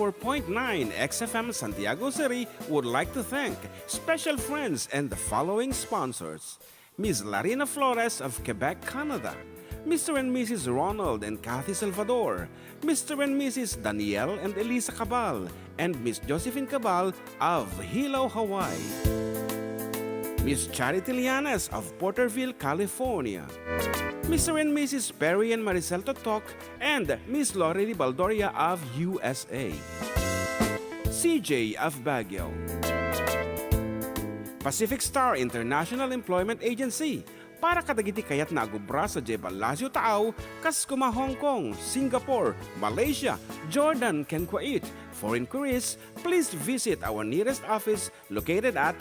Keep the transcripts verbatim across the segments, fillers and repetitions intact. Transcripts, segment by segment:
four point nine X F M Santiago City would like to thank special friends and the following sponsors: Miss Larina Flores of Quebec, Canada, Mister and Missus Ronald and Kathy Salvador, Mister and Missus Daniel and Elisa Cabal, and Miss Josephine Cabal of Hilo, Hawaii. Miss Charity Lianes of Porterville, California. Mister and Missus Perry and Maricel Totok and Miss Lori Ribaldoria of U S A. C J of Baguio. Pacific Star International Employment Agency, para kadagiti kayatna a agubra sadiay Palacio Taaw, kas koma Hong Kong, Singapore, Malaysia, Jordan, ken Kuwait. For inquiries, please visit our nearest office located at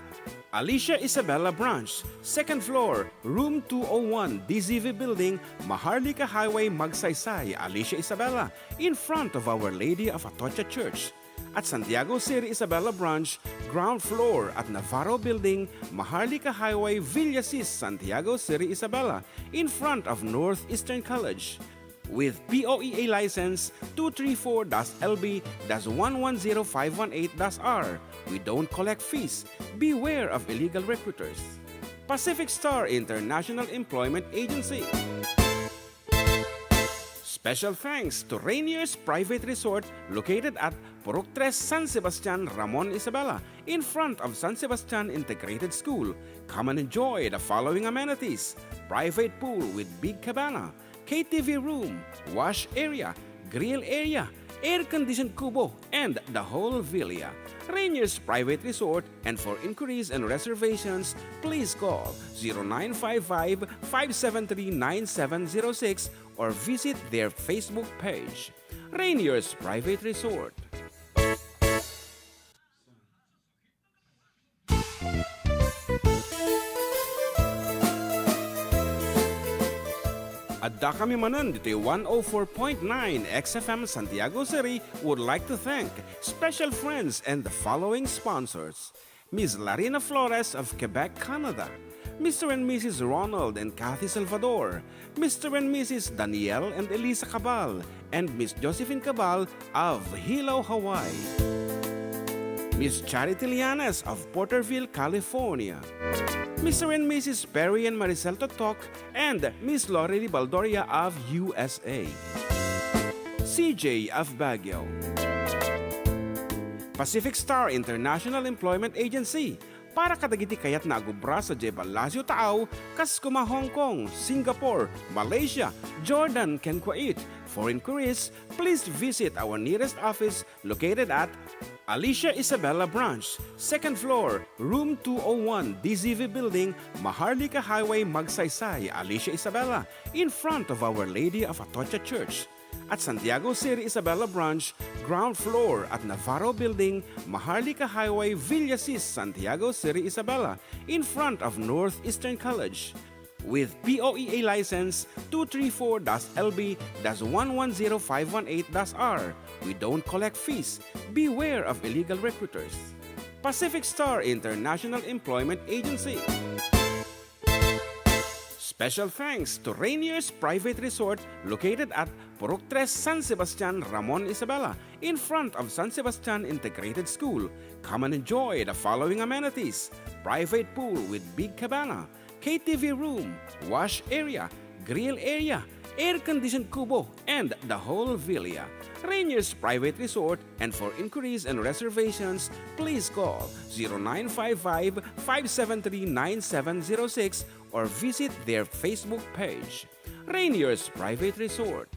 Alicia Isabela Branch, second floor, room two oh one, D Z V Building, Maharlika Highway, Magsaysay, Alicia Isabela, in front of Our Lady of Atocha Church. At Santiago City Isabela Branch, ground floor at Navarro Building, Maharlika Highway, Villasis, Santiago City Isabela, in front of Northeastern College. With P O E A license two three four dash L B dash one one zero five one eight dash R, we don't collect fees. Beware of illegal recruiters. Pacific Star International Employment Agency. Special thanks to Rainier's Private Resort, located at Purok Tres, San Sebastian, Ramon Isabela, in front of San Sebastian Integrated School. Come and enjoy the following amenities: private pool with big cabana, K T V room, wash area, grill area, air-conditioned kubo, and the whole villa. Rainier's Private Resort, and for inquiries and reservations, please call zero nine five five, five seven three, nine seven zero six or visit their Facebook page. Rainier's Private Resort. Adda kami manen ditoy one oh four point nine X F M Santiago City would like to thank special friends and the following sponsors: Miss Larina Flores of Quebec, Canada, Mister and Missus Ronald and Kathy Salvador, Mister and Missus Daniel and Elisa Cabal, and Miss Josephine Cabal of Hilo, Hawaii, Miss Charity Lianes of Porterville, California, Mister and Missus Perry and Maricel Totok, and Miss Lori Ribaldoria of U S A, C J of Baguio. Pacific Star International Employment Agency, para kadagiti kayatna a agubra sadiay Palacio Taaw, kas koma Hong Kong, Singapore, Malaysia, Jordan, ken Kuwait. For inquiries, please visit our nearest office located at Alicia Isabela Branch, second floor, room two oh one, D Z V Building, Maharlika Highway, Magsaysay, Alicia Isabela, in front of Our Lady of Atocha Church. At Santiago City Isabela Branch, ground floor at Navarro Building, Maharlika Highway, Villasis, Santiago City Isabela, in front of Northeastern College. With P O E A license two three four dash L B dash one one zero five one eight dash R, we don't collect fees. Beware of illegal recruiters. Pacific Star International Employment Agency. Special thanks to Rainier's Private Resort, located at Purok Tres, San Sebastian, Ramon Isabela, in front of San Sebastian Integrated School. Come and enjoy the following amenities: private pool with big cabana, K T V room, wash area, grill area, air-conditioned kubo, and the whole villa. Rainier's Private Resort, and for inquiries and reservations, please call zero nine five five, five seven three, nine seven zero six or visit their Facebook page. Rainier's Private Resort.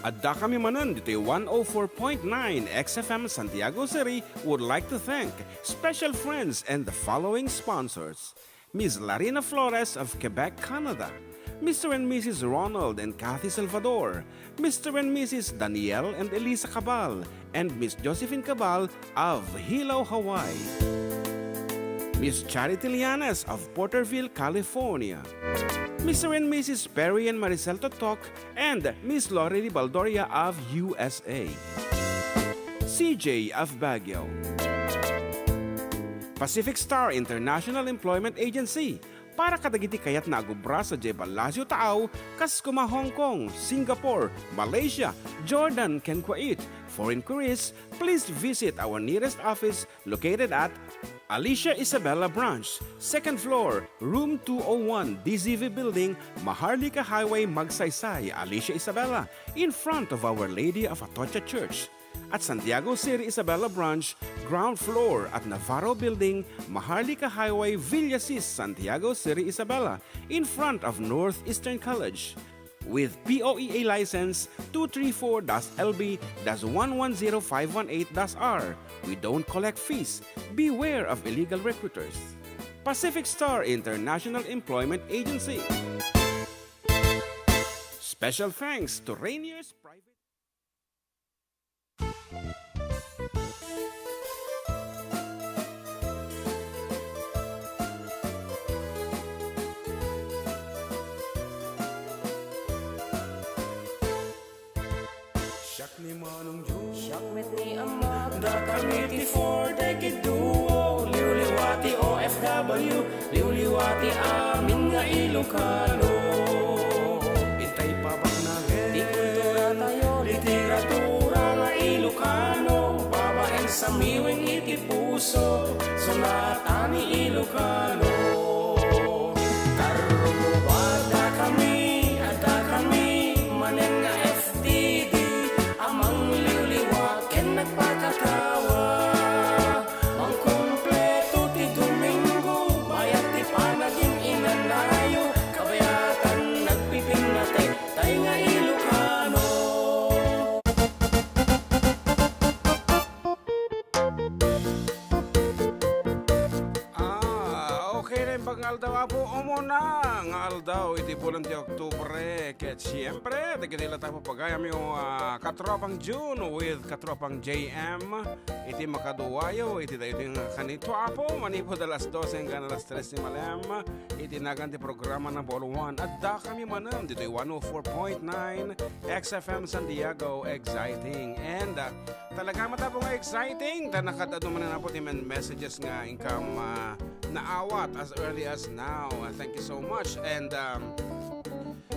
Adda kami manen ditoy one oh four point nine X F M Santiago City would like to thank special friends and the following sponsors: Miss Larina Flores of Quebec, Canada, Mister and Missus Ronald and Kathy Salvador, Mister and Missus Daniel and Elisa Cabal, and Miss Josephine Cabal of Hilo, Hawaii, Miss Charity Lianes of Porterville, California, Mister and Missus Perry and Maricel Totok, and Miss Lori Ribaldoria of U S A, C J of Baguio, Pacific Star International Employment Agency, para kadagiti kayatna a gubra sadiay Palacio Taaw, kas kuma Hong Kong, Singapore, Malaysia, Jordan, ken Kuwait. For inquiries, please visit our nearest office located at Alicia Isabela Branch, second floor, room two oh one, D Z V Building, Maharlika Highway, Magsaysay, Alicia Isabela, in front of Our Lady of Atocha Church. At Santiago City Isabela Branch, ground floor at Navarro Building, Maharlika Highway, Villasis, Santiago City Isabela, in front of Northeastern College. With P O E A license two three four dash L B dash one one zero five one eight dash R, we don't collect fees. Beware of illegal recruiters. Pacific Star International Employment Agency. Special thanks to Rainier's Private Siak ni Manong Joe. Siak met ni Ama. Dakami ti four Decade Duo. Liwliwa ti O F W. Liwliwa ti amin nga Ilocano. Itay pabagnagen. Ti kultura tayo. Literatura nga Ilocano. Babaen sa miwing iti puso. Sonata ni Ilocano. Tarrubo, adda kami, adda kami, manen nga F T D, a mangliwliwa ken nagpakatawa. Mangkumpleto ti Domingo, bayat ti panagin-inanayo, kabayatan nagpipinnatek, tay nga Ilocano. Ah, okay na yung pag-aldaw, apo. Umuna nga aldaw, iti bulan ti Oktubre. Ket siyempre, dagiti la tayo pagayam yung, ah, katropang June with katropang J M. Iti makaduayo, iti daytoy nga kanito, apo, manipud alas dose hanggang alas tres ni Malem. Iti nagan ti programa na Ball One. Adda kami manen, ditoy one oh four point nine X F M San Diego, exciting. And, ah, Talaga met, apo, nga exciting. Ta nakadado manen, apo, ti men-, messages nga inkam, ah, naawat as early as now. Ah, thank you so much. And, um,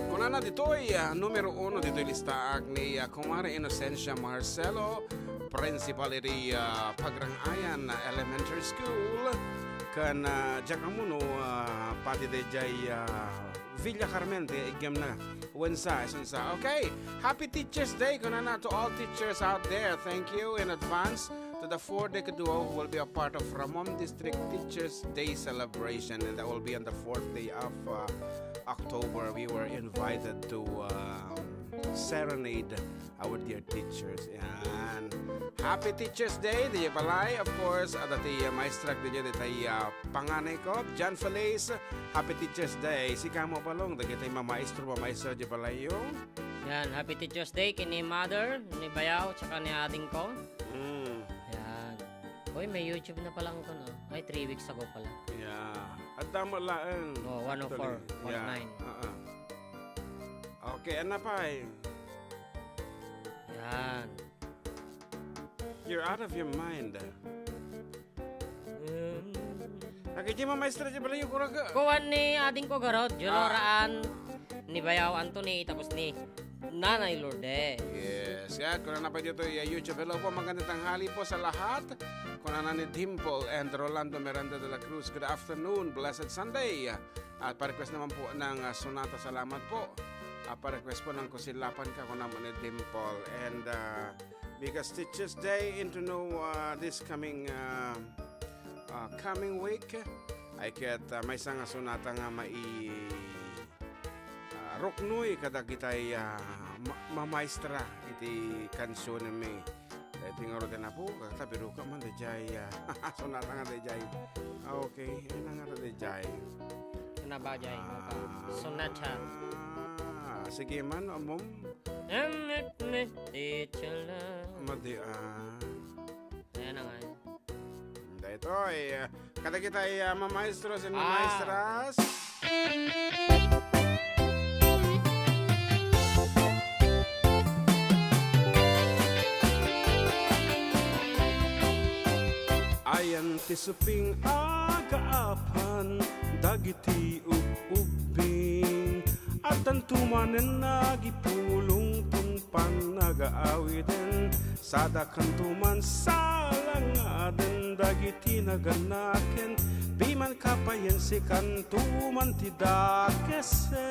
kunana ditoy, ah, numero uno ditoy listaak ni, ah, Kumare Inocencia Marcelo, principal iti, ah, Pagrangayan, ah, Elementary School. Ken, ah, diak ammo no, ah, pati daydiay, ah, Villa Carmen, ti iggemna. Wensa, isunsa. Okay. Happy Teachers Day, kunana, to all teachers out there. Thank you in advance to the four Decade Duo who will be a part of Ramon District Teachers Day celebration, and that will be on the fourth day of, uh, October. We were invited to, um, serenade our dear teachers. Yan. Happy Teachers Day, diay balay. Of course, adda ti, uh, maestrak diay, diay, uh, panganay ko, John Feliz. Happy Teachers Day. Sika mo, Balong, dagiti mamaestro, mamaestra diay balayyo. Yan, happy Teachers Day ken ni mother, ni bayaw, tsaka ni ading ko. Mm. Yan. Uy, may YouTube na pala ang kuno. Ay, three weeks ago pala. Yeah. Adda met laeng. Oh, one oh four point nine. Actually, yeah. Ah, ah. Okay, ano pa eh? Yan. You're out of your mind. Mm. Nagiti mamaestra diay balayyo, kuraga. Kuan ni ading ko garud, Joloraan, ni bayaw Anthony, tapos ni Nanay Lourdes. Yes, yan. Kunana pay ditoy, uh, YouTube. Hello po, magandang tanghali po sa lahat. Kunana ni Dimple and Rolando Miranda de la Cruz. Good afternoon, blessed Sunday. At pa-request naman po ng, ah, sonata, salamat po. Ah, pa-request po ng Kusilapan Ka, kuna man ni Dimple. And, ah, because Teachers Day into no, ah, this coming, ah, ah, coming week, ay ket, ah, maysa nga sonata nga mai-, ah, ruknoy kadagitay, ah, ma-, mamaestra iti kansionenmi. Daytoy ngarud ti napo, kakta, pero ka man, dayjay, ah, sonata nga dayjay. Ah, okay, ay na nga dayjay. Ano ba, jay? Ah, sonata. Ah, sige man, amom. Em, em, em, teacher lang. Madi, ah. Ayan na nga. Daytoy, ah, kadagitay, ah, mamaestro, sin mamaestras. Ay, Ti suping agaapan dagiti ub-ubbing, addanto manen agipulong tungpan nagaawiden, sadakanto man salangaden dagiti naganaken, piman kapayen sikanto man ti dakesen.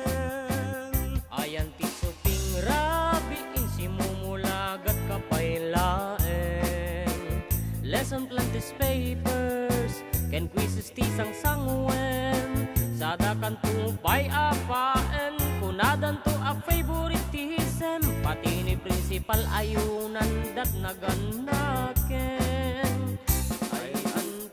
Ayan ti suping rabiin, simumulagat ka pay laeng. Lesson plan, test papers, ken quizzes ti sangsanguen. Sadakanto pay a paen, kunadanto a favoritism. Pati ni principal ayunan dat naganaken. Ay,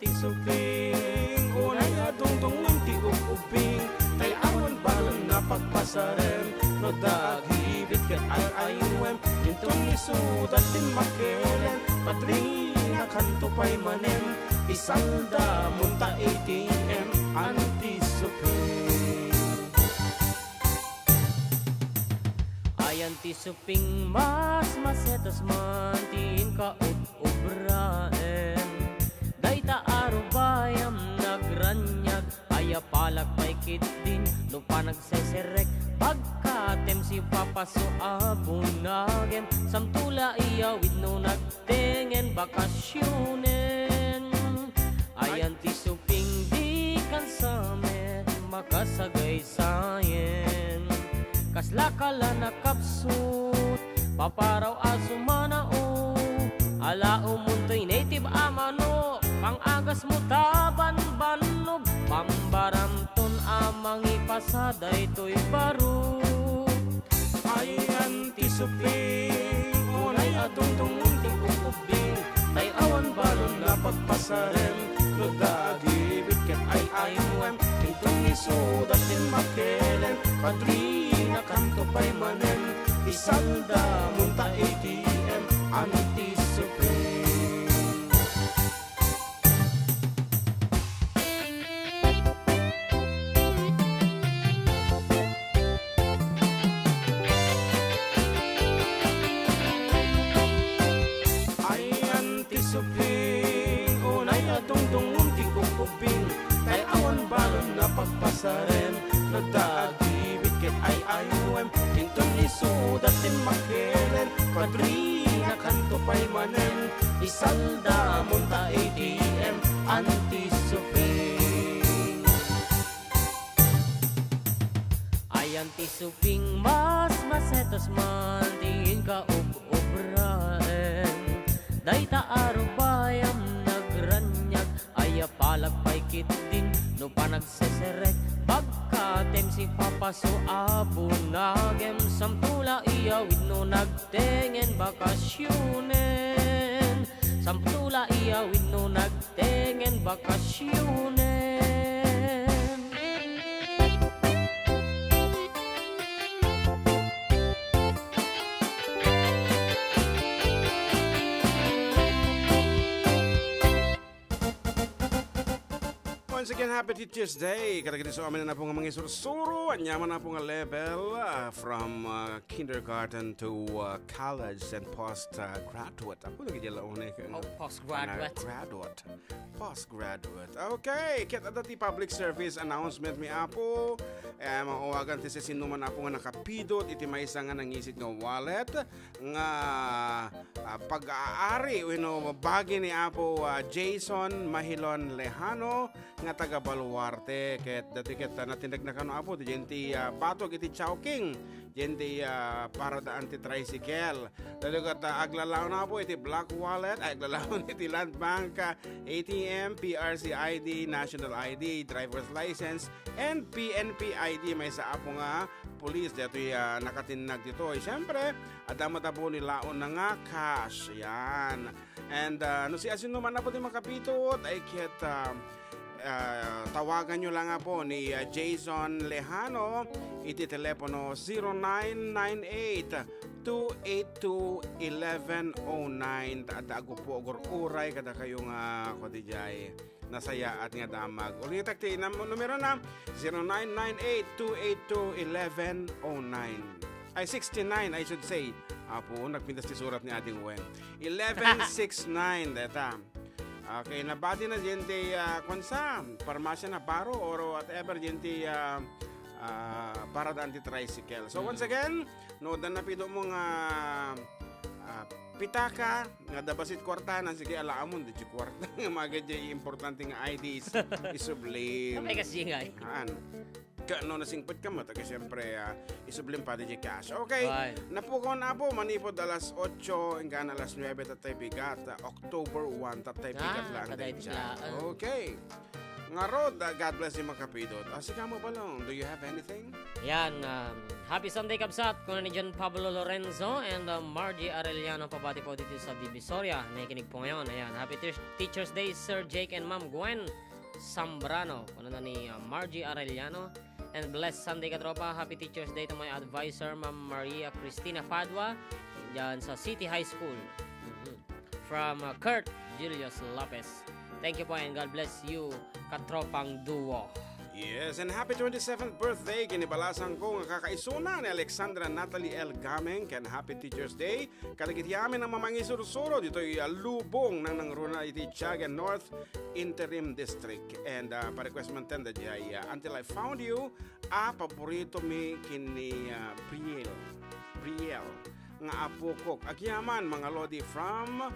ti suping, unay a dungdungngon ti ub-ubbing, tay awan balon a pagpasarem, no dagibit ket ay-ayuem, inton isuda ti makelen, padrinakanto pay manen, isaldamonta A T M, anti suping. Ayan ti suping, mas masetas man ti inka ub-ubraen. Dayta a rubayam nagraniag, aya palak pay ketdin no panagseserrek. Pagkatem sipapaso a bunagem, samtula iyawid no nagtengen bakasionen. Ayan ti suping, dikan sa met makasagaysayen. Kasla ka la nakapsut, paparaw a sumanao. Alaomon toy native a manok, pang-agasmo ta banbannog, pambaramton a mangipasa daytoy baro. Ayan ti suping, unay a dungdungngon ti ub-ubbing, tay awan balon a pagpasarem, no dagibit ket ay-ayuem, inton isuda ti makelen, padrinakanto pay manen, isaldamonta A T M, anti suping. Ayan ti suping, unay a dungdungngon ti ub-ubbing, tay awan balon a pagpasarem, no dagibit ket ay-ayuem, inton isuda ti makelen, padrinakanto pay manen, isaldamonta A T M, anti suping. Ayan ti suping, mas masetas man ti inka ub-ubraen. Dayta a rubayam nagraniag, aya palak pay ketdin no panagseserrek. Pagkatem sipapaso a bunagem, samtula iyawid no nagtengen bakasionen. Samtula iyawid no nagtengen bakasionen. Once again, happy Teachers' Day. Kadagiti su amin a napo nga mangisursuro, aniaman a napo nga level, ah, from, ah, kindergarten to, ah, college and post, ah, graduate. Apo, lagi di launay ka, Oh, postgraduate. Graduate. Postgraduate. Okay, ket adda ti public service announcement mi, Apo. Eh, maawagan ti siasinoman, Apo, nga nakapidot iti maysa nga nangisit nga wallet nga, ah, pag-aari wenno bagi ni Apo, ah, Jason Mahilon Lejano nga taga Baluarte. Ket datoy ket, ah, natindagna kano, Apo, diay ti, ah, batog iti Chowking, diay ti, ah, paradaan ti tricycle. Datoy ket, ah, aglalaon, Apo, iti black wallet, ay, aglalaon iti Land Bank, ah, A T M, P R C I D, national I D, driver's license, and P N P I D. Maysa, Apo, nga pulis daytoy, ah, nakatinnag ditoy. Siyempre, adda met, Apo, ni laon na nga cash. Yan. And, ah, no siasinoman, Apo, ti makapidot, ay ket, ah, ah, tawaganyo lang, Apo, ni, ah, Jason Lejano iti telepono zero nine nine eight, two eight two, eleven oh nine. Ta adda agupo agur-uray kadakayo nga, kua diay, nasayaat nga damag. Ulitek ti nam-, numerona, zero nine nine eight, two eight two, eleven oh nine. Ay, sixty-nine, I should say. Apo, nagpintas ti surat ni Ading Wen. Eleven six nine, deta. Okay, nabati na diay ti, ah, kuan sa, parmasya na baro or whatever diay ti, ah, ah, paradaan ti tricycle. So, once again, no, adda napidutmo nga, ah, pitaka, nga adda bassit kuartana, sige, alaamon, di ti kuarta, nga maga diay importante nga I D is, isublim. Apay kas diay nga. Haan. Kaano nasingpetka met, ket siyempre, ah, isublim pay diay cash. Okay. Ay. Napukon, Apo, manipud alas otso, inggana alas nuebe, tattay bigat, ah, October one, tattay bigat Ah, lang tattay dayta. Bigat. Okay. Ngarud, ah, God bless you, makapidot. Ah, sika mo, Balong, do you have anything? Yan, um, happy Sunday, kabsat, kuna ni John Pablo Lorenzo and, uh, Margie Arellano, pabati po dito sa Divisoria. Nakikinig po ngayon. Ayan, happy Teach-, Teacher's Day, Sir Jake and Ma'am Gwen Zambrano. Kuna na ni, uh, Margie Arellano. And blessed Sunday, katropa. Happy Teacher's Day to my advisor, Ma'am Maria Cristina Padua, dyan sa City High School. Mhm. From, uh, Kurt Julius Lopez. Thank you po and God bless you, katropang duo. Yes, and happy twenty-seventh birthday, kinibalasang ko nga kakaisuna ni Alexandra Natalie L. Gameng, ken happy Teacher's Day kadagiti amin a mamangisursuro ditoy, uh, lubong nang nangruna iti Tiaga North Interim District. And, uh, pa-request man ten, daydiay, uh, Until I Found You, a paborito mi ken ni, ah, Brielle. Brielle, nga apokok. Agyaman, mga lodi, from,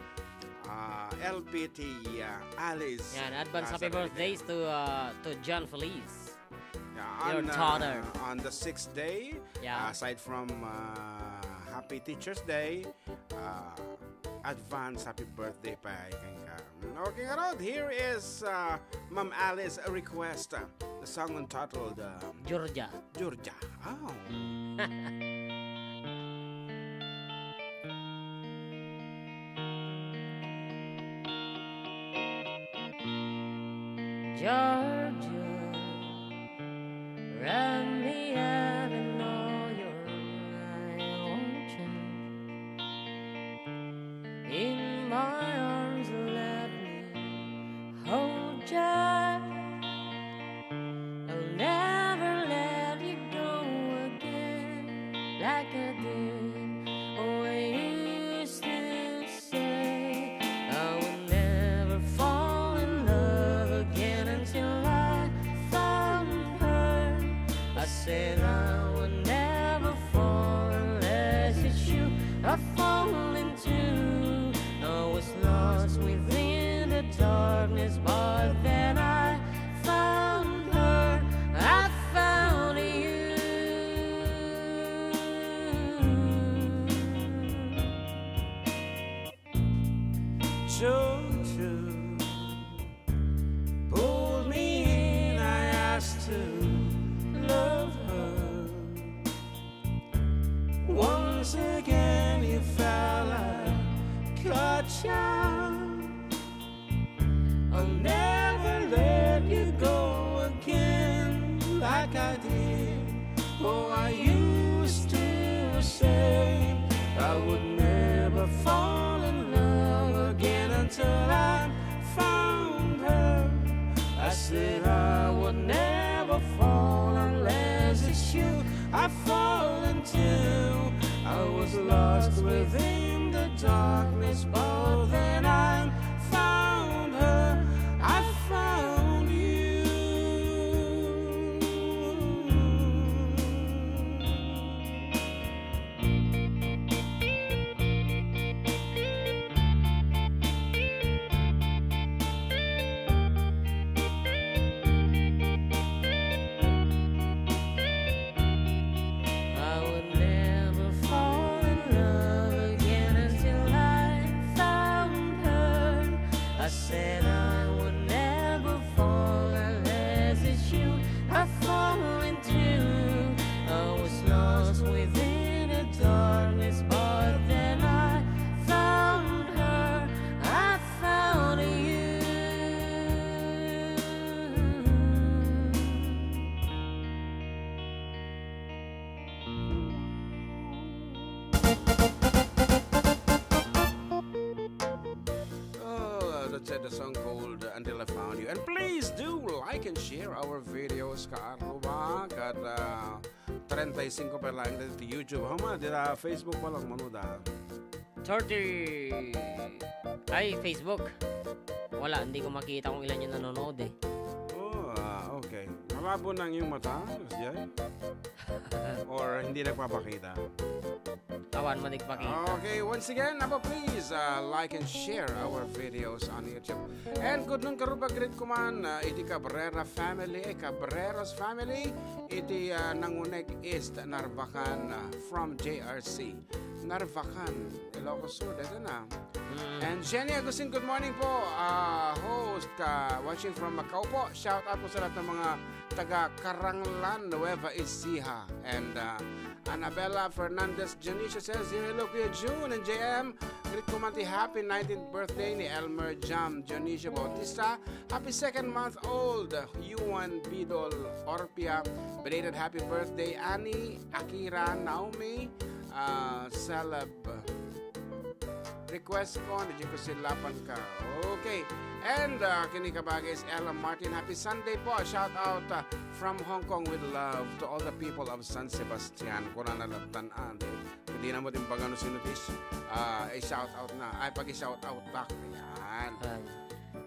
ah, L P T, ah, Alice. Yan, advance happy Lazaro birthdays Rivera. To, uh, to John Feliz, Yeah, your on, uh, daughter. On the sixth day, Yeah. uh, aside from, uh, Happy Teacher's Day, uh, advance happy birthday pay kenka. Okay, ngarud, here is, uh, Ma'am Alice request, uh, the song entitled, uh, Georgia. Georgia. Oh. Georgia, wrap me up in all your light ocean. In my arms, let me hold you. I'll never let you go again like I did. Oh, I used to say I would never fall in love again until I found her. I said I would never fall unless it's you I fall into. I was lost within the darkness, but then I found her. I found you. Georgia, pulled me in, I asked to love her. Once again you fell, I caught you. I'll never let you go again like I did. Oh, I used to say I would never fall in love again until I found her. I said I would never fall unless it's you I fall into. I was lost within the darkness, but then I found her. I found you. I would never fall in love again until I found her. I said I would never fall unless it's you I fall into. I was lost within the darkness, but then I found her. I found you. Oh, that's it, the song called Until I Found You. And please do like and share our videos, kaarruba, ket, ah, treinta y cinco pa lang dito YouTube. Homa, dita Facebook pa lang, manuda. Thirty. Ay, Facebook. Wala, hindi ko makita kung ilan yung nanonood eh. Oh, ah, okay. Malabo na ang iyong mata, Miss Jai? Or hindi nagpapakita? Awan man nagpakita. Okay, once again, apo, please, uh, like and share our videos on YouTube. And good noon, Karuba, greet ko man, uh, iti Cabrera family, eh, Cabreros family, iti, uh, Nanguneg East, Narvacan, uh, from J R C. Narvacan, Ilocos Sur, dito na. Mm. And Jenny Agustin, good morning po. Ah, host, ka, watching from Macau po. Shout out po sa lahat ng mga taga Caranglan, Nueva Ecija. And, ah, Annabella Fernandez Dionisio says, "Hello, Kuya Jun and J M. Greet ko man ti happy nineteenth birthday ni Elmer Jam Dionisio Bautista. Happy second month old, Yuan Bidol Orpia. Belated happy birthday, Annie, Akira, Naomi, ah, Celeb." Request ko, ni Jiko Silapan ka. Okay. And, uh, kini kabagis Ella Martin. Happy Sunday po. Shout out, uh, from Hong Kong with love to all the people of San Sebastian. Kuna na lang tan-an. Hindi na mo din pagano sinutis. Ah, i-shout out na. Ay, pag-i-shout out back. Yan. Ayan.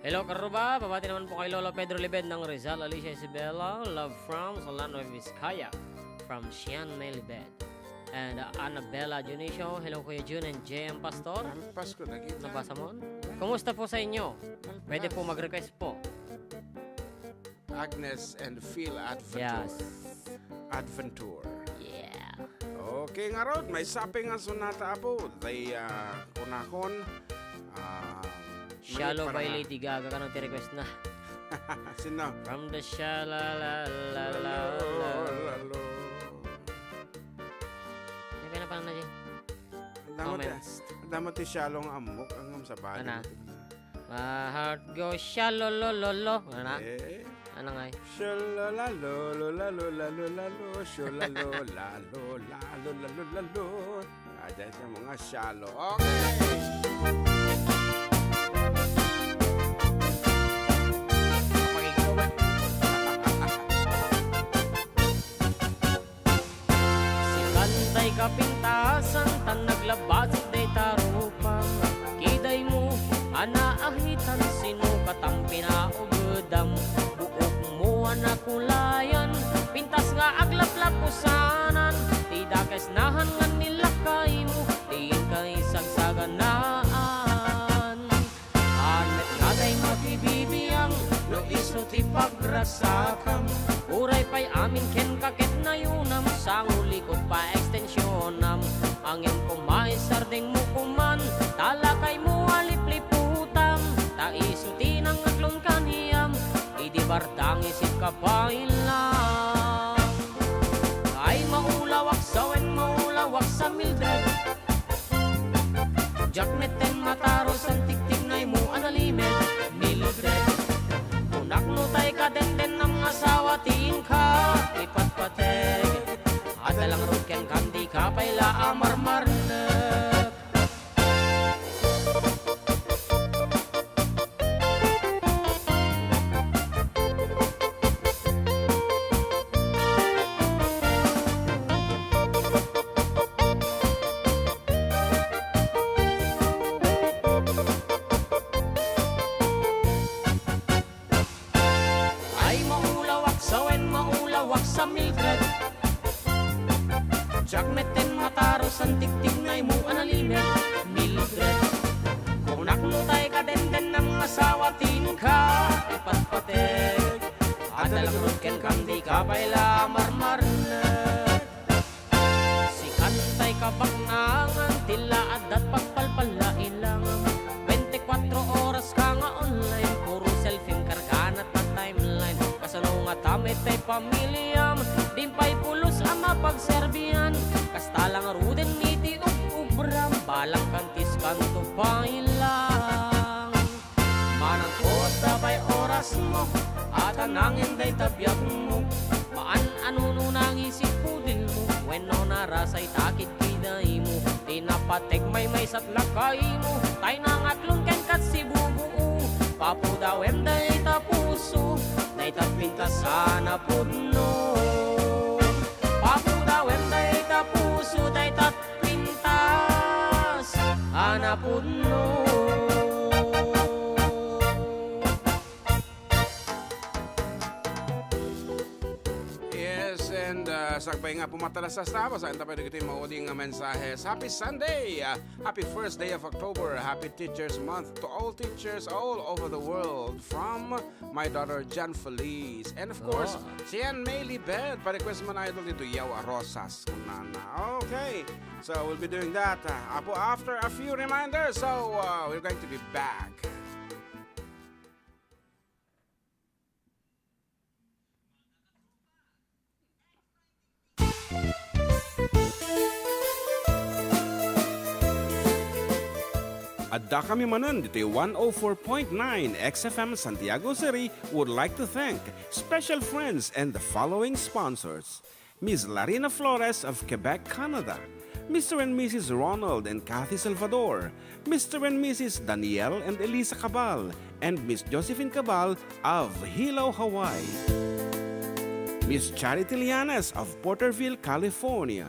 Hello, Karuba. Pabati naman po kay Lolo Pedro Libed ng Rizal, Alicia Isabela. Love from Solano Vizcaya. From Sian Melibed. And, uh, Annabella Dionisio, hello, Kuya Jun and J M Pastor. Malpas ko, nakita. Nabasa mo? Kumusta po sa inyo? Malpas. Pwede po mag-request po. Agnes and Phil Adventure. Yes. Adventure. Yeah. Okay, ngarud, may saping nga sonata, apo. They, uh, kunakon, uh, Shallow by Lady Gaga, kanang ti request na. Sino? From the shallow, la, la, la, la. Lalo, lalo. Ano pa na, Jay? Ang damo ti, comments. Ang damo ti shallow nga ammok, ang sa bali. Ano? My heart goes shallow, lo, lo, lo. Ano na? Eh. Ano nga eh? Shallow, lalo, lo, lalo, lalo, lalo, shallow, lalo, lalo, lalo, lalo. Ah, dahil sa mga shallow. Okay. Sikan tay kapintasan, tan naglabasig dayta rupa. Kidaymo a naahitan, sino katam pinaugedam? Buokmo a nakulayan, pintas nga aglaplapusanan. Ti dakes nahan nga nilakaymo, ti inka isagsaganaan. Anak nga day makibibiang, no isu ti pagrasakam. Uray pay amin kenka ket nayunam, sango likod pa extensionam. Angem koma isardengmo koman, ta lakaymo a lipliputam. Ta isu ti nangaklon kaniam, idi bardang isip ka pay lang. Ay, maulawak sa wen, maulawak sa Mildred. Diak metten mataro san tiktignaymo a nalimed, Mildred. Kunak no tay kadendennam nga asawa ti inka ipatpateg. Adda la ngarud kenka, dika pay la a marmarnek. Ay, maulawak sa wen, maulawak sa Mildred. Diak metten mataro san tiktignaymo a nalimed, Mildred. Kunak no tay kadendennam nga asawa ti inka ipatpateg. Adda la ngarud kenka, dika pay la marmarnek. Sikan tay kabaknangan, ti la adda't pagpalpalailang. Twenty-four oras ka nga online, puro selfie kargana ta timeline. Kasano ngata met tay pamiliam, din pay pulos a mapagserbian. Kasta la ngaruden iti ug-ubram, balang kantis kanto pay lang. Manangkot da pay orasmo, a ta nangin dayta biagmo. Maan a nuno nangisit pudilmo, wenno narasay ta kidkidaymo. Ti napateg maymaysat lakaymo, tay nangaklon kenka ti bubuo. Papudawem dayta puso, dayta pintas a napudno. Papudawem dayta puso, dayta pintas a napudno. And, uh, sakbay nga pumatalas sa estaba, saan tayo dito yung mauding nga mensahes. Happy Sunday! Uh, happy first day of October. Happy Teachers Month to all teachers all over the world. From my daughter, Jan Feliz. And of course, Oh. si Ann May Libet. Pa-request man, idol, dito, Yaw a Rosas. Kunana. Okay. So, we'll be doing that, uh, apo, after a few reminders. So, uh, we're going to be back. Adda kami manen ditoy one oh four point nine X F M Santiago City would like to thank special friends and the following sponsors: Miss Larina Flores of Quebec, Canada, Mister and Missus Ronald and Kathy Salvador, Mister and Missus Daniel and Elisa Cabal, and Miss Josephine Cabal of Hilo, Hawaii. Miss Charity Lianes of Porterville, California.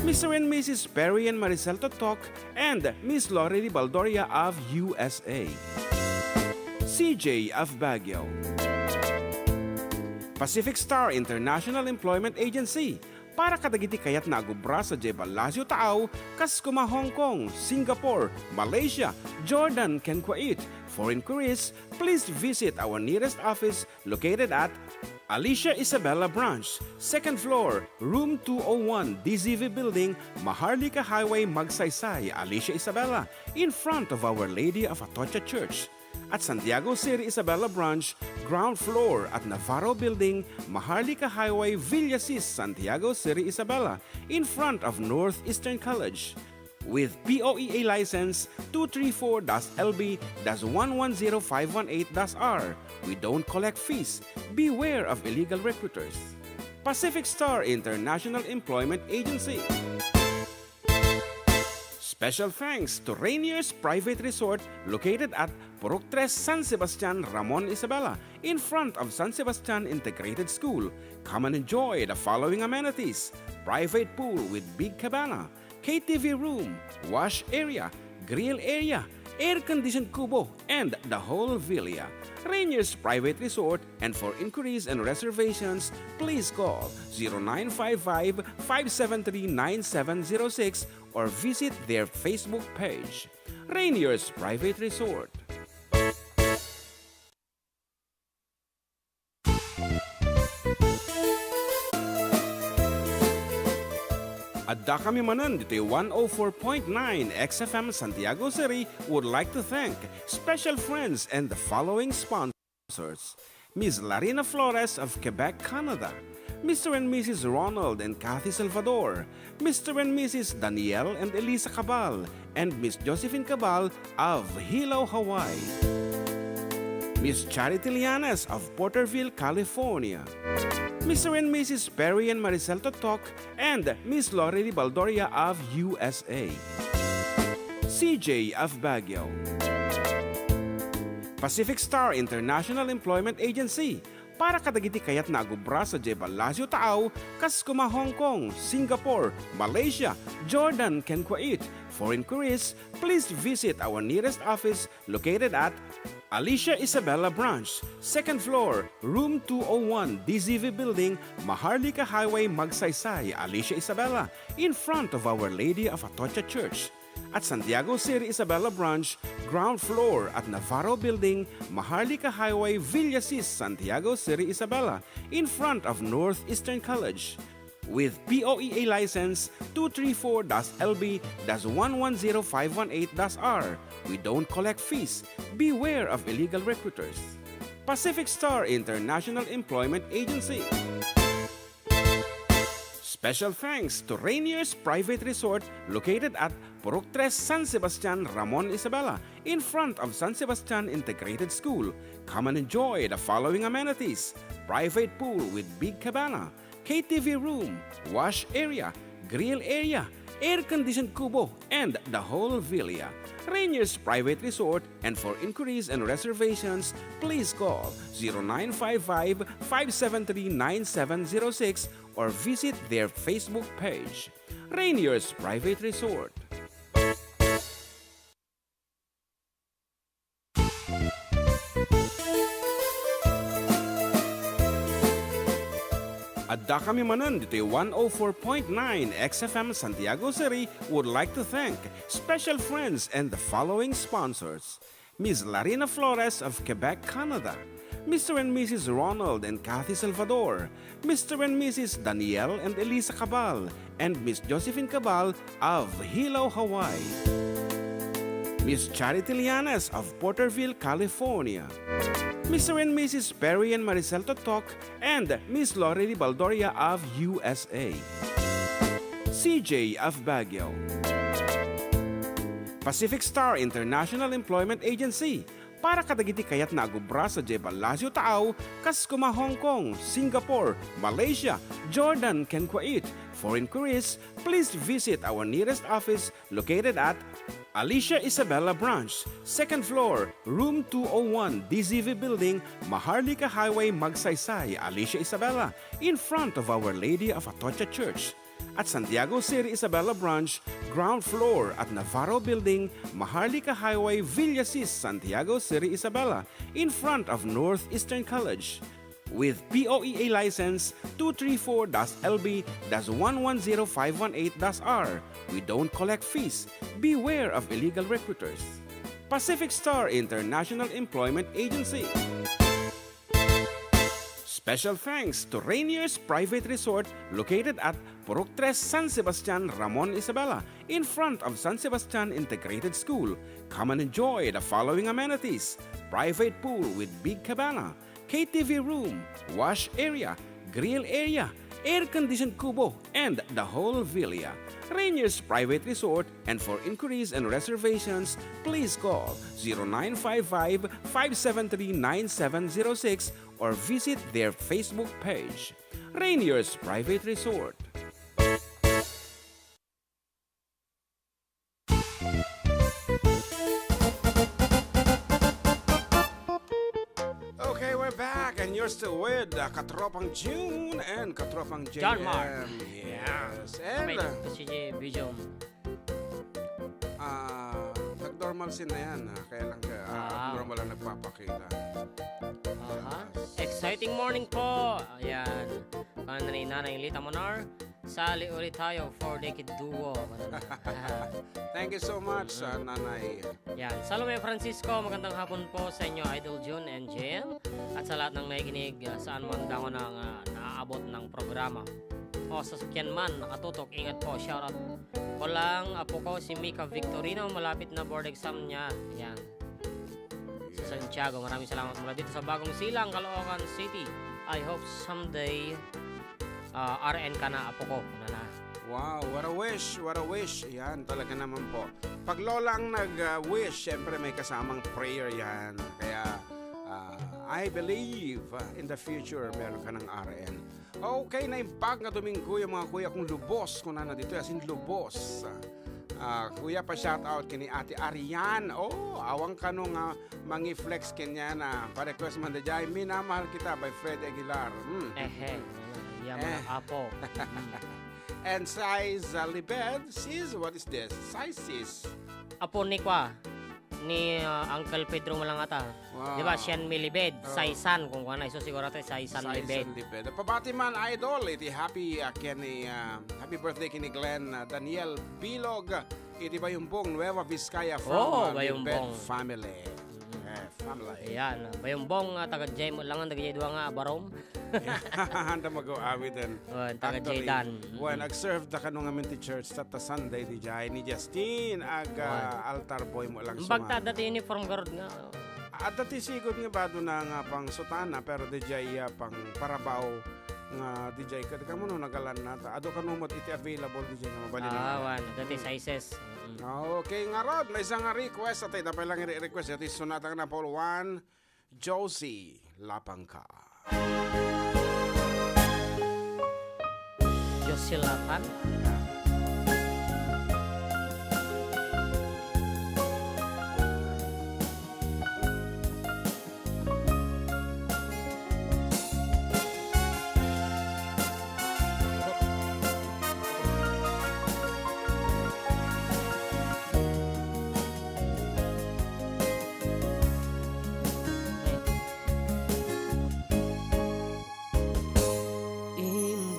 Mister and Missus Perry and Maricel Totok and Miss Lori Baldoria of U S A. C J of Baguio. Pacific Star International Employment Agency, para kadagiti kayatna a agubra sadiay Palacio Taaw, kas kuma Hong Kong, Singapore, Malaysia, Jordan, ken Kuwait. For inquiries, please visit our nearest office located at Alicia Isabela Branch, second floor, room two oh one, D Z V Building, Maharlika Highway, Magsaysay, Alicia Isabela, in front of Our Lady of Atocha Church. At Santiago City Isabela Branch, ground floor at Navarro Building, Maharlika Highway, Villasis, Santiago City Isabela, in front of Northeastern College. With P O E A license two three four dash L B dash one one zero five one eight dash R, we don't collect fees. Beware of illegal recruiters. Pacific Star International Employment Agency. Special thanks to Rainier's Private Resort, located at Purok Tres, San Sebastian, Ramon, Isabela, in front of San Sebastian Integrated School. Come and enjoy the following amenities: private pool with big cabana, K T V room, wash area, grill area, air-conditioned kubo, and the whole villa. Rainier's Private Resort, and for inquiries and reservations, please call zero nine five five, five seven three, nine seven zero six or visit their Facebook page. Rainier's Private Resort. Adda kami manen ditoy one oh four point nine X F M Santiago City would like to thank special friends and the following sponsors: Miss Larina Flores of Quebec, Canada, Mister and Missus Ronald and Kathy Salvador, Mister and Missus Daniel and Elisa Cabal, and Miss Josephine Cabal of Hilo, Hawaii. Miss Charity Lianes of Porterville, California. Mister and Missus Perry and Maricel Totok and Miss Lori Baldoria of U S A. C J of Baguio. Pacific Star International Employment Agency, para kadagiti kayatna a agubra sadiay Palacio Taaw, kas kuma Hong Kong, Singapore, Malaysia, Jordan, ken Kuwait. For inquiries, please visit our nearest office located at Alicia Isabela Branch, second floor, room two oh one, D Z V Building, Maharlika Highway, Magsaysay, Alicia Isabela, in front of Our Lady of Atocha Church. At Santiago City Isabela Branch, ground floor at Navarro Building, Maharlika Highway, Villasis, Santiago City Isabela, in front of Northeastern College. With P O E A license two three four dash L B dash one one zero five one eight dash R, we don't collect fees. Beware of illegal recruiters. Pacific Star International Employment Agency. Special thanks to Rainier's Private Resort, located at Purok Tres, San Sebastian, Ramon, Isabela, in front of San Sebastian Integrated School. Come and enjoy the following amenities: private pool with big cabana, K T V room, wash area, grill area, air-conditioned kubo, and the whole villa. Rainier's Private Resort, and for inquiries and reservations, please call zero nine five five, five seven three, nine seven zero six or visit their Facebook page. Rainier's Private Resort. Dakami manen ditoy one oh four point nine X F M Santiago City would like to thank special friends and the following sponsors: Miss Larina Flores of Quebec, Canada, Mister and Missus Ronald and Kathy Salvador, Mister and Missus Daniel and Elisa Cabal, and Miss Josephine Cabal of Hilo, Hawaii, Miss Charity Lianes of Porterville, California, Mister and Missus Perry and Maricel Totok, and Miss Lorely Baldoria of U S A, C J of Baguio, Pacific Star International Employment Agency, para kadagiti kayatna a gubra sadiay Palacio Taaw, kas kuma Hong Kong, Singapore, Malaysia, Jordan, ken Kuwait. For inquiries, please visit our nearest office located at Alicia Isabela Branch, second floor, room two oh one, D Z V Building, Maharlika Highway, Magsaysay, Alicia Isabela, in front of Our Lady of Atocha Church. At Santiago City Isabela Branch, ground floor at Navarro Building, Maharlika Highway, Villasis, Santiago City Isabela, in front of Northeastern College. With P O E A license two three four dash L B dash one one zero five one eight dash R. We don't collect fees. Beware of illegal recruiters. Pacific Star International Employment Agency. Special thanks to Rainier's Private Resort, located at Purok Tres, San Sebastian, Ramon Isabela, in front of San Sebastian Integrated School. Come and enjoy the following amenities: private pool with big cabana, K T V room, wash area, grill area, air-conditioned kubo, and the whole villa. Rainier's Private Resort, and for inquiries and reservations, please call zero nine five five, five seven three, nine seven zero six or visit their Facebook page. Rainier's Private Resort. Okay, we're back, and you're still with, uh, Katropang June and Katropang John Mark. J M. Yes, and, Wait, uh, si J B Jong. Ah, nag-normal scene na yan, ah. Kaya lang, ah, Ah. normal ang nagpapakita. Aha. Yes. Exciting morning po. Ayan. Kaya na ni Nanay Lita Monar. Sali ulit tayo, Four Decade Duo. Thank you so much, Mm-mm. ah, Nanay. Yan. Salome Francisco, magandang hapon po sa inyo, Idol Jun and J M. At sa lahat ng nakikinig, ah, saan man dangon ang, ah, naaabot ng programa. O sasakyan man, nakatutok, ingat po. Shoutout ko lang, apo ko, si Mika Victorino, malapit na board exam niya. Yan. Sa Yes. Santiago, maraming salamat mula dito sa Bagong Silang, Caloocan City. I hope someday, ah, R N ka na, apo ko. Ano na? Wow, what a wish, what a wish. Yan, talaga naman po. Pag lola ang nag, ah, wish, syempre may kasamang prayer yan. Kaya, ah, I believe, ah, in the future, meron ka ng R N. Okay, naimbag nga Domingo yung mga kuya kong lubos, kunana dito, as in lubos. Ah, kuya, pa-shoutout kini Ate Arian. Oh, awan kano nga mangi-flex kenyan, ah. Pa-request man da jay, Minamahal Kita by Fred Aguilar. Hmm. Ehe. Yan, Eh. mga apo. Hmm. And size, uh, Libed, sis, what is this? Size, sis. Apo ni kwa, ni, uh, Uncle Pedro Malangata. Wow. Di ba, siyan mi Libed, Oh. Saisan, kung kuwan na, iso siguro ito, Saisan Saisan Libed. Libed. Pabati man, idol, iti happy, uh, kini, uh, happy birthday kini Glenn, uh, Daniel Bilog, iti Bayumbong, Nueva Vizcaya, from, Oh, uh, Libed Bayumbong. family. Mm. Eh, family. Ayan, Bayumbong, uh, taga Jem, langan taga Jedwa nga, Barom. Anda mag-aawiden. Wen, taga Actually, Jaydan. Wen, Mm. ag-serve da kano ngamin ti church, tatta Sunday di jay, ni Justin, ag, Wen. ah, altar boy mo lang Bagta sumama. Dati uniform garud nga. Adda ti sigud nga bado na nga pang sutana, pero di jay, ah, pang parabaw nga di jay. Kad-, kamo no, nagalan na ta. Ado kano mo iti available di jay nga mabalin Ah, na. wan. Dati Mm. sizes. Mm. Okay, ngarud, may isa nga request. Atay, napay lang i-request. Iti sunata nga Paul one, Josie Lapangka. Josie Lapang?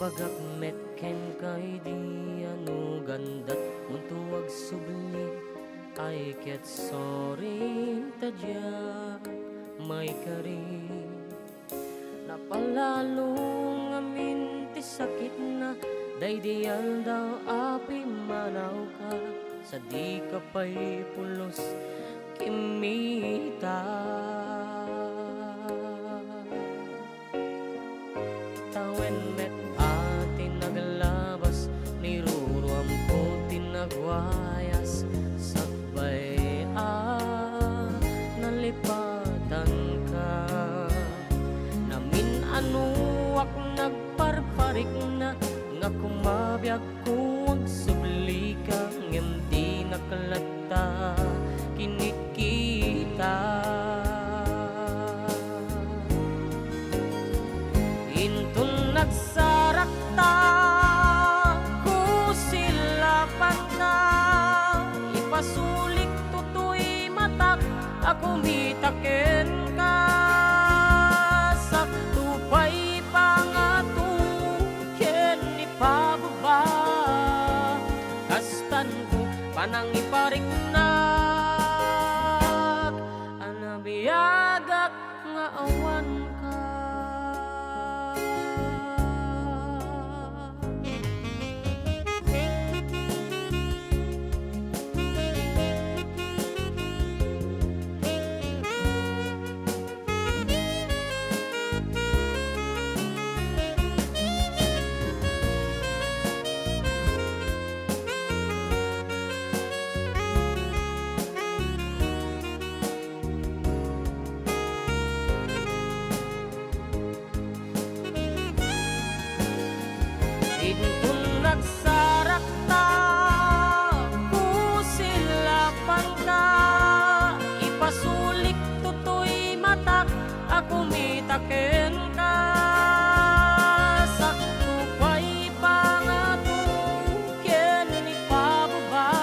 Agak met kenka idi ano gandat munto agsubli, ay ket sorry ta diak maikari. Napalalo ngamin ti sakitna, daydi aldaw a pimmanawka, sadika pay pulos kimmita. Tawen met a ti naglabas, niruruamko ti nagwayas, sakbay a nalipatanka. Namin-anoak nagparparikna, nga kumabiagko agsublika, ngem dinak latta kinikita. Inton nagsarakta, kusilapanka, ipasulik toy matak a kumita kenka. Sakto pay pangato ken ipababa, kastanto panangipariknak a nabiagak nga awanka. Inton nagsarakta, kusilapanka, ipasulik toy matak a kumita kenka. Sakto pay pangato ken ipababa,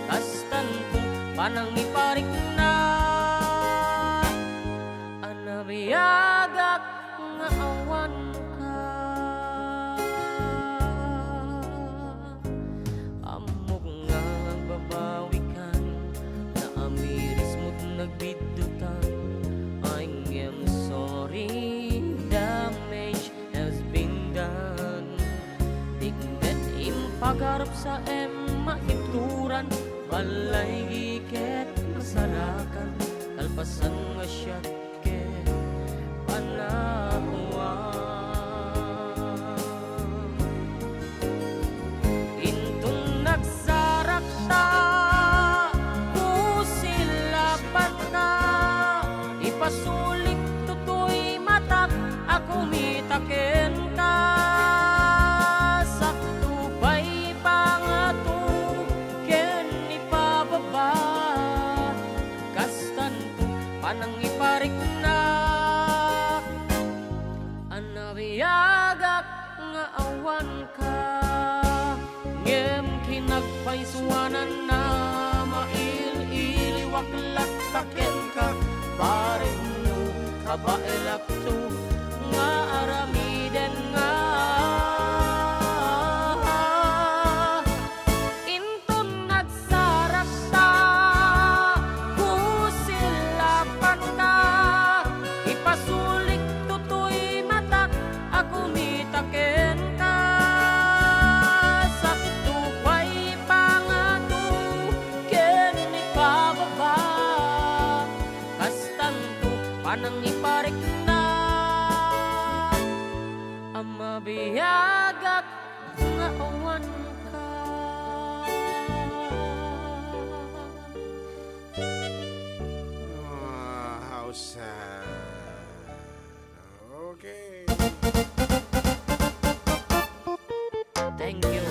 kastanto panangipariknak a nabiagak nga awanka. Ammok nga agbabawikan, naamirismo't nagbiddutan. I am sorry, damage has been done. Dikmet impagarup sa em maibturan, balay ket masarakan, kalpasan nga siak ket panawan. Inton nagsarakta, kusilapanka, ipasulik toy matak a kumita kenka. Sakto pay pangato ken ipababa, kastanto panangipariknak a nabiagak nga awanka. Ngem kinagpaysuanan a mail-iliwak latta kenka, bareng no kabaelakto nga aramiden nga. Inton nagsarakta, kusilapanka, ipasulik toy matak a kumita kenka. Sakto pay pangato ken ipababa, kastanto panangipariknak a mabiagak nga awanka. Ah, how sad. Okay. Thank you,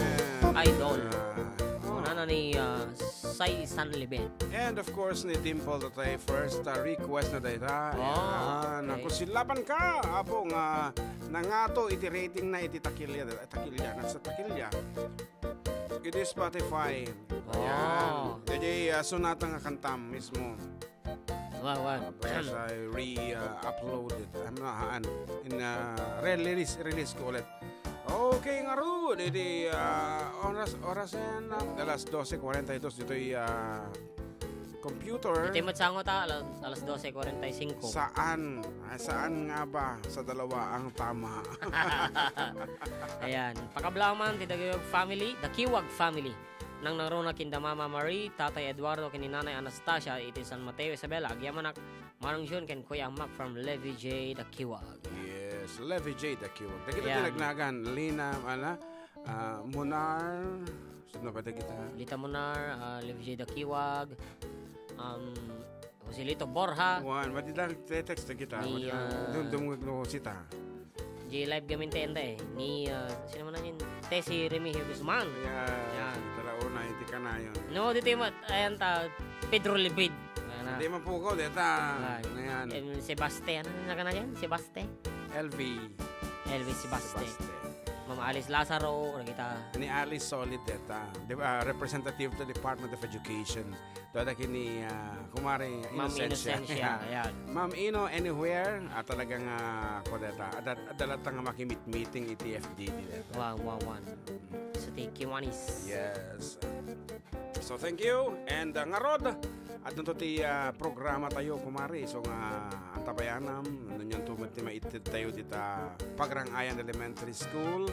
idol. Ah, oh. Nana ni, ah, Sai Sanliben. And of course, ni Dimple Tatay, first, ah, request na dayta. Oh, ayan. Okay. Naku, silapan ka, apo, nga nangato iti rating na iti takilya, takilya, nasa takilya. Iti Spotify. Oh. Ayan. Jadi, ah, sonata nga kanta mismo. Wow, wow. Because I re-, uh, uploaded. Ano, haan. In, uh, release, release ko ulit. Okay, ngarud, iti, uh, oras, oras yan, uh, alas dose kuwarenta y dos ditoy, uh, computer. Ditoy met sango ta, alas, alas dose kuwarenta y singko. Saan? Ah, saan nga ba? Sa dalawa ang tama. Ayan. Pakablaman ti Dakiwag family, Dakiwag family. Nangnangruna ken da Mama Marie, Tatay Eduardo, ken ni Nanay Anastasia iti San Mateo, Isabela. Agyamanak, Manong Jun, ken Kuya Mac from Levi J Dakiwag. Yes, Levi J Dakiwag. Dagita ti nagnagan, Lina, ala, ah, Munar, sino pa dagita? Lita Munar, ah, Levi J Dakiwag, um, Joselito Borja. Wan, madi lang te-text na kita. Ni, madi lang ah, dum-, dumungag no sita. J Live gamin te enda eh. Ni, ah, sino man na yun? Tessie Remigio Guzman. Ayan. Yan. Tala una, iti kanayon. No, dito yung mat-, ayan ta, Pedro Libid. Ayan na. Hindi man pukaw, deta. Ay. Ayan. Em, Sebaste. Ano na ka na yan? Sebaste? L V. L V Sebaste. Sebaste. Ma'am Alice Lazaro, kita. Ni Alice Solid, deta. Di ba, representative to Department of Education. Dada kini, ah, kumare Ma'am Inocencia. Inocencia, ayan. Ma'am Ino, anywhere, ah, talagang, ah, kudeta. Adda, adda latta nga makimit-meeting iti F D D deta. Wow, wow, wow. Sa ti Kiwanis. Yes. So, thank you. And, ah, ngarud, adunto ti, ah, programa tayo, kumare. So, nga, antabayanam, nunyan to met ti maited tayo dita Pagrang-ayan Elementary School.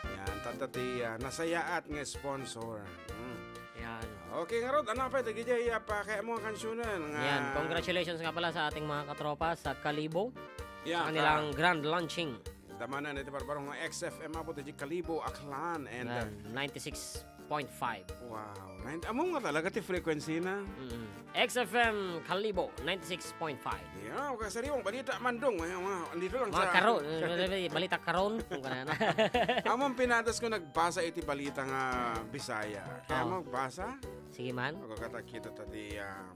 Yan, tadda ti, ah, nasayaat nga sponsor. Mm. Yan. Okay, ngarud, ano pa, dagiti, ah, pakayatmo nga kansionen nga Yan, congratulations nga pala sa ating mga katropa sa Kalibo, Yan, sa kanilang ka- grand launching. Damanan iti barbaro nga X F M apo, dagiti Kalibo, Aklan, and, Yan, uh, ninety-six point five. Wow. Nine, amo nga talaga ti frequency na. Mm. X F M Kalibo, ninety-six point five. Yeah, okay, sariwang balita, Mandong. Mga, mga, andito lang Mga sa karon, eh, balita karon, kung kanana. Among pinadas ko nagbasa iti balita nga Bisaya. Kaya Oh. magbasa? Sige man. Ako katakita ta di, ah,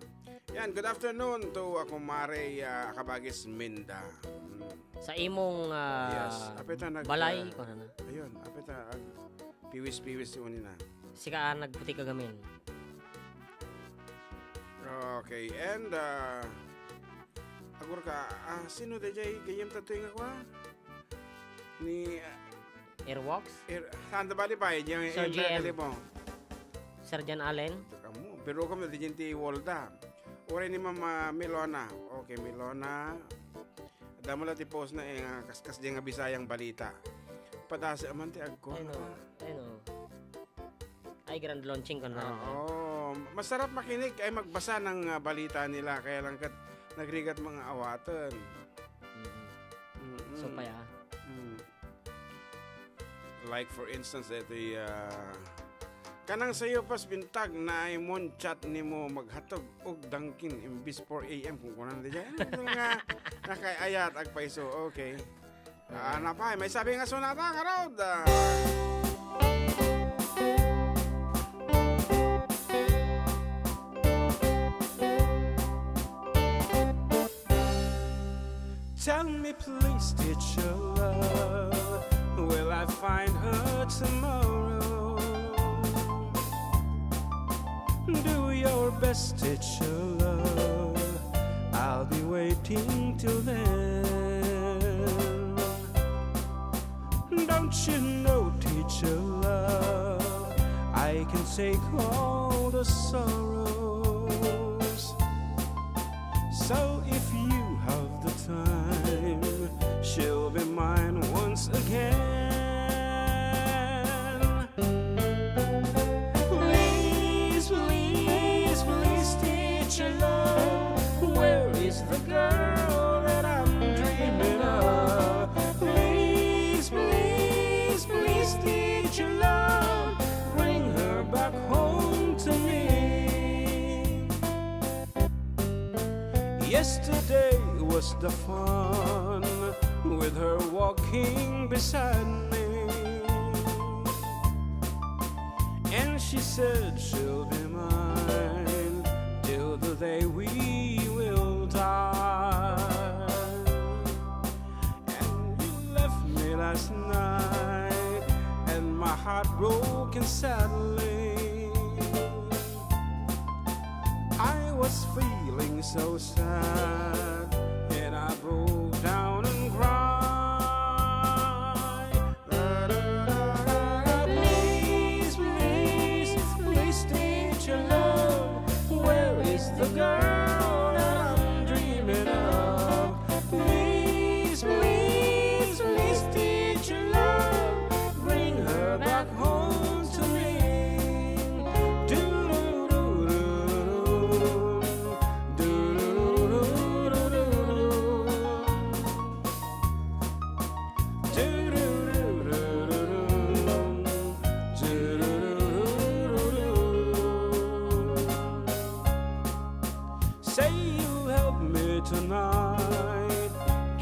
yan, good afternoon to, ah, kumare, ah, Akabagis Minda. Mm. Sa imong, ah, Yes. Apita nag-, balay, ah, kung ano. Ayun, apita, ag-, piwis-piwis ti unina. Sika, ah, nagputi ka gamin. Okay, and, ah, agur ka, ah, sino dayjay gayyem tattoy nga kua? Ni, ah, Airwalks? Air-, saan ta bali pa, eh, yung, Sir yung G M. Telepo. Sir John Allen? Kamu, pero kami di ti Walda. Ore ni Mama Milona. Okay, Milona. Damo la ti post na, eh, nga kaskas di nga Bisayang balita. Padasa man ti agko. Ay, no. Ay, no. Ay, grand launching ko na. Oo. Masarap makinig ay magbasa ng, ah, balita nila. Kaya lang kat nagrigat mga awaten. Mm-mm. Mm-mm. So, paya? Mm. Like, for instance, iti, ah, kanang sayo pas bintag, naay mon chat nimo maghatag og dangkin imbis four A M kung kunan di dyan. Ano nga, nakaayat, agpaiso. Okay. Ah, napay, may sabi nga sunata, karod. Ah. Tell me please, teacher love, will I find her tomorrow? Do your best, teacher love, I'll be waiting till then. Don't you know, teacher love, I can take all the sorrows. So if you have the time, she'll be mine once again. Please, please, please, teacher love, where is the girl that I'm dreaming of? Please, please, please, teacher love, bring her back home to me. Yesterday was the fun with her walking beside me. And she said she'll be mine till the day we will die. And you left me last night, and my heart broken sadly. I was feeling so sad, and I broke down and cried. Please, please, please, teacher love, where is the girl that I'm dreaming of? Please, please, please, teacher love, bring her back home to me. Do-do-do-do-do. Do-do-do-do-do-do. Do-do-do-do-do-do. Do-do-do-do-do-do. Say you'll help me tonight,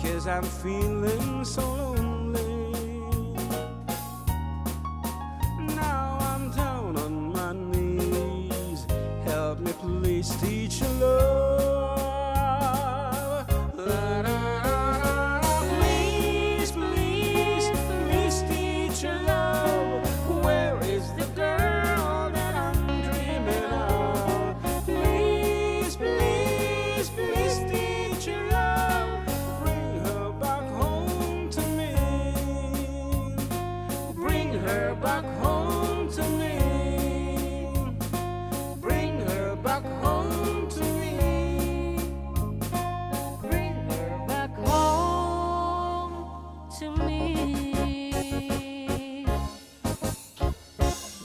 'cause I'm feeling so lonely. Now I'm down on my knees. Help me, please, teacher love. La, la, la, la, la. Please, please, please, teacher love. Where is the girl that I'm dreaming of? Please, please, please, teacher love. Bring her back home to me. Bring her back home to me. Bring her back home to me. Bring her back home to me.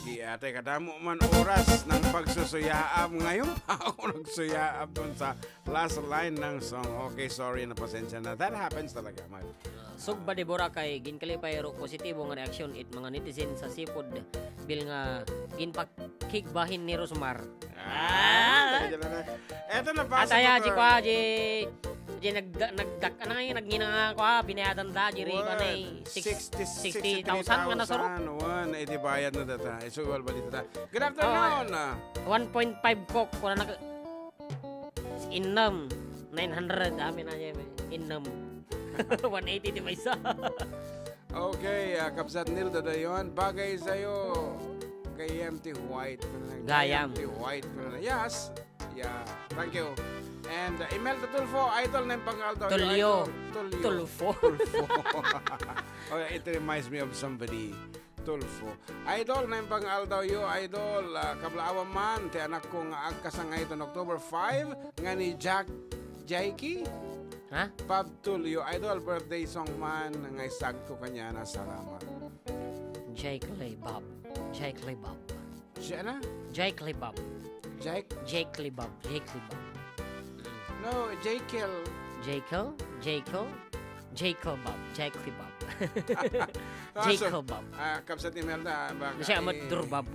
Di ate, kadamo man oras ng pagsusuyaab. Ngayon pa ako nagsuyaab dun sa last line ng song. Okay, sorry, napasensya na. That happens talaga, my Sugba de Boracay, ginkalipay ro positibo nga reaksyon it mga netizen sa seafood bill nga ginpakigbahin ni Rosmar. Ah, Ah. Talaga na. Eto na, pa At sa aya, Di Super. Kwa, di, di nag-, nag-, ano nga yun, nagnginanga ko, ah, binayadan da, di rin, What? ano eh, six-, Sixty, sixty thousand nga nasuro. sixty-three thousand, one, eh, di bayad na data. Eh, so, wala ba dito ta? Good afternoon, Oh, ah. one point five Coke, wala na ka-, Innem. Nine hundred, amin na niya, eh. Innem. One eighty ti maysa. Okay, ah, Kabsat Nilda dayon. Bagay sa'yo. Gayam ti white. Gayam. Gayam ti white. Yes. Yeah. Thank you. And, uh, Imelda Tulfo, idol na yung pangal daw. Tulio. Idol. Tulio. Tulfo. Tulfo. Oh, it reminds me of somebody. Tulfo. Idol, naimbag nga aldaw yo, idol. Ah, kablaawan man ti anakko nga agkasangay ton October five, nga ni Jack, Jaiki? Ha? Pab Tulio, idol, birthday song man nga isagko kaniana. Salamat. Jake Lee Bob. Jake Lee Bob. Siya na? Jake Lee Bob. Jake? Jake Lee Bob. Jake Lee Bob. No, Jekyll. Jekyll? Jekyll? Jekyll Bob. Jake Lee Bob. Ah, so, Jekyll Bob. Ah, kabsat ni Imelda, ah, baka Siya, i- Amador Bob.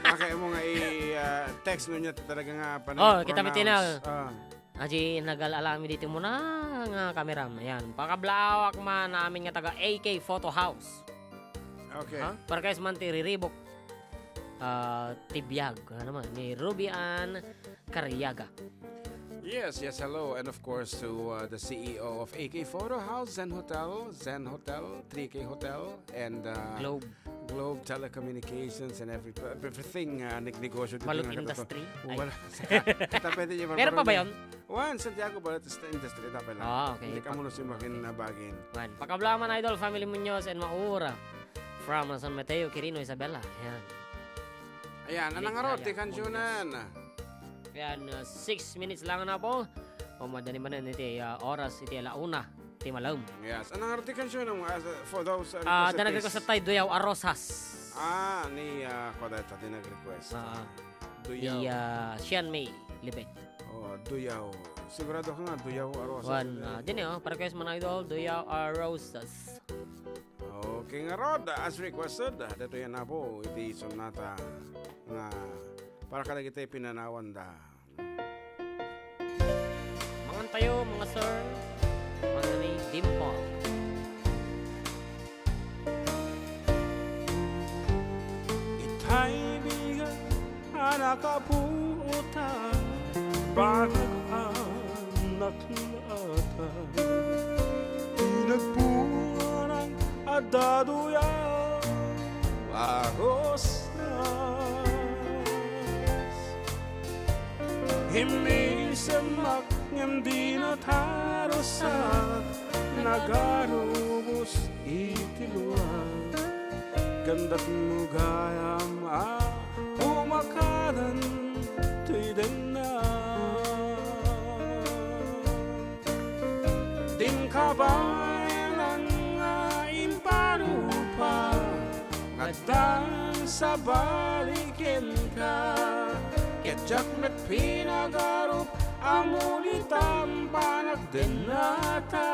Baka mo nga i, ah, text no niya talaga nga panay Oh, kita pronounce. Mitinal. Ah. Aji, nagal-alami dito muna nga kameram. Ayan. Pakablawak man, amin nga taga A K Photo House. Okay. Ha? Para guys man ti riribok. Ah, ti biag. Ano man? Ni Ruby Ann Cariaga. Yes, yes, hello. And of course to, uh, the C E O of A K Photo House, Zen Hotel, Zen Hotel, three K Hotel, and, uh, Globe. Globe Telecommunications and every, everything, uh, neg-, negosyo dito Balot nga katato. Industry? Ay. Wala. Tapete niya Meron pa ba yun? Juan, Santiago Balot Industry, tapay lang. Ah, okay. Hindi ka muna sumakin na bagin. Juan, pakablaman, idol, family Muñoz and Maura. From San Mateo, Quirino, Isabela. Ayan. Ayan, anang Nick arot, Raya, ti kansionan. Muñoz. Ayan, uh, six minutes lang na po. O, madani man iti, uh, oras, iti ala una, ti malem. Yes, anang arot ti kansionan, uh, for those, uh, Ah, request, da nag-request please. Tayo, Duyaw a Rosas. Ah, ni, uh, Kodeta, di nag-request. Ah, Duyaw. Ni, uh, Sian May Libet. Oh, Duyaw. Sigurado ka nga, Duyaw a Rosas. Juan, uh, dini, oh, para kayo sa mga idol, Duyaw a Rosas. Okay nga rod, as requested, dito yan na po, iti sonata nga para kadagiti pinanawan da. Mangan tayo, mga sir. Mangan ni Dimple. Itay bigat a nakapuotan, bakit anak latan? Pinagbuanan a daduya, agos na. Himmi sa mak- Arusak, nagarubos iti luag. Gandat mo gayam a umakadan toy denna. Din kabaelan nga imparupa, ngaddan sabali kenka. Ket diak met pinagarup a mulitan panagdennata.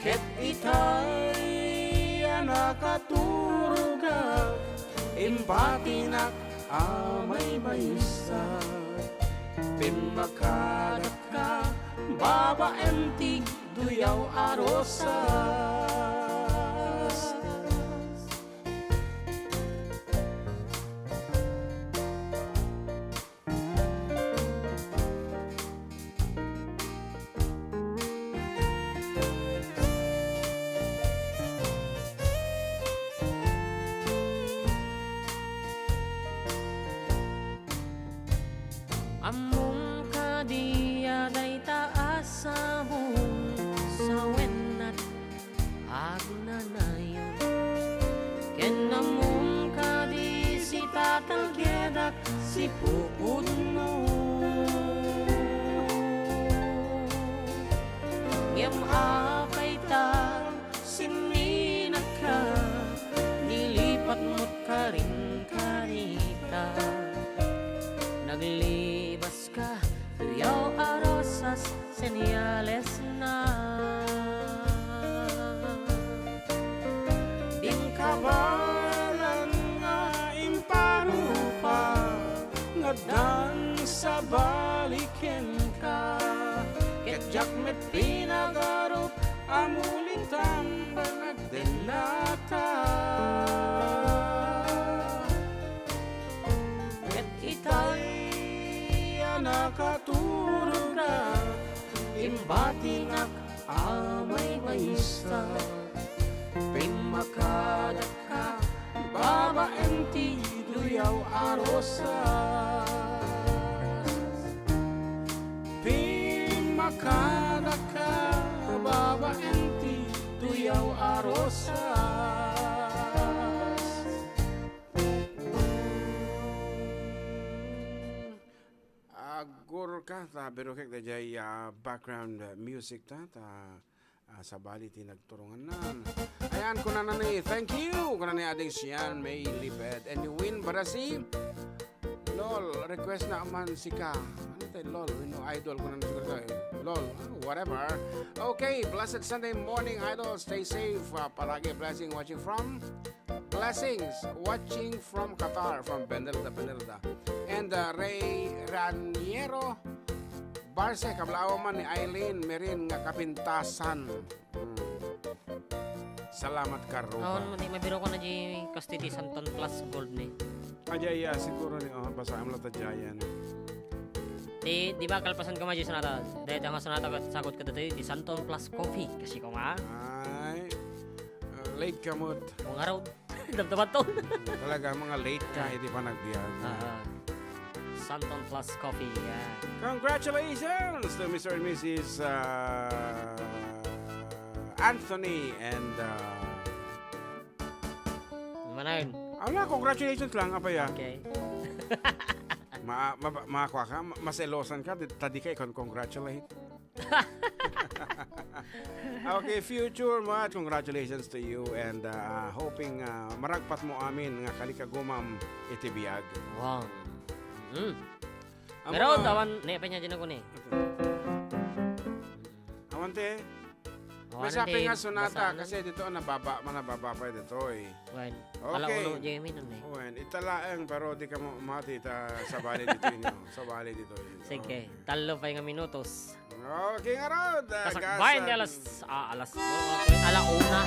Ket itay a nakaturogak, imbatinak a maymaysa. Pimmakadakka, babaen ti duyaw a rosas. Ammom kadi a dayta a sabong sawennak agnanayon? Ken ammom kadi sitatalgedak sipupudno? Ngem apay ta sinninakka, nilipatmot karin kanita? Naglibas ka, duyaw a rosas, senyales na. Din kabaelan nga imparupa, ngaddan sabali kenka. Ket diak met pinagarup a mulitan panagdennata. Ket itay a nakaturogak, imbatinak a maymaysa. Pimmakadakka, babaen ti duyaw a rosas. Pimmakadakka, babaen ti duyaw a rosas. Agurka ta birokek daydiay, ah, background, ah, music ta, ta, ah, sabali ti nagturongannan. Ayan, kunana ni, "Thank you," kunana ni Ading Sian May Libed. And ni Win Barasi, "Lol, request na man sika." Ano tayo, Lol? Wenno Idol, kunana siguro tayo. Lol, ah, whatever. Okay, blessed Sunday morning, Idol. Stay safe. Ah, palagi blessing watching from Blessings, watching from Qatar, from Benelda, Benelda. And, uh, Ray Raniero Barce, kablawan man ni Eileen Merin nga kapintasan. Hmm. Salamat, Karuba. Awan mo, di mabiro ko na di kastoy ti Santon Plus Gold ni. Ajay, ah, siguro ni, oh, basaem la ta jayan. Di, di ba kalpasan ka, Maji, sonata? Dahil nga sonata, sagot ka dito, di Santon Plus Coffee. Kasi ko nga. Ay, uh, late ka mo. Kung araw, Dabdaban to. Talaga, mga late ka, iti panagbiag. Ah, Santon Plus Coffee, yeah. Congratulations to Mister and Missus, uh, Anthony and, uh, Manayon. Ala, congratulations lang, apaya. Okay. Ma-, ma-, makwa ka, ma-, maselosan ka, di, ta di ka ikon congratulate. Okay, future Mat, congratulations to you and, uh, hoping, uh, maragpat mo amin nga kalikagumam iti biag. Wow. Mm. Amo Pero nga. Awan, ne, pa niya dyan ako ni. Awan te. Awan May sabi te, nga sonata, basaan na. Kasi dito, nababa, manababa pa dito eh. Wen. Okay. Ala uno, Jimmy, nun eh. Wen, ita laeng, pero di ka mo-, mati, ta sabali dito inyo. Sabali dito inyo. Sige, talo pa yung minutos. Okay, nga raw, da-, Kasakbayan di gasan. Alas, ah, alas, ala una.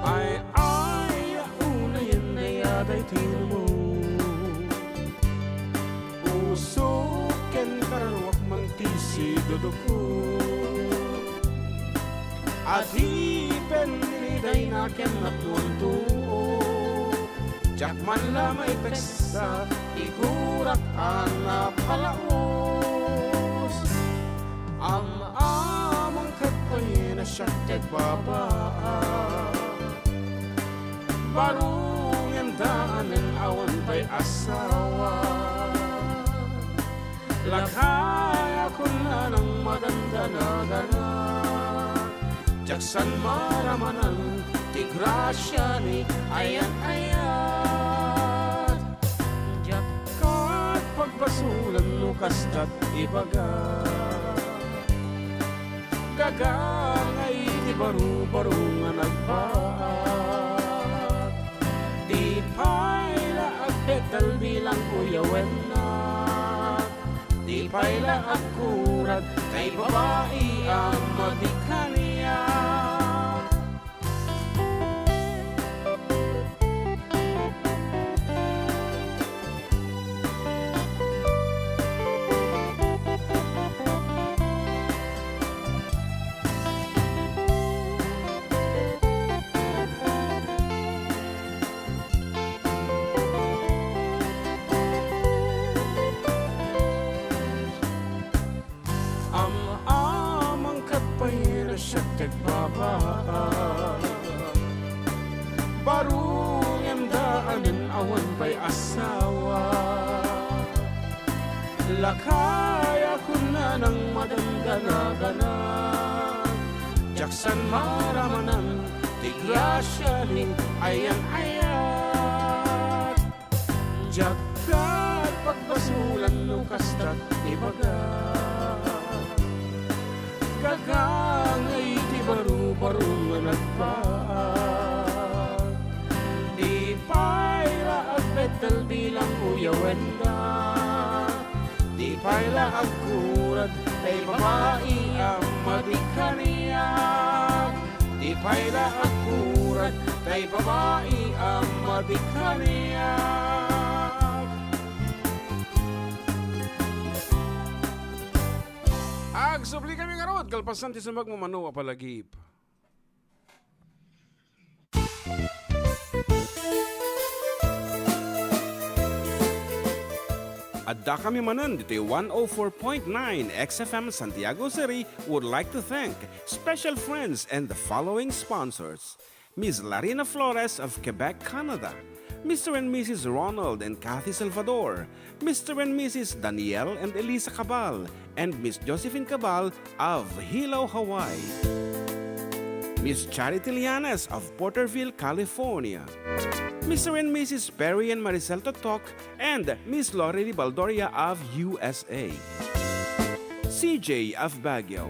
Ay, ay, una yan, ay, aday, tino mo. Puso ken kararuak man ti sidudukko. Adipen ni dayna ken napnuan tuo. Diak man la maipeksa, igurak a napalaos. Am-among ket pay a siak ti agbabaak. Baro ngem daanen awan pay asawa. Lakayakon a nang madandanagana. Diak san maramanan ti grasia ni ayan-ayat. Diak ket pagbasolan no kastat ibaga. Gagangay ti baro-baro nga nagbaak. Di pay la agbeddel bilang uyawenna. Di pay la agkurad tay babai a madi kaniak. Am-among ket pay a siak ti agbabaak. Baro ngem daanen awan pay asawa. Lakayakon a nang madandanagana. Diak san maramanan ti grasia ni ayan-ayat. Diak ket pagbasolan no kastat ibaga. Gagangay ti baro-baro nga nagbaak. Di pay la agbeddel bilang uyawenna. Di pay la agkurad tay babai a madi kaniak. Di pay la agkurad tay babai a madi kaniak. Agsubli kami ngarud, kalpasan ti sumagmamano a palagip. Adda kami manen ditoy one oh four point nine X F M Santiago City would like to thank special friends and the following sponsors: Miss Larina Flores of Quebec, Canada, Mister and Missus Ronald and Kathy Salvador, Mister and Missus Daniel and Elisa Cabal, and Miss Josephine Cabal of Hilo, Hawaii. Miss Charity Lianes of Porterville, California. Mister and Missus Perry and Maricel Totok and Miss Lorely Baldoria of U S A. C J of Baguio.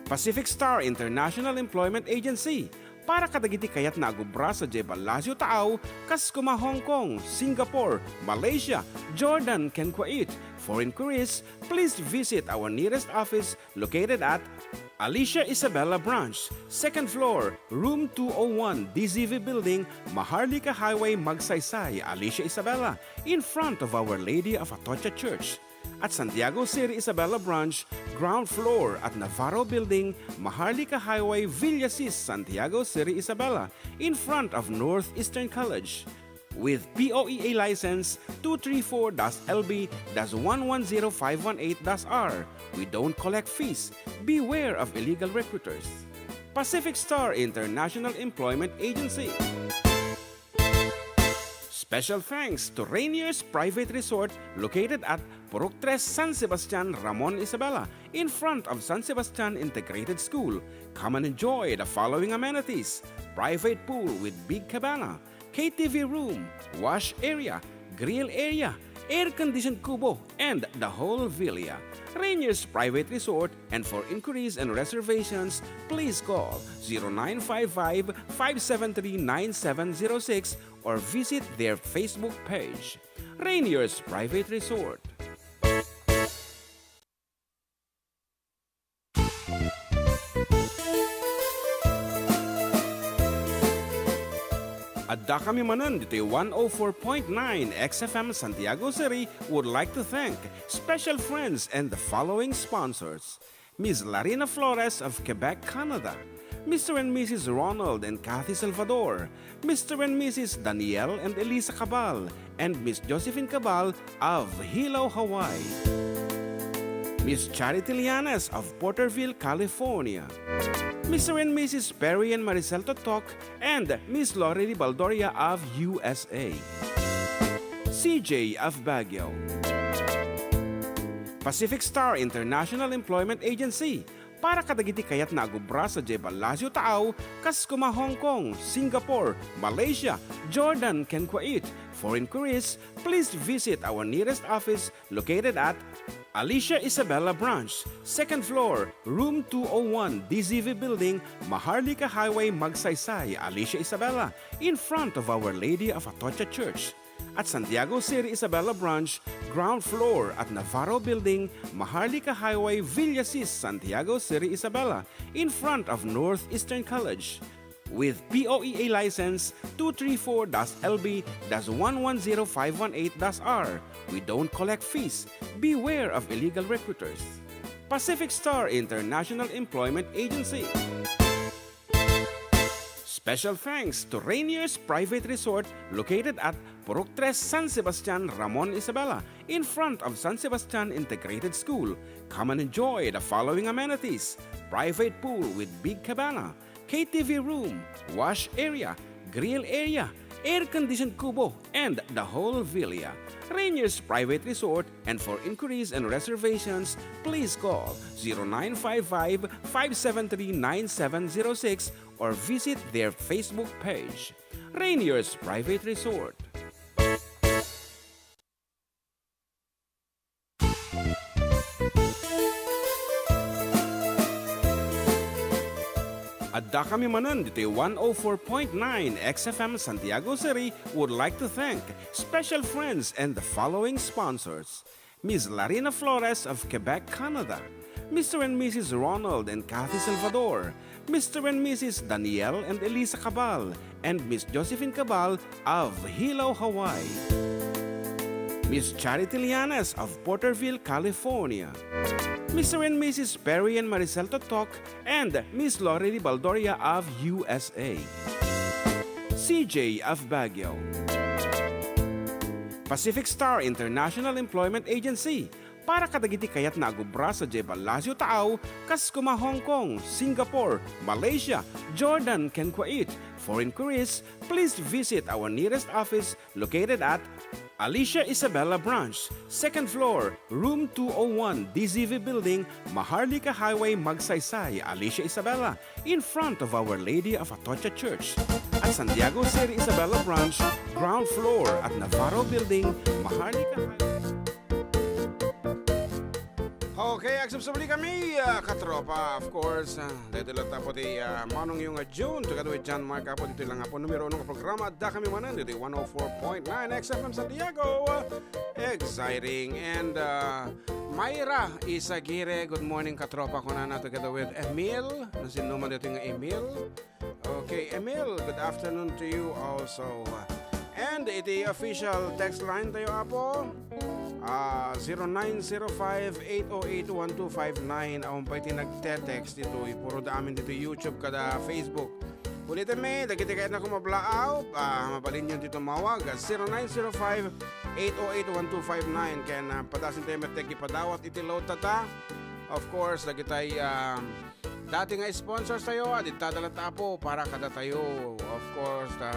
Pacific Star International Employment Agency, para kadagiti kayatna a gubra sadiay Palacio Taau, kas kuma Hong Kong, Singapore, Malaysia, Jordan, ken Kuwait. For inquiries, please visit our nearest office located at Alicia Isabela Branch, second floor, room two oh one, D Z V Building, Maharlika Highway, Magsaysay, Alicia Isabela, in front of Our Lady of Atocha Church. At Santiago City Isabela Branch, ground floor at Navarro Building, Maharlika Highway, Villasis, Santiago City Isabela, in front of Northeastern College. With P O E A license two three four dash L B dash one one zero five one eight dash R, we don't collect fees. Beware of illegal recruiters. Pacific Star International Employment Agency. Special thanks to Rainier's Private Resort, located at Purok Tres, San Sebastian, Ramon, Isabela, in front of San Sebastian Integrated School. Come and enjoy the following amenities: private pool with big cabana, K T V room, wash area, grill area, air-conditioned kubo, and the whole villa. Rainier's Private Resort, and for inquiries and reservations, please call zero nine five five, five seven three, nine seven zero six or visit their Facebook page. Rainier's Private Resort. Adda kami manen ditoy one oh four point nine X F M Santiago City would like to thank special friends and the following sponsors: Miss Larina Flores of Quebec, Canada, Mister and Missus Ronald and Kathy Salvador, Mister and Missus Daniel and Elisa Cabal, and Miss Josephine Cabal of Hilo, Hawaii, Miss Charity Lianes of Porterville, California, Mister and Missus Perry and Maricel Totok, and Miss Lorely Baldoria of U S A, C J of Baguio. Pacific Star International Employment Agency, para kadagiti kayatna a agubra sadiay Palacio Taaw, kas kuma Hong Kong, Singapore, Malaysia, Jordan, ken Kuwait. For inquiries, please visit our nearest office located at Alicia Isabela Branch, second floor, room two oh one, D Z V Building, Maharlika Highway, Magsaysay, Alicia Isabela, in front of Our Lady of Atocha Church. At Santiago City Isabela Branch, ground floor at Navarro Building, Maharlika Highway, Villasis, Santiago City Isabela, in front of Northeastern College. With P O E A license two three four dash L B dash one one zero five one eight dash R, we don't collect fees. Beware of illegal recruiters. Pacific Star International Employment Agency. Special thanks to Rainier's Private Resort located at Purok Tres, San Sebastian, Ramon Isabela, in front of San Sebastian Integrated School. Come and enjoy the following amenities: private pool with big cabana, K T V room, wash area, grill area, air-conditioned kubo, and the whole villa. Rainier's Private Resort, and for inquiries and reservations, please call zero nine five five, five seven three, nine seven zero six or visit their Facebook page. Rainier's Private Resort. Addakami manen ditoy one oh four point nine X F M Santiago City would like to thank special friends and the following sponsors: Miss Larina Flores of Quebec, Canada, Mister and Missus Ronald and Kathy Salvador, Mister and Missus Daniel and Elisa Cabal, and Miss Josephine Cabal of Hilo, Hawaii, Miss Charity Lianes of Porterville, California, Mister and Missus Perry and Maricel Totok, and Miss Lorely Baldoria of U S A, C J of Baguio, Pacific Star International Employment Agency, para kadagiti kayatna a agubra sadiay Palacio Taaw, kas kuma Hong Kong, Singapore, Malaysia, Jordan, ken Kuwait. For inquiries, please visit our nearest office located at Alicia Isabela Branch, second floor, room two oh one, D Z V Building, Maharlika Highway, Magsaysay, Alicia Isabela, in front of Our Lady of Atocha Church. At Santiago City Isabela Branch, ground floor at Navarro Building, Maharlika Highway. Okay, agsubsubli kami, ah, katropa. Of course, ah, daytoy latta po ti, ah, manongyo nga June, together with John Mark, apo ditoy lang nga po numero uno nga programa, Addakami Manen, ditoy one oh four point nine X F M Santiago. Exciting. And, ah, Myra Isagire, good morning, katropa, kunana, together with Emil. No, sino man ditoy nga Emil? Okay, Emil, good afternoon to you also. And iti official text line tayo, apo. Ah, zero nine zero five, eight oh eight, one two five nine. Awan pay ti nagte-text ditoy. Puro da amin ditoy YouTube kada Facebook. Ulitem, dagiti kayatna koma blackout, ah, mabalinyo ti tumawag. Zero nine zero five, eight oh eight, one two five nine. Ken, ah, padasen tayo met ti agipadawat iti load tata. Of course, dagitay, ah, dati nga sponsors tayo, ah, dita da latta, apo, para kadatayo. Of course, ta,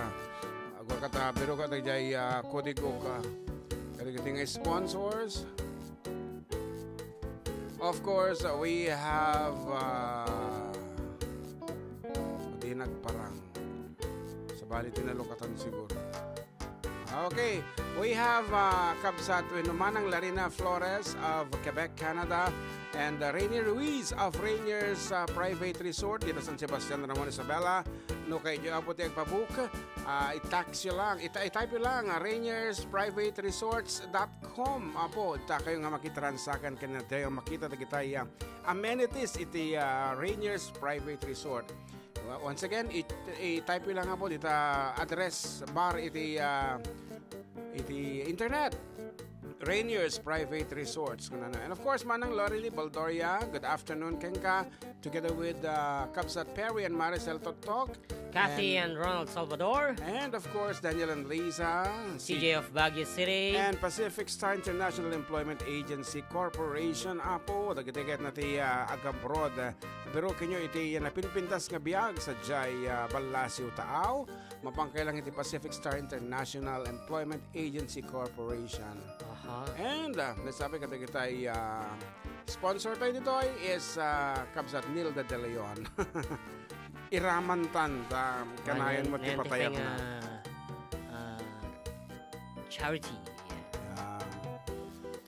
agwa kata, pero kata jay, ah, kodigo ka. Kadagiti nga sponsors. Of course, uh, we have, uh, di nagparang. Sabali ti nalukatan siguro. Okay, we have, uh, Kabsat wenno Manang Larina Flores of Quebec, Canada, and, uh, Rainier Ruiz of Rainier's, uh, Private Resort dita San Sebastian, Ramon Isabela. No kayatyo, apo, ti agpabook, ah, i-text yo lang, ita-, i-type yo lang, ah, Rainier's Private Resorts dot com. Apo, dita kayo nga makitransakan ken dita makita dagitay, ah, amenities iti, ah, Rainier's Private Resort. Wa-, once again, i-, i-type yo lang, apo, dita address bar iti, ah, iti internet. Rainier's Private Resorts, kunana. And of course, Manang Lorely Baldoria, good afternoon kenka, together with, uh, Kabsat Perry and Maricel Toktok. Kathy and, and Ronald Salvador. And of course, Daniel and Lisa. C J of Baguio City. And Pacific Star International Employment Agency Corporation, Apo, dagiti ket na ti, uh, agabroad. Uh, pero kenyo iti napinpintas nga biag sa jay, uh, Ballasio Taaw. Mapangkailang iti Pacific Star International Employment Agency Corporation. Aha. And, uh, nasabi kadagitay, uh, sponsor tayo ditoy is, uh, Kabsat Nilda De Leon. Iramantan ta kanayon mo ti patayam na. Ah, charity. Yeah.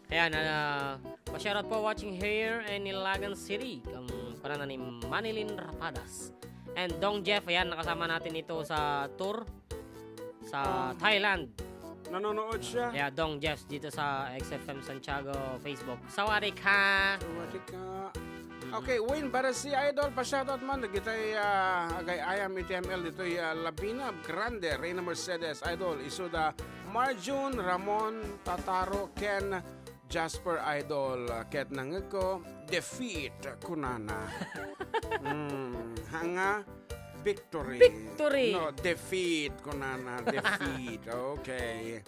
Ayan, ah, pa-shoutout po watching here in Ilagan City. Ang panana ni Manilyn Rapadas. And Dong Jeff, ayan, nakasama natin ito sa tour sa Thailand. Nanonood siya. Yeah, Dong Jeff dito sa X F M Santiago Facebook. Sawadee ka! Sawadee ka. Mm. Okay, Wayne Barasi, idol, pa-shoutout man. Dagitay, ah, agay-ayam iti M L ditoy, ah, Labina Grande, Reyna Mercedes, idol, isuda Marjun, Ramon, Tataro, Ken, Jasper, idol, ah, ket nangegko, defeat, kunana. Mm, hanga, victory. Victory. No, defeat, kunana, defeat. Okay.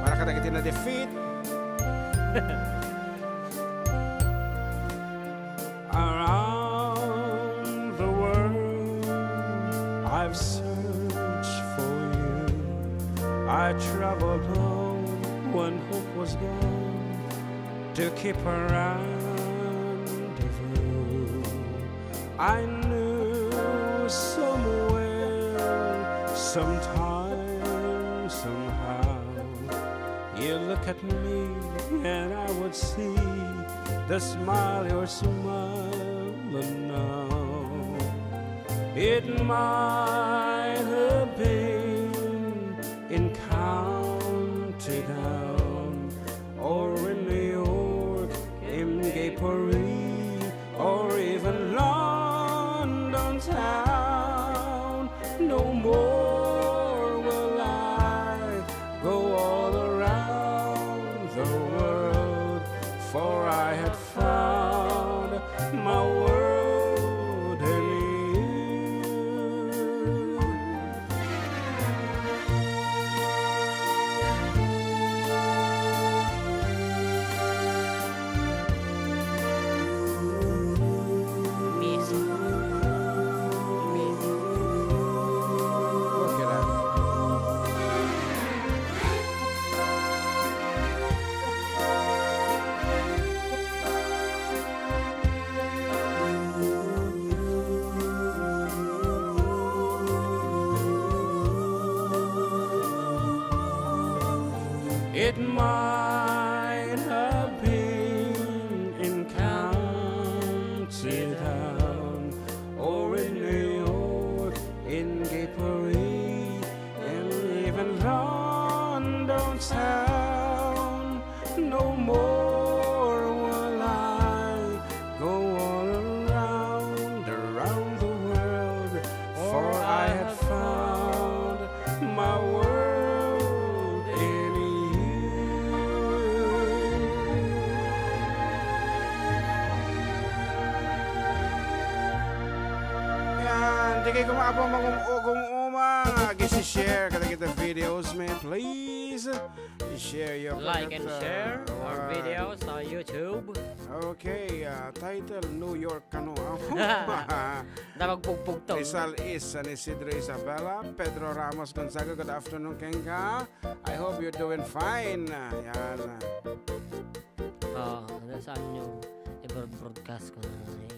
Para kadagiti na-defeat. Around the world, I've searched for you. I traveled home when hope was gone to keep a rendezvous. I knew somewhere, sometime, somehow, you look at me and I would see the smile you're smiling now. It might have been in County Down or in New York, in Gay Paris, or even London town. No more will I go all around the world, for I had found my world in you. Miss. Miss. Okay lang. It might have been in County Down or in New York, in Gay Paris, and even London town. No more will I go all around, around the world, for I had found my world in you. Yan, di kayo kumapa magum-, gum-uma, ag-share kadagiti videos, man, please. I-share your Like and product, uh, share our alright. Video sa YouTube. Okay, uh, title, New York Kano. Napagpugpugtaw. Rizal East, San Isidro Isabela, Pedro Ramos Gonzaga, good afternoon, kenka. I hope you're doing fine. Ayan. Oh, ano, saan nyo i-broadcast ko na, eh?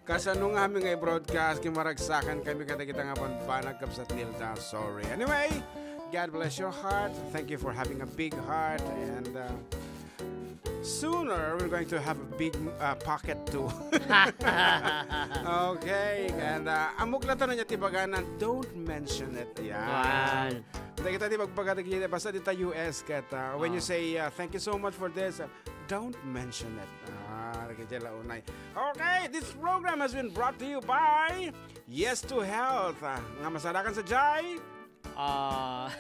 Kasano nga mi nga i-broadcast, kay maragsakan kami kadagita nga banbanag, Kabsat Nilda. Sorry. Anyway, God bless your heart. Thank you for having a big heart. And, uh, sooner, we're going to have a big, uh, pocket too. Okay. And, uh, ammok latta no ania ti ibagana, don't mention it. Yan. Yan. Dagita ti bagbaga dagiti, basta dita U S ket, uh, when you Oh. say, uh, "Thank you so much for this," uh, don't mention it. Ah, dagiti la unay. Okay, this program has been brought to you by Yes to Health. Ah, nga masarakan sa jay. Ah.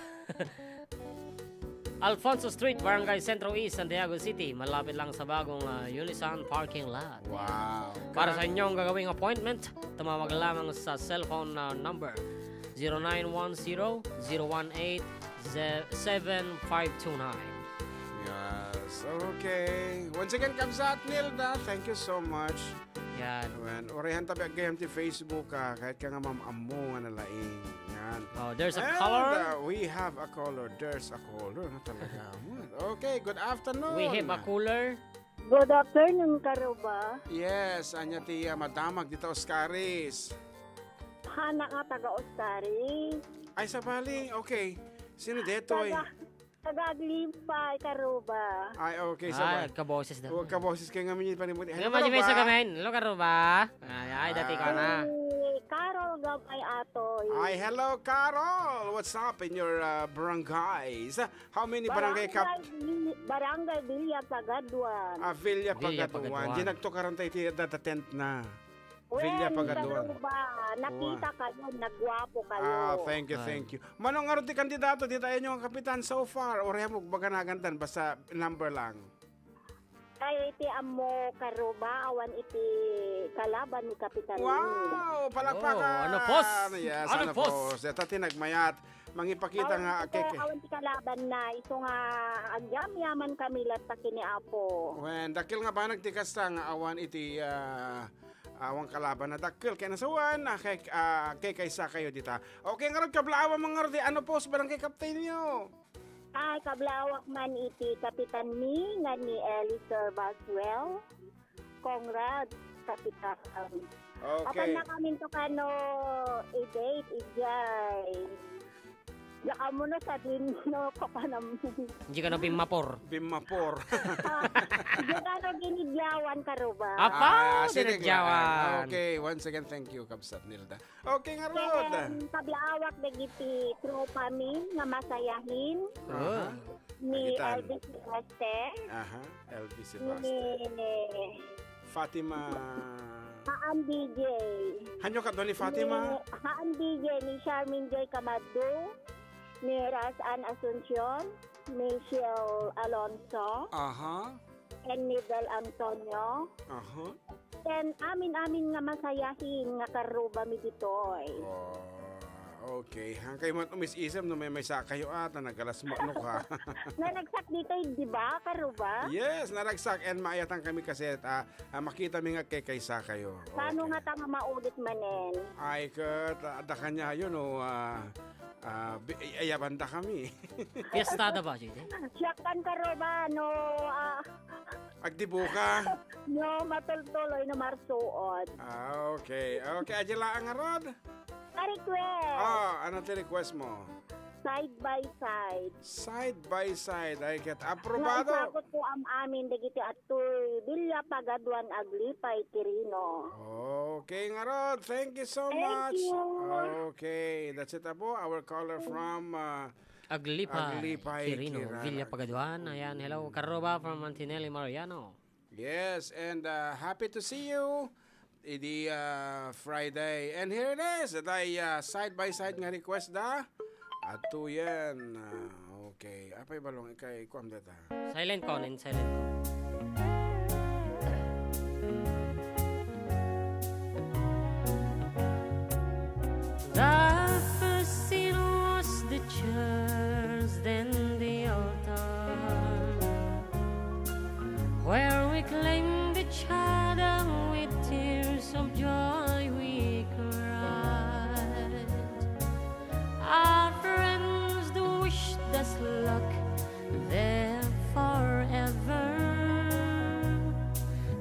Alfonso Street, Barangay Centro East, Santiago City. Malapit lang sa bagong, ah, Unisan parking lot. Wow. Para sa inyong gagawing appointment, tumawag lamang sa cellphone, ah, number zero nine one zero, zero one eight, seven five two nine. Yes, okay. Once again, Kabsat Nilda, thank you so much. Yan. Amen. Uray, han tabi aggayam ti Facebook, ah, ket ka nga mam-ammo nga nalaing. Yan. Oh, there's a And, color. uh, we have a color. There's a color. Nga talaga. Okay, good afternoon. We have a cooler. Good afternoon, Karuba. Yes, ania ti, ah, madamag dita Oscaris? Hana nga taga Oscaris. Ay, sabali. Okay. Sino detoy? Taga Taga Aglipay, Karuba. Ay, okay, sabay. Ay, agkaboses da. Huwag kaboses kayo ngamin yung panimuti. Hello, Karuba. Hello, Karuba. Ay, ay, dati ka na. Si Carol Gamay Atoy. Ay, hello, Carol. What's up in your, uh, barangays? How many barangay cap- Barangay Vil-, Barangay Villa Pagaduan. Ah, Villa Villa Pagaduan. Pagaduan. Di nagtukaran tayo ti data tent na. Villa Wen, Pagaduan. Karuba, nakita Wa. kayo, nagwapo kayo. Ah, thank you, Ay. thank you. Manong ngarud ti kandidato, dita inyo nga kapitan so far? Uray mo, baga nagantan, basta number lang. Kay iti ammo, Karuba, awan iti kalaban ni Kapitan Wow! Nino. Palakpakan! Oh, ano, boss? Yes, Ano, ano, boss? boss? Deta ti nagmayat. Mangipakita Awan nga ti ka-, keke. awan ti kalaban na, isu nga agyamyaman kami latta kini Apo. Wen, dakkel nga banag ti kasta nga awan iti, ah, awan kalaban na dakkel. Kaya nasawan, ah, kay, ah, kay kaysa kayo dita. Okay, ngarud, kablaawan mo ngarud, ano po sa barangay captain nyo? Ay, kablawak man iti kapitan mi, nga ni Eli Sir Baswell. Conrad, kapitan. Okay. Apan nakamin to kano i-date, ijay. Diak ammo no sadin no kapanam. Hindi ka na bimmapor. Bimmapor. Ah, diak ano ginidyawan, Karuba. Apa? Ah, sige, Ginidyawan. Okay, once again, thank you, Kabsat Nilda. Okay, ngarud. Ken, pablaawak dagiti tropa mi nga masayahin. Aha. Oh. Ni Nagitan. Elvis Silvestre. Aha, Elvis Ni Silvestre. Fatima. Haan D J. Hanyo kadua ni Fatima? Ni Haan D J, ni Charmin Joy Camardo, ni Ras Ann Asuncion, Michelle Alonso, Aha. and Nidal Antonio. Aha. Ken amin-amin nga masayahin nga karruba mi ditoy. Oh, okay. Hangkay man umis-isem no may maysa kayo ata, nagalasmo no ka. Naragsak ditoy, di ba, karruba? Yes, naragsak. And maayatan kami kasi, ah, ah, makita mi nga kay kaysa kayo. Paano Okay. nga ta nga maulit manen? Ay, ket, ah, adda kanya yun, oh, ah, ah, bi-, ay-, ayaban da kami. Fiesta da ba, J J? Siak kan karruba, no, ah, Agdibo ka? No, matultuloy no marsuot. Ah, okay. Okay, adya laang ngarud? A request. Ah, ano ti request mo? Side by side. Side by side. Ay, ket aprobado. Naisakot ko am-amin dagiti attoy. Villa Pagaduan, Aglipay, Quirino. Okay, ngarud. Thank you so Thank much. you. Okay, that's it, Apo. Our caller from, uh, Aglipay, Aglipay, Quirino, Quirino. Villa Pagaduan. Ayan, hello, Karuba from Antinelli, Mariano. Yes, and, uh, happy to see you idi, uh, Friday. And here it is, itay, uh, side by side nga request da. Atuyen. Uh, okay. Apay balong ikay kuam data. Silent ko, in silent ko. The first scene was the church, then the altar, where we claimed each other with tears of joy we cried. Our friends do wish us luck there forever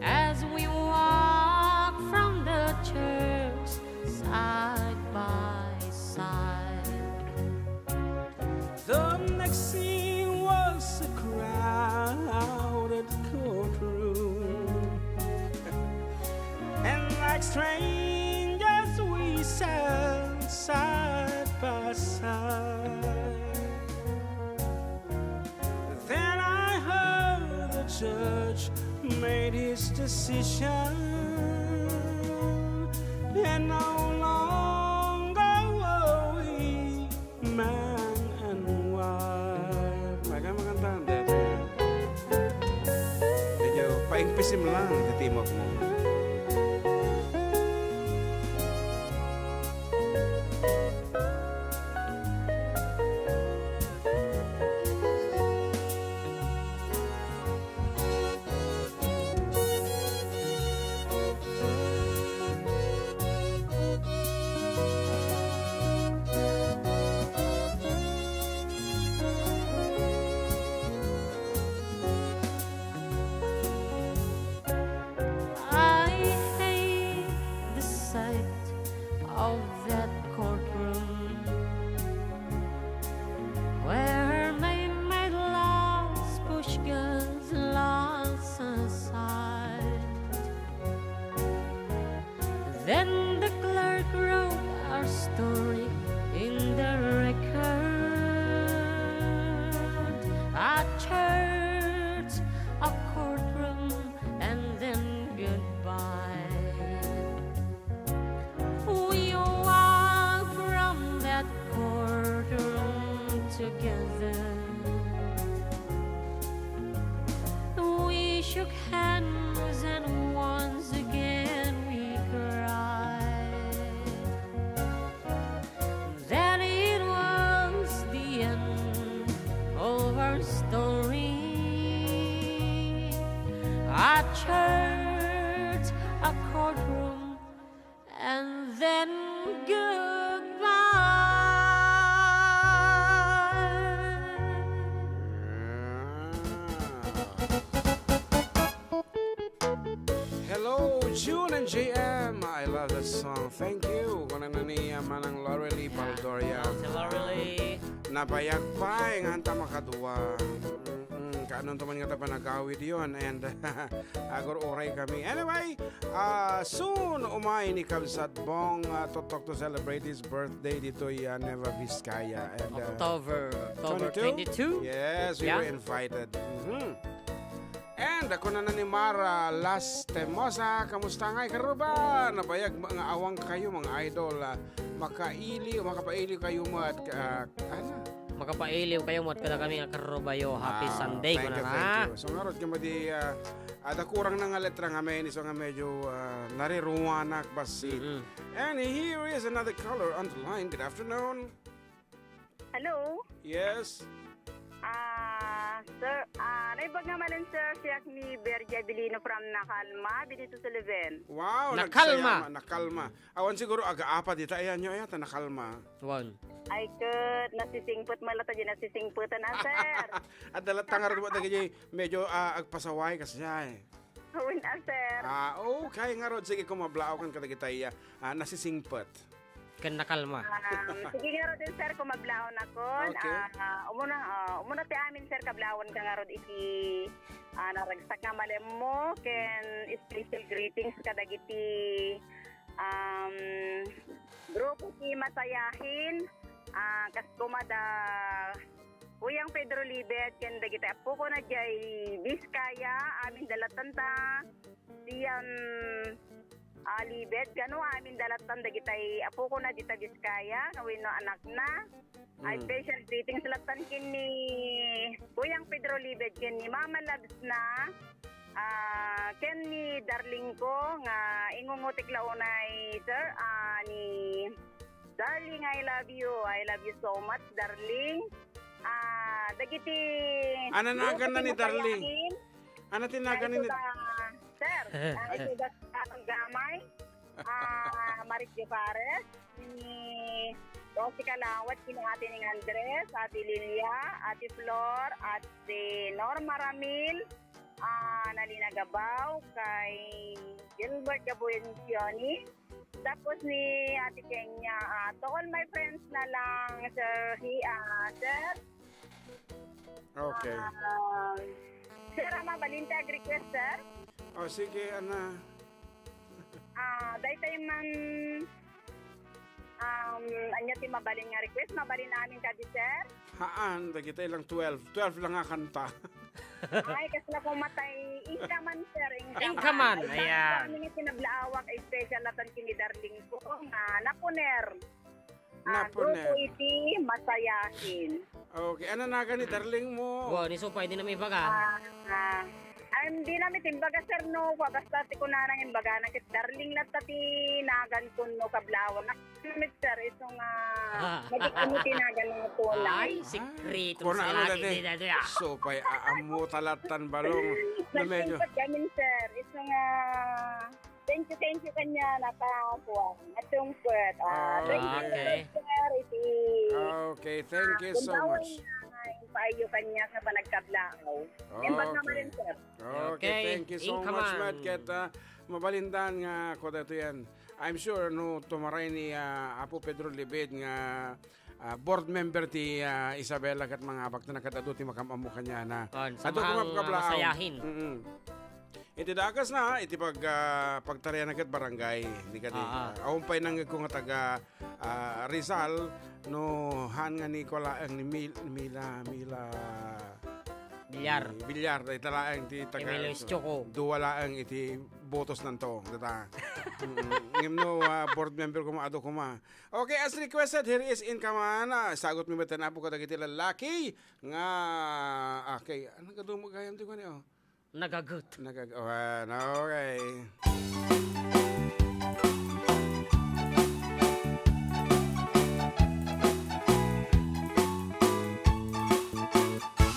as we walk from the church side by side. The next scene was a crowded courtroom, and like strangers we sat side by side. Then I heard the judge made his decision, and no longer were we man and Simlang ti timokmo. I hate the sight of that courtroom where my, my lost push girls lost aside. Then the clerk wrote our story in the record. A church, a courtroom, and then goodbye. We walked from that courtroom together. We shook hands and once again we cried. Then it was the end of our story. A church, a courtroom, and then goodbye. Hello, June and J M. I love that song. Thank you. Kunana ni, uh, Manang Lorelie Baldoria. Si Lorelie. Nabayag pay nga anta makadua. Mm, kaano to man nga ta panagawid yon. And agur-uray kami. Anyway, uh, soon, umay ni Kabsat Bong, uh, Totok to celebrate his birthday ditoy, uh, Nueva Vizcaya. And, uh, October, October twenty-two? Twenty-two? Yes, we were invited. Mhm. And, uh, kunana ni Mara Lastimosa, kamusta ngay, karuba? Nabayag nga awang kayo, mga idol. Ah, makaili, makapaili kayo, mga, ah, ano? Makapaili kayo, mga kadakami nga karubayo. Happy Sunday, thank you, thank you. So, ngarud, kamo di, ah, ada kurang na nga letra nga may, so nga medyo, ah, nariruanak, basi. Mm-mm. And here is another caller on the line. Good afternoon. Hello? Yes? Ah, sir, ah, naimbag nga manen, sir, siak ni Bergie Abilino from Nakalma, Benito Sullivan. Wow, Nakalma. Nagsayama, Nakalma. Awan siguro aga-apa dita, ayan nyo, ayan, ta Nakalma. Wan. Ay, ket, nasisingpet man latta, di nasisingpetan, ah, sir. Adda latta nga rudwa dagiti medyo, ah, agpasaway, kasi siya, eh. Wen, ah, sir. Ah, okay, ngarud, sige, kung mablaaw kan kadagitay, ah, nasisingpet. Ken nakalma. Um, sige ngarud, sir, kung mablaawakon. Okay. Ah, umuna, ah, umuna ti amin, sir, kablaawanka ngarud iti, ah, naragsak nga malemmo, ken special greetings kadagiti, um, grupo ti Masayahin, ah, kas koma da Kuyang Pedro Libet ken dagiti appokona diay Vizcaya, amin da lattanta, Sian, ah, Libet, kano amin da lattan dagitay appokona dita Vizcaya, wenno anakna. Ay, mm, special greetings lattan ken ni Kuyang Pedro Libet ken ni Mama Labs na, ah, ken ni darling ko nga ingungutik la unay, sir, ah, ni Darling, I love you. I love you so much, darling. Ah, dagiti Ania naganna ni darling? Ania ti naganna ni? Sir, ah, ito da sa Gamay. Ah, Marit Guivares, ni Rosie Calawat, kina Ate Ning Andres, Ate Lilia, Ate Flor, Ate Norma Ramil, ah, Nalina Gabao, kay Gilbert Gabuensioni, tapos ni Ate Kenya, ah, to all my friends na lang, Sir Hi-, ah, Sir. Okay. Ah, Sir, ah, mabalin ti ag-request, Sir? Oh, sige, Ana. Ah, daytay man, um, ania ti mabalin nga request? Mabalin amin kadi, sir? Haan, dagitay lang twelve. Twelve lang nga kanta. Ay, kasla ko matay. Inka man, sir, inka man. Inka man, ayan. Ay, sir, kami nga kinablaawak, ay special lattan ken ni darling ko, nga napuner. Ah, grupo iti Masayahin. Okay. Ania nagan ni darling mo? Wow, ni Supay, di na may baga. Ah, ah, Hindi na mi timbaga, sir, no. Basta ti kunana nga imbagana ket darling latta ti nagan kun no kablawan. Ano mi, sir, isu nga Ah. naging ano ti nagan nga tuna. Ay, sikreto Kuna sa ano lagi dati? Di dati, ah. So, pay, aammo talatan balong. Na medyo Nagsumpet kami, sir. Isu nga, thank you, thank you kanya, nakakuha. Nagsumpet. Ah, Ah, thank you, okay. sir. Iti Okay, thank you so Gundaway much. nga, nga, paayo kanya sa panagkablaaw. Imbag Okay. naman, sir. Okay, Okay, thank you so much, Inkaman. Mad. Ket, ah, mabalindan nga kuda ito yan. I'm sure, no, tumaray ni, ah, Apo Pedro Libid nga, ah, board member ti, ah, Isabela ket mga abak na ket adu ti makam-ammo kaniana. On, Adu samahang, koma ah, kablaaw. masayahin. Mm-mm. Iti dakas na, iti pag, ah, pagtarian na ket barangay, di kadi, Ah, ah. ah, awan pay nangngegko nga taga, ah, Rizal, no, han nga ni Kulaeng ni Mil-, Mila, Mila, Villar. Ni Villar, dayta laeng ti taga Emilio Choco. Dua laeng iti botos nanto, data. Mm, ngem no, ah, board member koma, adu koma. Okay, as requested, here is Inkaman. Ah, sagot mi met ti apo kadagiti lalaki nga, okay, ano ka dumagayam ti kanya, oh? Nagagut. Nagag-, oh, ano, okay.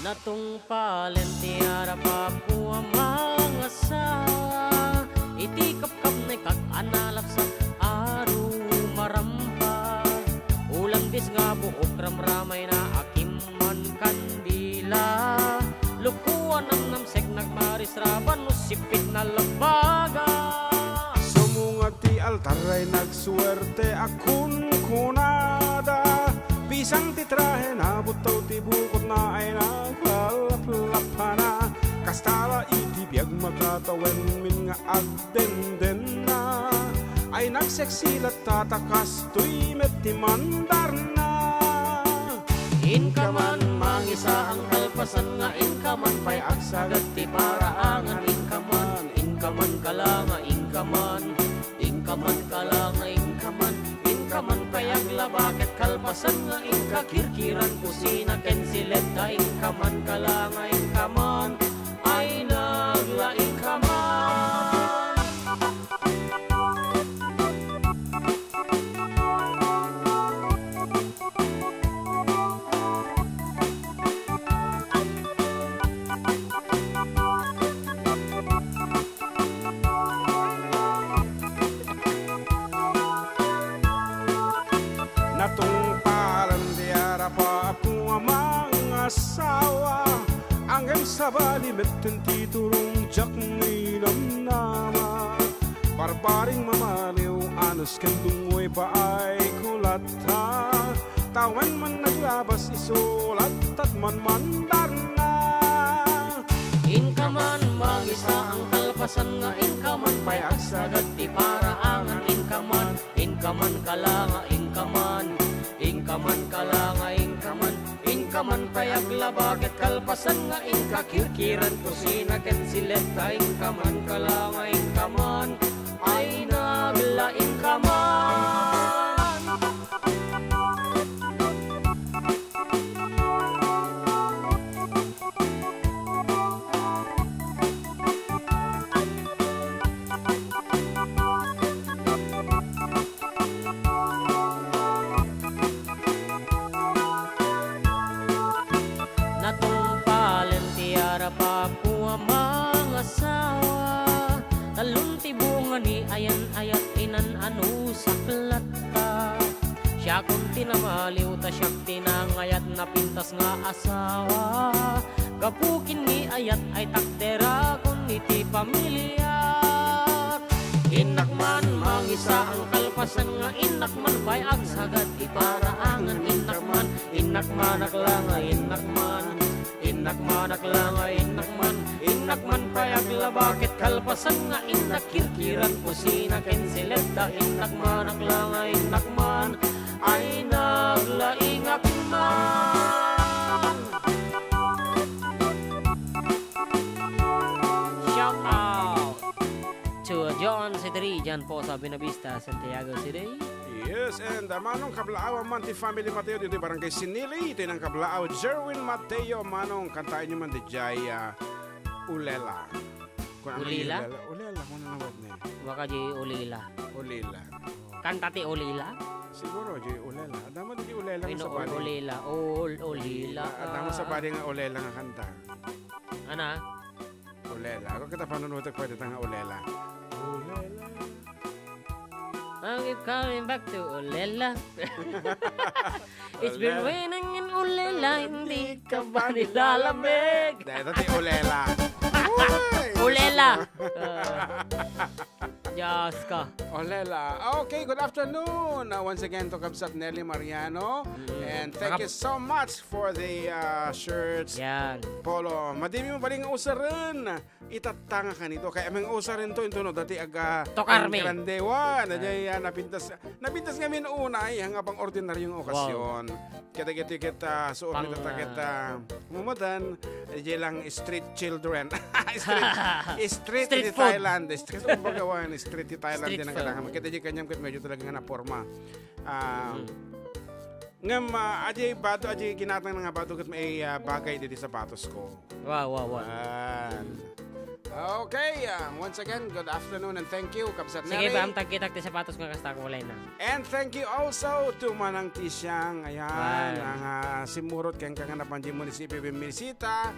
Natungpalen ti arapapo a mangasawa, iti kapkapnekak a nalapsak a rumarampag. Ulandis nga buok ramramayna a kimman kandila. Luko a namnamsek nagmarisraban no sipit na labaga. Sumungad ti altar ay nagsuerte a kunkunada. Pisang ti trahe na buttaw ti bukotna ay naglaplaplapana. Kasta la iti biag makatawen min nga agdendenna. Ay nagseksi latta ta kastoy met ti mandarna. Inkaman mangisaang kalpasan nga inkaman pay agsagad ti paraangan inkaman, inkaman kalanga inkaman, inkaman kalanga inkaman, inkaman pay aglaba ket kalpasan nga inka kirkiran kusina ken siled ta inkaman kalanga inkaman ay naglaing kaman. Natungpalan ti arapapo a mangasawa, ngem sabali metten ti turong diak ni namnama. Barbaring mamaliw, anus ken dungoy paay kulatta. Tawen man naglabas isu, lattat man mandarna. Inkaman mangisaang kalpasan nga inkaman pay agsagad ti paraangan inkaman, inkaman kalanga inkaman, inkaman kalanga inkaman, inkaman pay aglaba ket kalpasan nga inka kirkiran kusina ken siled ta inkaman kalanga inkaman ay naglaing kaman. Natungpalen ti arapapo a mangasawa, talon ti bunga ni ayan-ayat inan-ano saklatta. Siakon ti namaliw ta siak ti nangayat napintas nga asawa. Gapu ken ni ayat ay takderakon iti pamiliak. Innak man mangisaang kalpasan nga innak man pay agsagad ti paraangan innak man, innak man aklanga innak man, innak man aklanga innak man, innak man pay aglaba ket kalpasan nga innak kirkiran kusina ken siled ta innak man aklanga innak man ay naglaingak man. Shout out to John Cedri, John Posa, Buenavista, Santiago City. Yes, and, uh, manong kablaawan man ti family Mateo ditoy Barangay Sinili, itoy nang kablaaw Jerwin Mateo, manong kantaenyo man dijay, uh, Ulela. Ulila? Ulila, ulila, kung ano nga ni. Baka di ulila. Ulila. Kanta ti ulila? Siguro, di ulila. Adama di ulila nga Wenno sa ul-, bali. Ulila. Ul-, ulila. Adama sa bali nga ulila nga kanta. Ana? Ulila. Ako kita panunutok pwede ta nga ulila. Ulila. I keep coming back to Ulila. It's been Ulila. Raining in Ulila, hindi ka ba nilalamig? Dahil ito ti Ulila. Uy! Ulila. Ah. Diyos ko. Ulila. Okay, good afternoon. Uh, once again to Kabsat Nelly Mariano. Mm. And thank you so much for the, uh, shirts. Yan. Polo. Madimi mo pa rin usaren. Itatta nga kanito. Kay aming usaren to, into no, dati aga Tokarmi. Grande one. Ah. Ajay, ah, napintas, napintas ngamin una, ay, nga pang ordinaryong okasyon. Wow. Kita, kita, kita, so, Pang, kita, kita, ah, mamadan, ajay lang street children. Street, street Street in food. Thailand. Street, kumbaga, wan, street in Thailand Street din ang food. Kailangan. Kita, ajay kanyang, medyo talaga nga naporma. Ah, Mm. Ngem, ah, ajay bado, ajay ginatang nga bado ket may, ah, bagay diti sapatos ko. Wow, wow, wow. Yan. Okay, ah, once again, good afternoon and thank you, Kabsat Sige, Neri. Paamtag kitak ti sapatos nga kasta ko walay na. And thank you also to Manang Tisiang, ayan, Wow. ang, ah, simurot ken kanganapan di munisipyo, bimmisita.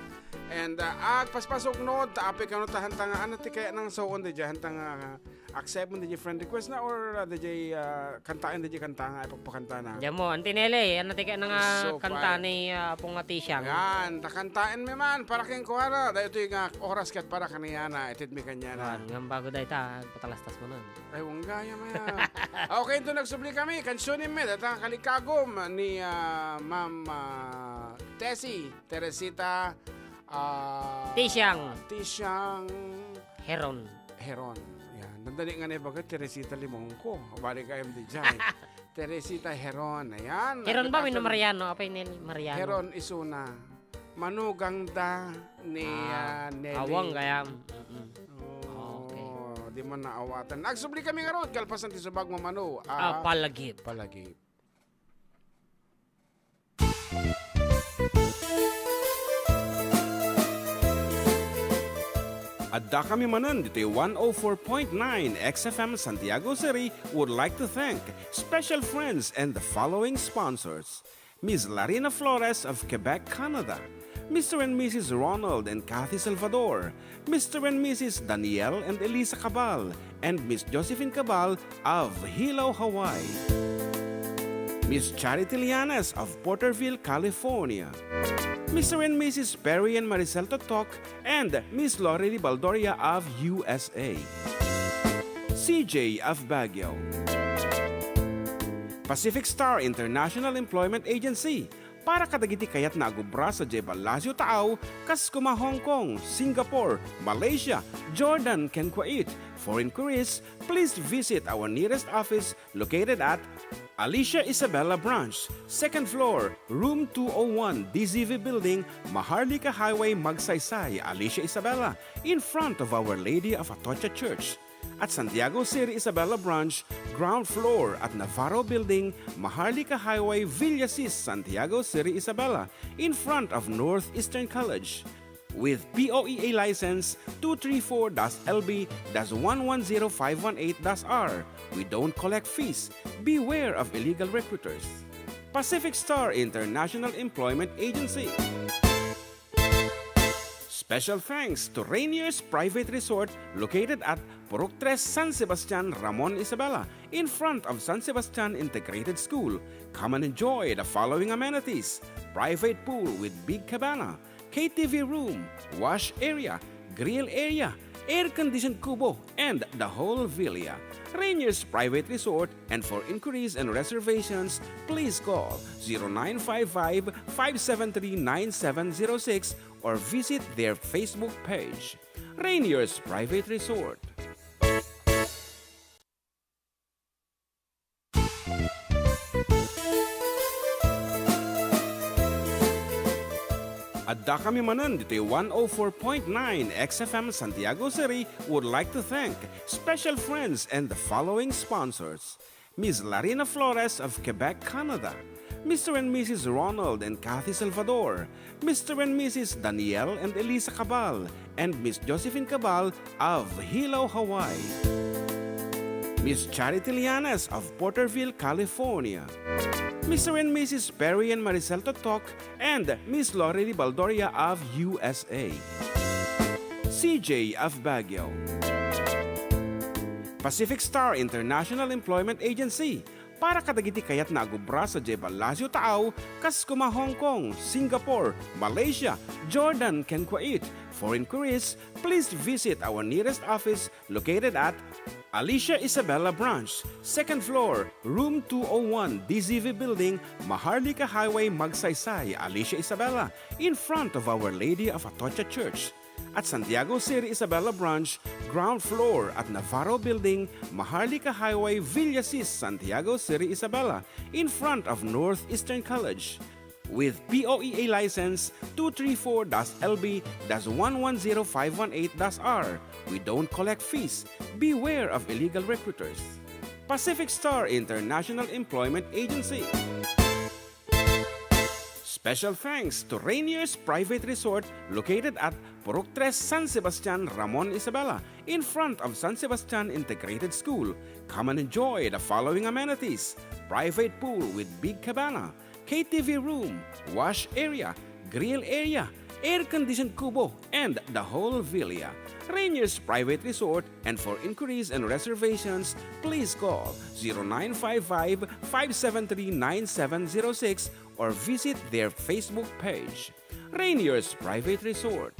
And, ah, agpaspasuknod, ta apay kano ta hanta nga, ano ti kaya nang soon di dyan, hanta nga, ah, accept mo DJ friend request na or, uh, DJ, uh, kantaen DJ kanta nga ipagpakanta na? Diyan mo, Auntie Nelly, ano ti kaya na nga So, kanta fine. ni, uh, Apo nga Tisiang? Yan, ta kantaen mi man, para ken kuana, dahil ito yung, uh, oras kat para kaniyana, itid mi kanyana. Yan, nga bago dahil ta, patalastas mo nun. Ay, wangga yan, maya. Okay, ito nagsubli kami, kansunin mi, dahil ta kalikagom ni, uh, Ma'am, uh, Tessie, Teresita, uh, Tisiang. Tisiang. Heron. Heron. Yan. Nandali nga na ibaga, Teresita Limongko. Balik kayo di dyan. Teresita Heron. Ayan. Heron ba, Nakita Wino ko. Mariano? Apay ni Mariano? Heron Isuna. Manugang da ni, Ah, ah, Nelly. Awang kaya. Mm-mm. Oh, Okay. Di man naawatan. Nagsubli kami nga rod, kalpasan ti subag mamano. Ah, Ah, palagip. Palagip. Adda kami manen ditoy one oh four point nine X F M Santiago City would like to thank special friends and the following sponsors: Miss Larina Flores of Quebec, Canada, Mister and Missus Ronald and Kathy Salvador, Mister and Missus Daniel and Elisa Cabal, and Miss Josephine Cabal of Hilo, Hawaii. Miss Charity Lianes of Porterville, California. Mister and Missus Perry and Maricel Totok and Miss Lorely Baldoria of U S A. C J of Baguio. Pacific Star International Employment Agency, para kadagiti kayat nga agubra sadiay Palacio Taaw, kas kuma Hong Kong, Singapore, Malaysia, Jordan, ken Kuwait. For inquiries, please visit our nearest office located at Alicia Isabela Branch, second floor, room two oh one, D Z V Building, Maharlika Highway, Magsaysay, Alicia Isabela, in front of Our Lady of Atocha Church. At Santiago City Isabela Branch, ground floor at Navarro Building, Maharlika Highway, Villasis, Santiago City Isabela, in front of Northeastern College. With P O E A license two three four dash L B dash one one zero five one eight dash R. We don't collect fees. Beware of illegal recruiters. Pacific Star International Employment Agency. Special thanks to Rainier's Private Resort located at Purok Tres, San Sebastian, Ramon Isabela, in front of San Sebastian Integrated School. Come and enjoy the following amenities: private pool with big cabana, K T V room, wash area, grill area, air-conditioned kubo, and the whole villa. Rainier's Private Resort, and for inquiries and reservations, please call zero nine five five, five seven three, nine seven zero six or visit their Facebook page. Rainier's Private Resort. Adda kami manen ditoy one oh four point nine X F M Santiago City would like to thank special friends and the following sponsors: Miss Larina Flores of Quebec, Canada, Mister and Missus Ronald and Kathy Salvador, Mister and Missus Daniel and Elisa Cabal, and Miss Josephine Cabal of Hilo, Hawaii. Miss Charity Lianes of Porterville, California. Mister and Missus Perry and Maricel Totok and Miss Lorely Baldoria of U S A. C J of Baguio. Pacific Star International Employment Agency, para kadagiti kayatna a agubra sadiay ballasiw taaw, kas koma Hong Kong, Singapore, Malaysia, Jordan, ken Kuwait. For inquiries, please visit our nearest office located at Alicia Isabela Branch, second floor, room two oh one, D Z V Building, Maharlika Highway, Magsaysay, Alicia Isabela, in front of Our Lady of Atocha Church. At Santiago City Isabela Branch, ground floor at Navarro Building, Maharlika Highway, Villasis, Santiago City Isabela, in front of Northeastern College. With P O E A license two three four dash L B dash one one zero five one eight dash R, we don't collect fees. Beware of illegal recruiters. Pacific Star International Employment Agency. Special thanks to Rainier's Private Resort located at Purok Tres, San Sebastian, Ramon, Isabela, in front of San Sebastian Integrated School. Come and enjoy the following amenities: private pool with big cabana, K T V room, wash area, grill area, air-conditioned kubo, and the whole villa. Rainier's Private Resort, and for inquiries and reservations, please call zero nine five five, five seven three, nine seven zero six or visit their Facebook page. Rainier's Private Resort.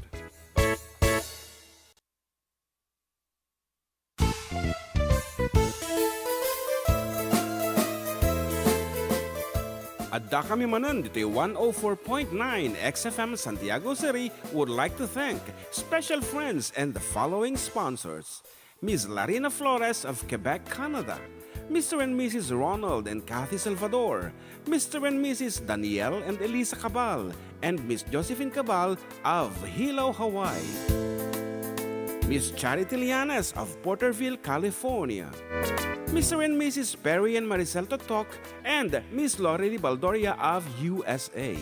Addakami manen ditoy one oh four point nine X F M Santiago City would like to thank special friends and the following sponsors: Miss Larina Flores of Quebec, Canada, Mister and Missus Ronald and Kathy Salvador, Mister and Missus Daniel and Elisa Cabal, and Miss Josephine Cabal of Hilo, Hawaii, Miss Charity Lianes of Porterville, California, Mister and Missus Perry and Maricel Totok, and Miss Lorely Baldoria of U S A,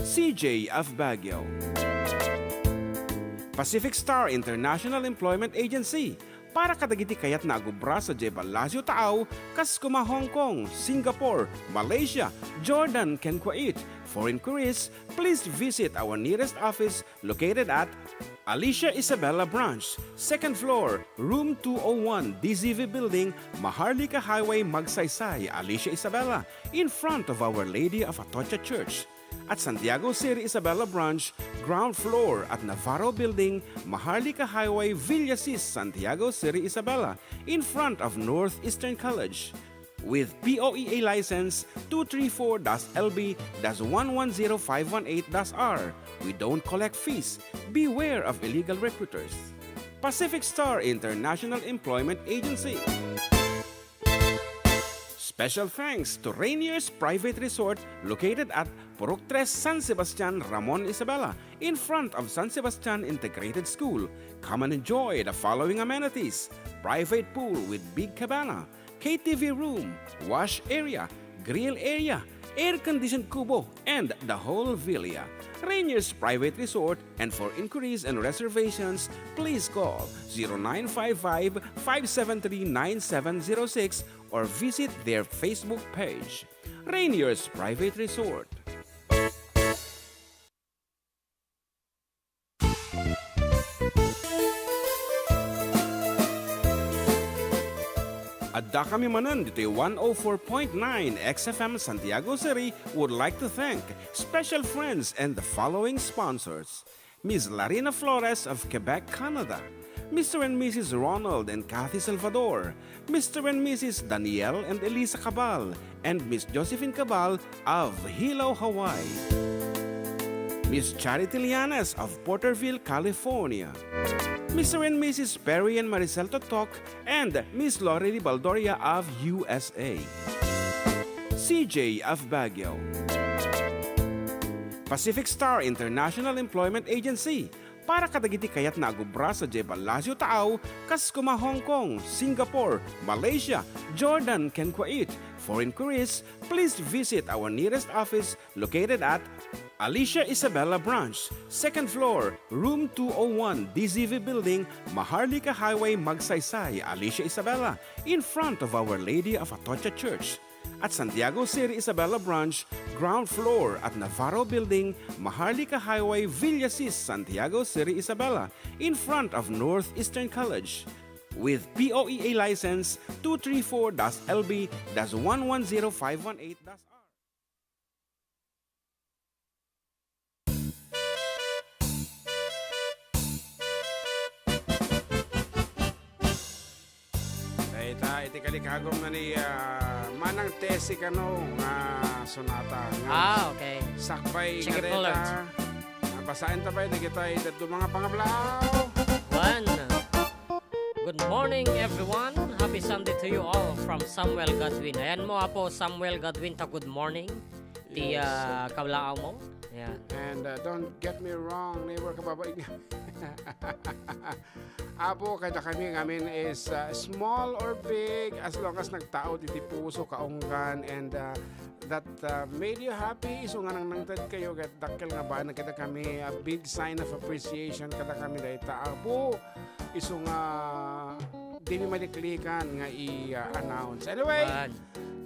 C J of Baguio, Pacific Star International Employment Agency, para kadagiti kayatna a agubra sadiay ballasiw taaw, kas koma Hong Kong, Singapore, Malaysia, Jordan, ken Kuwait. For inquiries, please visit our nearest office located at Alicia Isabela Branch, second floor, room two oh one, D Z V Building, Maharlika Highway, Magsaysay, Alicia Isabela, in front of Our Lady of Atocha Church. At Santiago City Isabela Branch, ground floor at Navarro Building, Maharlika Highway, Villasis, Santiago City Isabela, in front of Northeastern College. With P O E A license two three four dash L B dash one one zero five one eight dash R, we don't collect fees. Beware of illegal recruiters. Pacific Star International Employment Agency. Special thanks to Rainier's Private Resort located at Purok Tres, San Sebastian, Ramon, Isabela, in front of San Sebastian Integrated School. Come and enjoy the following amenities: private pool with big cabana, K T V room, wash area, grill area, air-conditioned kubo, and the whole villa. Rainier's Private Resort, and for inquiries and reservations, please call zero nine five five, five seven three, nine seven zero six or visit their Facebook page. Rainier's Private Resort. Addakami manen ditoy one oh four point nine X F M Santiago City would like to thank special friends and the following sponsors: Miss Larina Flores of Quebec, Canada, Mister and Missus Ronald and Kathy Salvador, Mister and Missus Daniel and Elisa Cabal, and Miss Josephine Cabal of Hilo, Hawaii, Miss Charity Lianes of Porterville, California, Mister and Missus Perry and Maricel Totok, and Miss Lorely Baldoria of U S A, C J of Baguio, Pacific Star International Employment Agency, para kadagiti kayatna a agubra sadiay ballasiw taaw, kas koma Hong Kong, Singapore, Malaysia, Jordan, ken Kuwait. For inquiries, please visit our nearest office located at Alicia Isabella Branch, second floor, room two oh one, D Z V Building, Maharlika Highway, Magsaysay, Alicia Isabella, in front of Our Lady of Atocha Church. At Santiago City Isabella Branch, ground floor at Navarro Building, Maharlika Highway, Villasis, Santiago City Isabella, in front of Northeastern College. With P O E A license two three four dash L B dash one one zero five one eight dash R. Dayta iti kalikagum nga ni, ah, Manang Tessie Cano nga sonata nga Ah, okay. sakbay Chicken nga dayta Pullets. Nabasaen ta pay dagitoy dadduma nga pangablaaw. One. Good morning, everyone. Happy Sunday to you all from Samuel Godwin. Ayan mo, Apo Samuel Godwin, ta good morning. Ti, Yes. ah, kablaaw mo. Yeah. And, uh, don't get me wrong, neighbor, kababain nga. Apo, kadakami ngamin is, uh, small or big, as long as nagtaud iti puso, kaunggan, and, uh, that, uh, made you happy, isu nga nangnangted kayo, ket dakkel nga banag kadakami, a big sign of appreciation kadakami dayta, Apo, isu nga dimi maliklikan nga i-, uh, announce. Anyway, Wan.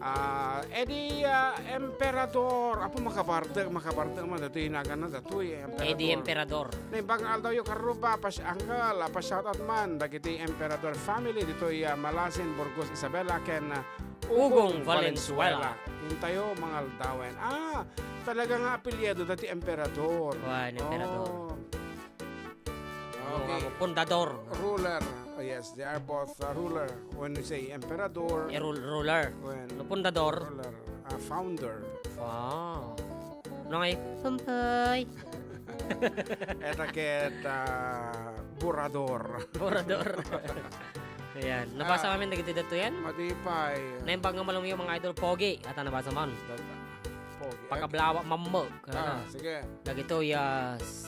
Ah, Eddie, ah, Emperador. Apo, makabardeng, makabardeng man. Datoy nagana, datoy, Emperador. Eddie Emperador. Naimbag nga aldawyo, Karuba, pas-, uncle, ah, pa-shoutout man dagiti Emperador family ditoy, ah, Malasin, Burgos, Isabela, ken, ah, Ugong, Ugong, Valenzuela. Valenzuela. Intayo, mangaldawen. Ah, talaga nga apelyido dati Emperador. Wan, Emperador. Oh. Okay. Ano nga mo? Pundador. Ruler. Oh, yes, they are both, uh, ruler. When we say emperador, Eh, rul-, ruler. When No, pundador. Ruler, uh, founder. Wow. No, ngay, pampay. Eta ket, uh, burador. Burador. Ayan. Nabasa Ah. namin dagiti dagito yan. Madipay. Naimbag nga malungyo, mga idol, pogi. Ata nabasa man. Pogi. Pagkablawa, mammo. Ah, Ano? sige. Dagito, yes.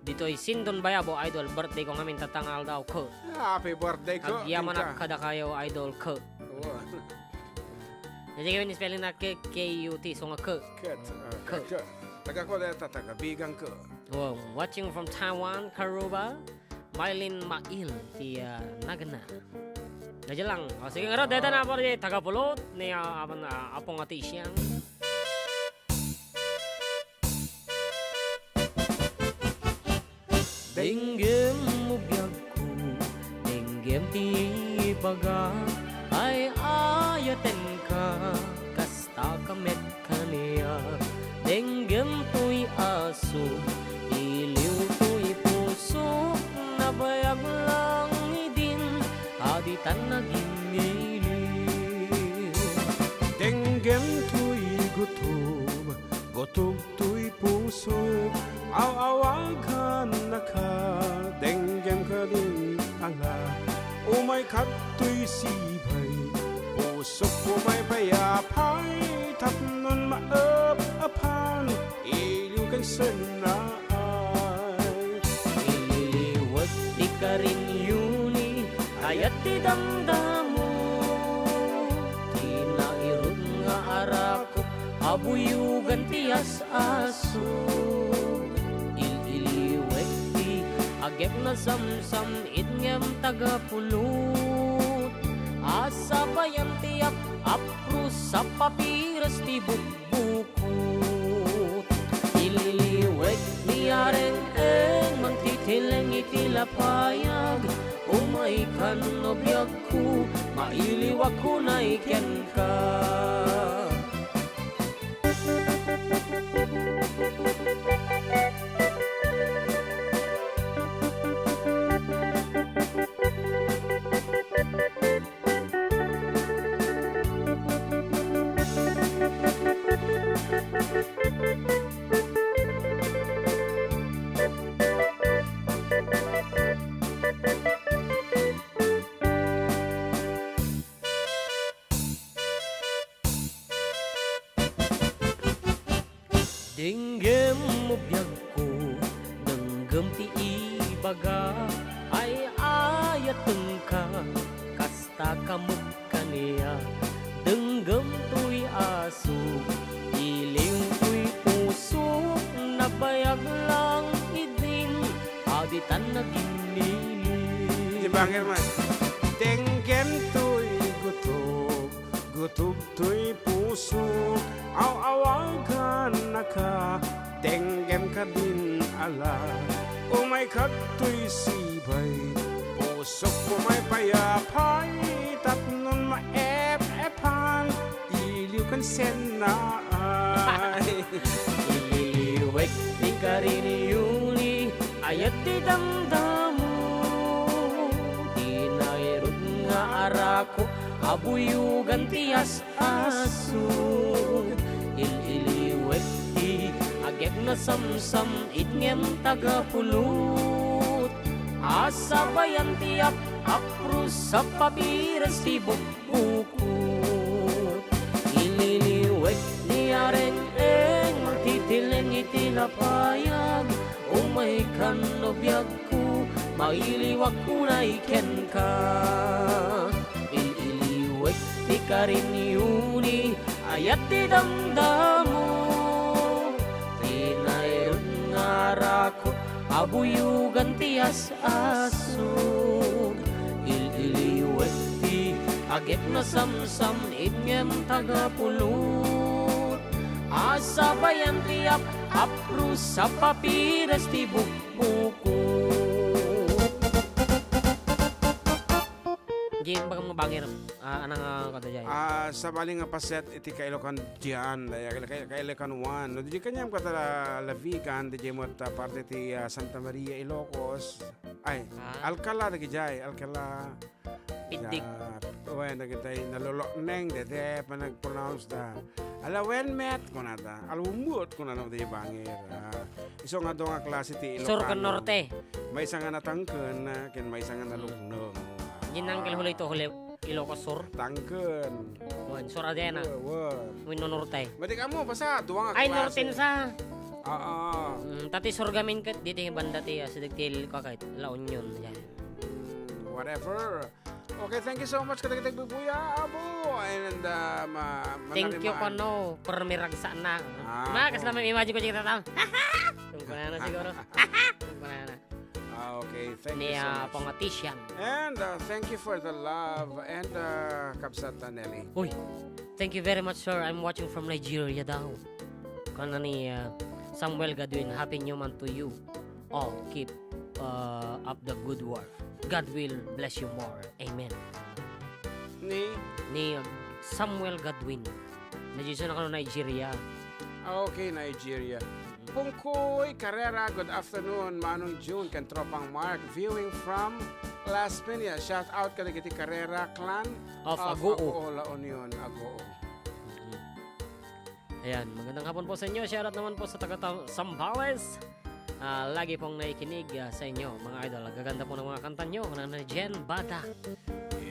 Ditoy Sindon Bayabo, idol, birthday ko ngamin tatang aldaw, ko. Happy birthday, ko. Agyamanak Inka. Kadakayo, idol, ko. Oo. Jadi kami spelling na K, K U T, so nga ko. Ket, ah, Ko. Ko. Taga ko deta, taga Bigang ko. Oh, watching from Taiwan, Karuba, Mylene Mail, ti, ah, Nagana. Nadya lang. O, sige, nga, deta na, pare, taga Pulot, ni, ah, apon, ah, apong ati siyang. Denggem mo biagko, denggem ti ibaga, ay-ayatenka, kasta ka met kaniak. Denggem toy aso, iliw toy puso, nabayag lang idin, a ditan nagingiliw. Denggem toy gutom, gutom toy puso, aw-awagannaka, denggem kadin ala. Umay kadtoy sibay, pusok umaybay apay, tapnon maep-apan, iliw ken sennaay. Ililiwek ti karinyoni, kayat ti damdamo, ti nairut nga arak, abuyogan ti as-aso. Il-iliwek ti agek nasamsam, it ngem taga Pulot. Asabayan ti ap-apros a papiras ti bukbukot. Ililiwek ti areng-eng, mangtitileng iti lapayag. Umay kan no biagko, mailiwak unay kenka. Denggem mo biagko, denggem ti ibaga, ay-ayatenka, kasta ka met kaniak. Denggem toy Tan naginmili. Di ba, German? Denggem toy gutob, gutob toy puso, aw-awagan naka, denggem kadin ala, umay kadtoy sibay, pusok umay payapay, tapnon maep-epan, iliw ken sennaay. Ililiwek ti karin Yuli, ayat ti damdamo. Ti nairut nga arako, abuyogan ti as-asog. Il-iliwek ti agek nasamsam, itngem tagapulot. Asabayan ti ap-apro sa papiras ti buk- bukot. Ililiwek ni areng-eng, matitileng iti lapayag. Umay kan no biagko, mailiwak unay kenka. Ililiwek ti karin Yuli, ayat ti damdamo. Ti nairut nga arako, abuyogan ti as- asog. Il-iliwek ti agek nasamsam, itngem tagapulot. Asabayan ti ap-apro sa papiras ti bukbukot. Diay imbag nga bangir, ah, anang, ah, kada jay? Ah, sabali nga paset iti Kailokan diyan, daya, Kai-, Kai-, Kailokan one. No, di kaniam kata La-, Lavigan, di met, ah, parte ti, ah, Santa Maria, Ilocos. Ay, Ah. Alcala, dagijay, Alcala. Piddig. Ah, wen, dagitay, nalulokneng, dede, panag-pronounce da. Ala, wen met, kunada. Alumut, kunada, di bangir. Ah, isu nga dua nga klase ti Sur ken Ilocano. Norte. Maysa nga natangken, ah, ken maysa nga nalukneng. Diay nangkel huli to, huli Ilocos Sur. Tangken. Wen, Sur Adena. Wen, wen. Wenno Norte. Madi kamo, basta, dua nga Ay, klase. Norte sa. Oo. Mm, tati Sur gamin ket, diti banda ti, ah, sidig ti, kakait, La Union, diay. Mm, whatever. Okay, thank you so much, kadagitay bubuya, abo. And, uh, ma-, Thank you, manarima-, kano, permi ragsaanna. Ah, Ma, oo. Kasla may imagine ko, chikita tao. Tung kunana siguro. Tung kunana. Ah, okay, thank you so much. Ni, ah, Pangatisyang. And, uh, thank you for the love. And, uh, Kabsat, uh, Nelly. Uy, thank you very much, sir. I'm watching from Nigeria daw. Kana ni, uh, Samuel Godwin, Happy New Month to you. All keep, uh, up the good work. God will bless you more. Amen. Ni? Ni, uh, Samuel Godwin. Nigeria, kano Nigeria. Ah, okay, Nigeria. Pungkoy Carrera, good afternoon, Manong June, ken Tropang Mark, viewing from Las Piñas. Shout out kadagiti Carrera clan Of of Agoo. Agoo, La Union, Agoo. Mm. Ayan, magandang hapon po sa inyo. Shoutout naman po sa taga Ta-, Zambales. Ah, lagi pong nakikinig, ah, sa inyo, mga idol. Ang gaganda po ng mga kanta nyo, ng, ng Jen Bada.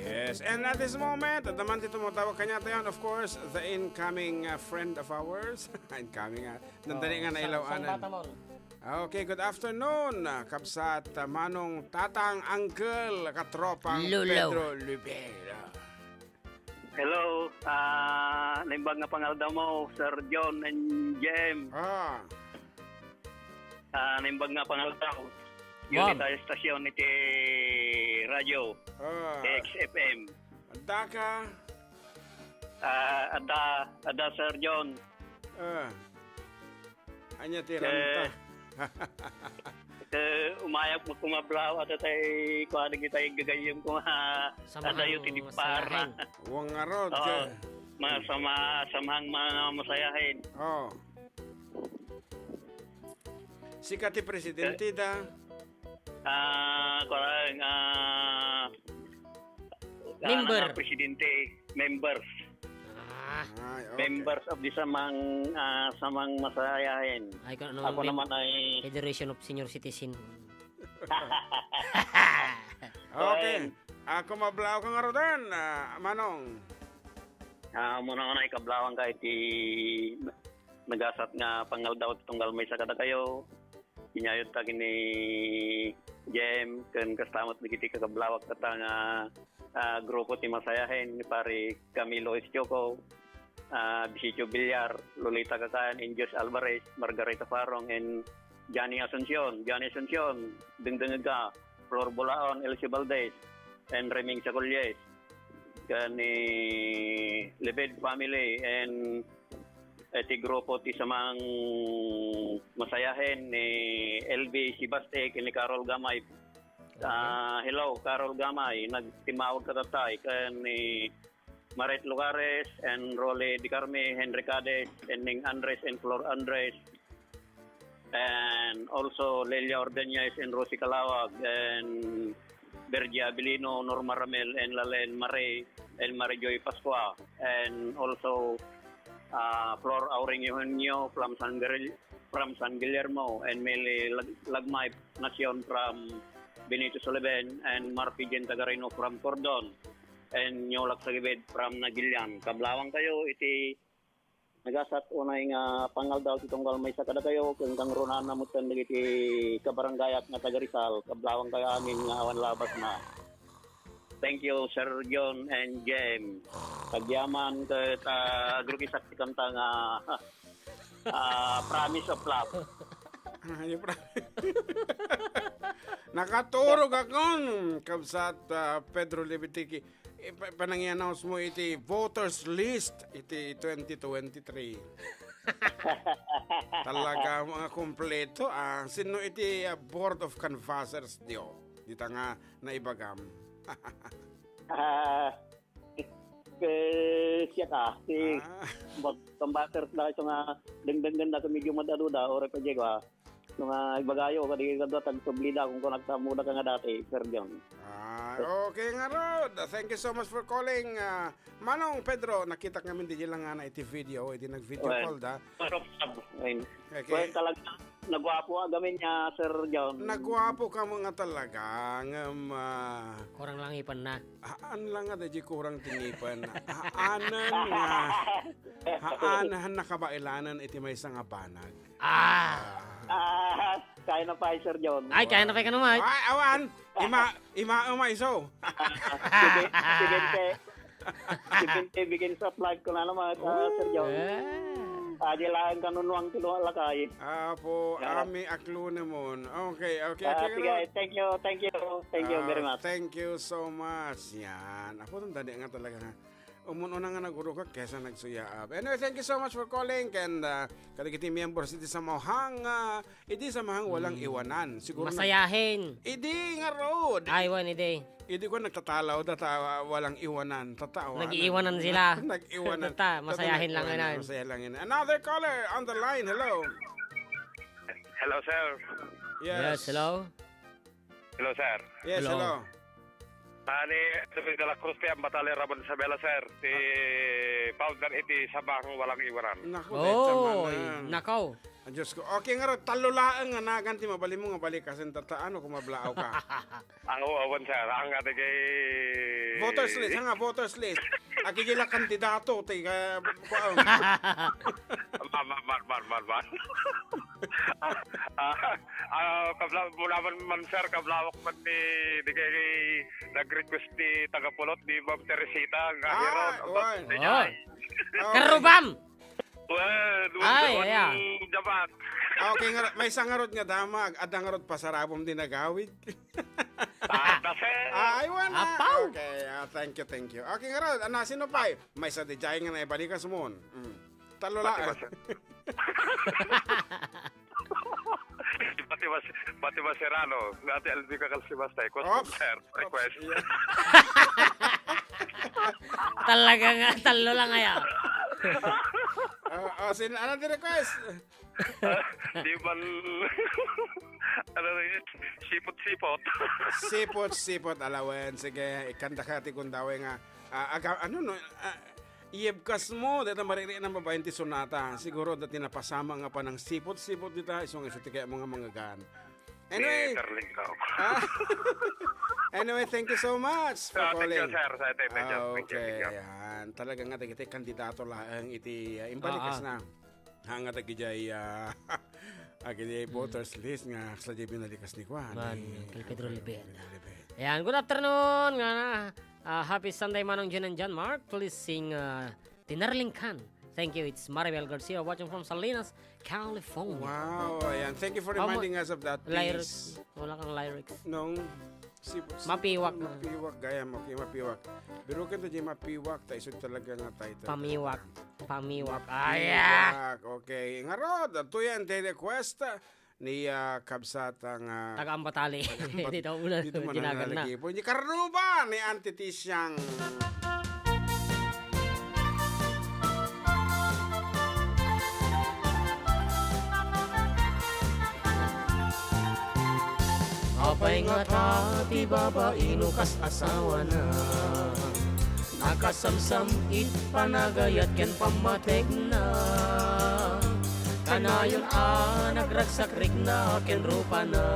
Yes, and at this moment, at naman dito mo tawag kanya tayo, of course, the incoming, ah, friend of ours. Incoming, ah. Nandali Oh, nga sa-, nailaw-anan. Sambata mo. Ah, okay, good afternoon, ah, kabsat, ah, Manong, Tatang, Uncle, katropang Lolo. Pedro Lubera. Hello, ah, naimbag nga pangaldaw mo, Sir John and Jem. Ah. Ah, naimbag nga pangaldaw. Wow. Unit station iti radio, Ah. X F M. Adda ka? Ah, adda, adda, Sir John. Ah. Ania ti Eh, ranta? eh, umayap mo kumablaw, adda tay, kuan, dagitay gagayyem kuma, Samahang adayo ti dipara. Masayahen. Wan ngarud, Oo. Masama-, samahang mga masayahen. Oh. Sika ti presidente Eh. da? Ah, kuan, ah, Member. Nga presidente, members. Ah. Ay, okay. Members of the Samang, ah, Samang Masayahen. Ay, kung ano, Ako mem-, naman ay Federation of Senior Citizen. Okay. Fine. Ah, kumablaw ka ngaruden, ah, Manong. Ah, muna nga na ikablawan ka iti nagasat nga pangaldaw ti tunggal maysa kadakayo. Inyayod ta ken ni Jem, ken kasta met dagiti kakablawak kata nga, ah, grupo ti Masayahen, ni Pare Camilo Eschioco, ah, Bisicho Villar, Lolita Kakan, and Josh Alvarez, Margarita Farong, and Johnny Asuncion, Johnny Asuncion, dengdengngeg ka, Flor Bulaon, Elsie Valdez, and Reming Sacolles, ken ni Lebed family, and, eh, ti grupo ti Samang Masayahen ni L B Sibaste ken ni Carol Gamay. Ah, hello, Carol Gamay, nagtimmawag ka tattay, ken ni Maret Lugares, and Rolly Di Carme, Henry Cades, and Ning Andres, and Flor Andres, and also Lelia Ordeñez, and Rosie Calawag, and Bergie Abilino, Norma Ramel, and Lalen Mare, and Mary Joy Pascua, and also, ah, Flor Auring Eugenio from San Guerril-, from San Guillermo, and Meli Lag-, Lagmay Nacion from Benito Sullivan, and Marfi Jen Tagarino from Cordon, and Nyolak Sagibid from Nagilian. Kablawang kayo iti nagasat unay nga pangaldaw ti tunggal maysa kadakayo, ken kangrunaan na met ken dagiti kabarangayak nga taga Rizal. Kablawang kayo amin nga awan labasna. Thank you, Sir John and Jem. Agyaman ket, ah, agrugisak ti kanta nga, ah, Promise of Love. Ay, pra- Nakaturog ako, kabsat, ah, Pedro Levitiki. Eh, pa-, panangi-announce mo iti voters list iti twenty twenty-three. Talaga, mga kompleto, ah. Sino iti, ah, Board of Canvassers, Dio? Dita nga naibagam. Ah, eh, siya ka, si Ah. Board of Canvassers na ito nga dengdenggen na medyo madaduda, o repa Diego, ah. Nga ibagayo, kadi kadua, tagsublida, kung kunagsamuda ka nga dati, Sir John. Ah, okay ngarud. Thank you so much for calling, ah, Manong Pedro. Nakita kami di lang nga na iti video, iti nag-video Well, call da. Pero, ay, Okay. well, talaga, nagwapo agamin niya, Sir John. Nagwapo ka mo nga talaga, ngem, ah, Kurang lang ipan na. Haan lang nga, di kurang tinipan. Haanan nga, haan, han nakabailanan iti maysa nga banag. Ah! Ah, kaya na pa, Sir John. Ay, kaya na pa ka naman. Ay, awan! Ima, ima, ima, iso. Si Ben-, si Bente. Si Bente begins of life ko na naman, ah, Sir John. Ah. Adi lang kanunuan ti lumalakay. Apo, Ah. ami aklunemon. Okay, okay, Ah, okay, sige, Lord. thank you, thank you, thank you very Ah, much. thank you so much. Yan. Apo, tanda nga talaga nga. Umun-una nga nagurukak kaysa nagsuyaab. Anyway, thank you so much for calling. And, ah, kadagiti miyembro iti samahang, ah, iti samahang walang Hmm. iwanan. Siguro nag- Masayahin. Idi nga road. Ay, wan, idi. Idi ko nagtatalaw, data, ah, walang iwanan. Tata, awan. Nag-iiwanan sila. Nag-iwanan. Tata, masayahin lang iwanan, inan. Masayahin lang inan. Another caller on the line. Hello. Hello, sir. Yes. Yes, hello. Hello, sir. Yes, Hello. hello. Ah, ni Edwin de la Cruz ti Ambatale Ramon Isabela, sir. Ti Ah. founder iti Samahang Walang Iwanan. Naku, Oy, dayta manen. nakaw. Ah, Diyos ko. Okay, ngarud, tallo laeng nga nagan ti mabalin mo nga balikasen, tata, ano, kung mablaaw ka? Ah, oo, awan, sir. Ang ate kay Voters list, ha nga, voters list. Agigila kandidato, ti, ah, kuan. Man, man, man, man, man, man. Ah, ah, kabla-, mula man, man, sir, kablawak man ni, di kay nag-request ti tagapulot ni Ma'am Teresita, nga Ah, Hiron, wan. di Ah. ay. Okay. Karubam! Wan, wan, Ay, wan, aya. Jabat. Okay, nga, maysa ngarud nga damag, adda ngarud pasarabom ti nagawid. Tata, sir. Ah, aywan na. Apaw. Okay, ah, thank you, thank you. Okay, ngarud, ana, sino pay? Maysa di jay nga naibalikas mon. Mm. Tallo Pati laeng. ba, sir? Pati ba, pati ba, sir, ano, nga ati Albi ka kalsibas tayo. Kung Oops. sir, request. Oops, iya. Talaga nga, tallo lang aya. Ah, ah, sin-, ano di request? Di man, ano na yun? Sipot-sipot. Sipot-sipot, alawen. Sige, ikanta ka ti kundawe nga, ah, aga-, ano, no? Ah, iyebkas mo, deta mariri na babaen ti sonata. Siguro dati napasama nga panang sipot-sipot dita, isu nga isu ti kaya mga manggagan. Anyway. Ni Darling ka. Ah. Anyway, thank you so much for Ah, thank you, calling. sir. Thank you, thank you, thank you. Okay, yan. Talaga nga, dagiti kandidato laeng iti, ah, imbalikas Ah, ah. na. Ha, nga dagijay, ah, agidi Mm. voters list nga kasla di binalikas ni Juan, Man, ni Uncle Pedro Uncle Levet. Pedro Levet. Ayan, good afternoon, nga na, ah, happy Sunday, Manong Jen and John Mark. Please sing, ah, Tinarling Kan. Thank you. It's Maribel Garcia watching from Salinas, California. Wow, ayan. Thank you for Amo, reminding us of that lyrics. Piece. Wala kang lyrics. Nung si, si Mapiwak. Mapiwak, gayam, okay, mapiwak. Pero kanta di mapiwak, ta isu talaga nga title. Pamiwak. Pamiwak. Mapiwak, okay. Ngarud, tuyan, te request ni, ah, kabsat nga taga Ambatali. Taga Ambat-, dito muna, dito muna dinagan na. Nalagipon. Ni Carnuba, ni Auntie Tisiang. Apay nga ta ti babaino kas asawana? Nakasamsam it panagayat ken pammategna. Kanayon a nagragsakrikna ken rupana.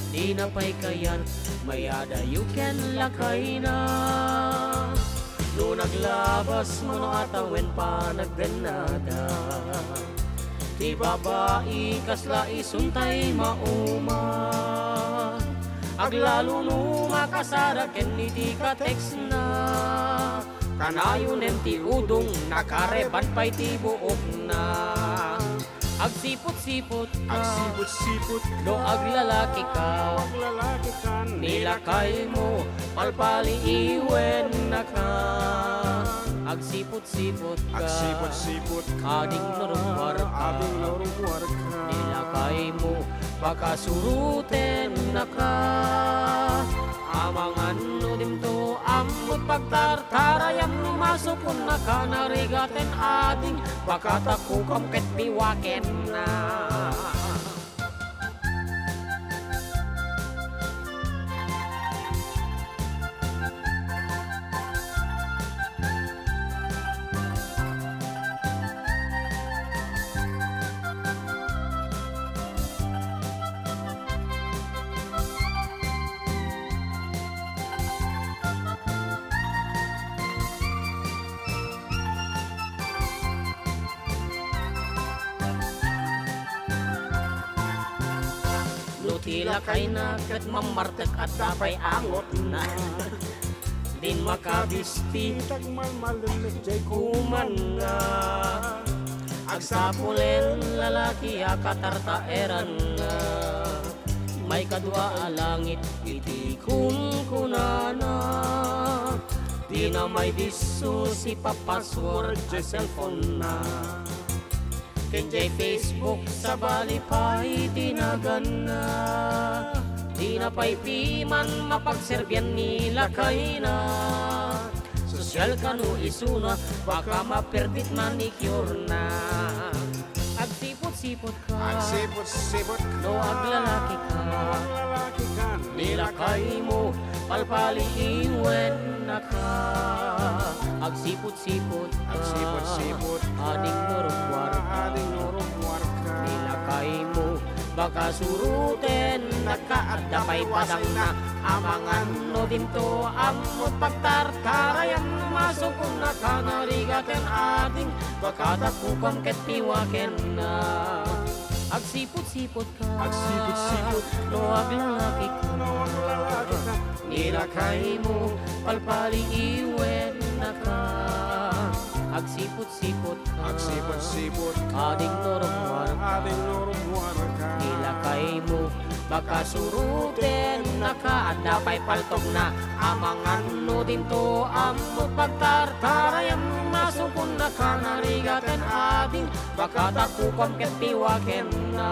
Dina pay kayat mayadayo ken lakayna. No naglabas mano a tawen panagdennada. Ti babai kasla isuntay mauma. Aglalo no makasara ken iti ka-textna. Kanayonen ti udong, nakareban pay ti buokna. Agsipot-sipot ka. Agsipot-sipot ka. No aglalaki ka. No aglalaki ka. Ni lakaymo, palpaliiwennaka. Agsipot-sipot ka. Agsipot-sipot ka. Ading no rummuar ka. Ading no rummuar ka. Ni lakaymo, pakasurotennaka. Amangan no dimto ammo't pagtartarayam no masukonnaka narigat ken ading, pakatakkokam ket piwakenna. No ti lakayna ket mammartek, adda pay angotna. Din makabisti, tagmalmalem met jay kumanna. Agsapulen lalaki a katartaeranna. Maikadua a langit iti kunkunana. Dina maidisso sipapassword jay cellphone-na. Ken jay Facebook, sabali pay ti naganna. Dina pay piman mapagserbian ni lakayna. Sosyal kano isuna, baka maperdi't manicure-na. Agsipot-sipot ka. Agsipot-sipot ka. No aglalaki ka. No aglalaki ka. Ni lakaymo, palpaliiwennaka. Agsipot-sipot ka. Agsipot-sipot ka. Ading no rummuar ka. Ading no rummuar ka. Ni lakaymo, baka surotennaka. Adda pay padangna. Amangan no dimto ammo't pagtartarayam no masukonnaka narigat ken ading, pakatakkokam ket piwakenna. Agsipot-sipot ka. Agsipot-sipot ka. No aglalaki ka. No aglalaki ka. Ni lakaymo, palpaliiwennaka. Agsipot-sipot ka. Agsipot-sipot ka. Ading no rummuar ka. Ading no rummuar ka. Ni lakaymo, baka surotennaka. Adda pay paltogna. Amangan no dimto ammo't pagtartarayam no masukonnaka narigat ken ading, pakatakkokam ket piwakenna.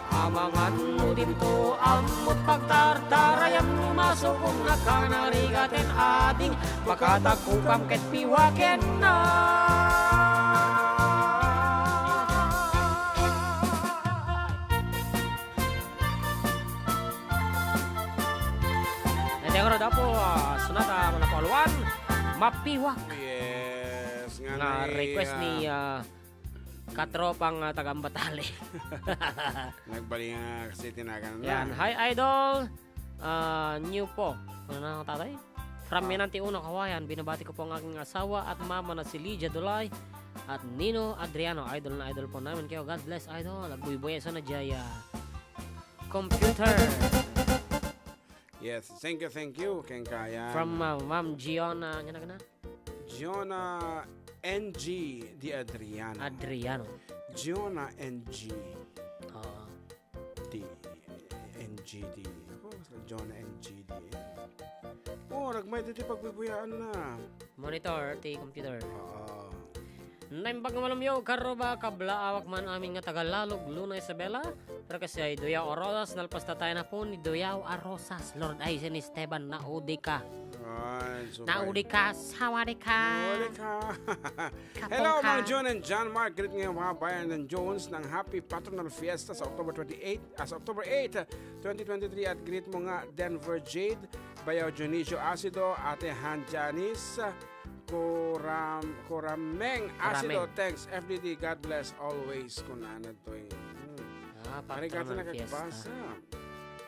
Amangan no dimto ammo't pagtartarayam no masukonnaka narigat ken ading, pakatakkokam ket piwakenna. Iti ngarud, Apo, ah, sonata manapauluan, Mapiwak. Yes, nga nga ni, request ni, ah, ah, katropang, ah, taga Ambatali. Nagbali nga kasi tinagan na. Yan. Hi, Idol. Ah, new po. Ano na, tatay? From Ah. Minanti Uno, Kawayan. Binabati ko po ang aking asawa at mama na si Lydia Dolay at Nino Adriano. Idol na idol po namin kayo. God bless, Idol. Agbuybuya sa Najaya. Computer. Yes, thank you, thank you, Ken Kaya. From, uh, Ma'am Giona, ano na? Giona N G di Adriano. Adriano. Jonah N G. Ah. Di N G D. Ako, Jonah N G D. Oh, nagmay dito pagbubuyaanna. Monitor ti computer. Oo. Naimbag nga malumyo, karuba, kablaawak man amin nga taga Lalog, Luna, Isabela. Pero kasi ay Duyaw a Rosas, nalpas ta tayo na po ni Duyaw a Rosas. Lord ay, si Esteban, naudi ka. Ay, so Naudi ka, sawadee ka. Naudi ka. Hello, Kapungka. Mang John and John Mark. Greet ngayon mga bayan ng Jones ng Happy Patronal Fiesta sa October twenty-eight, ah, sa October eight, twenty twenty-three. At greet mo nga Denver Jade, Bayaw Dionisio Acido, Ate Han Janice, Kuram, Kurameng Acido. Kurameng. Thanks, F D D. God bless always. Kunana to eh. Hmm. Ah, Arigato Patronal na Fiesta. Kagbasa.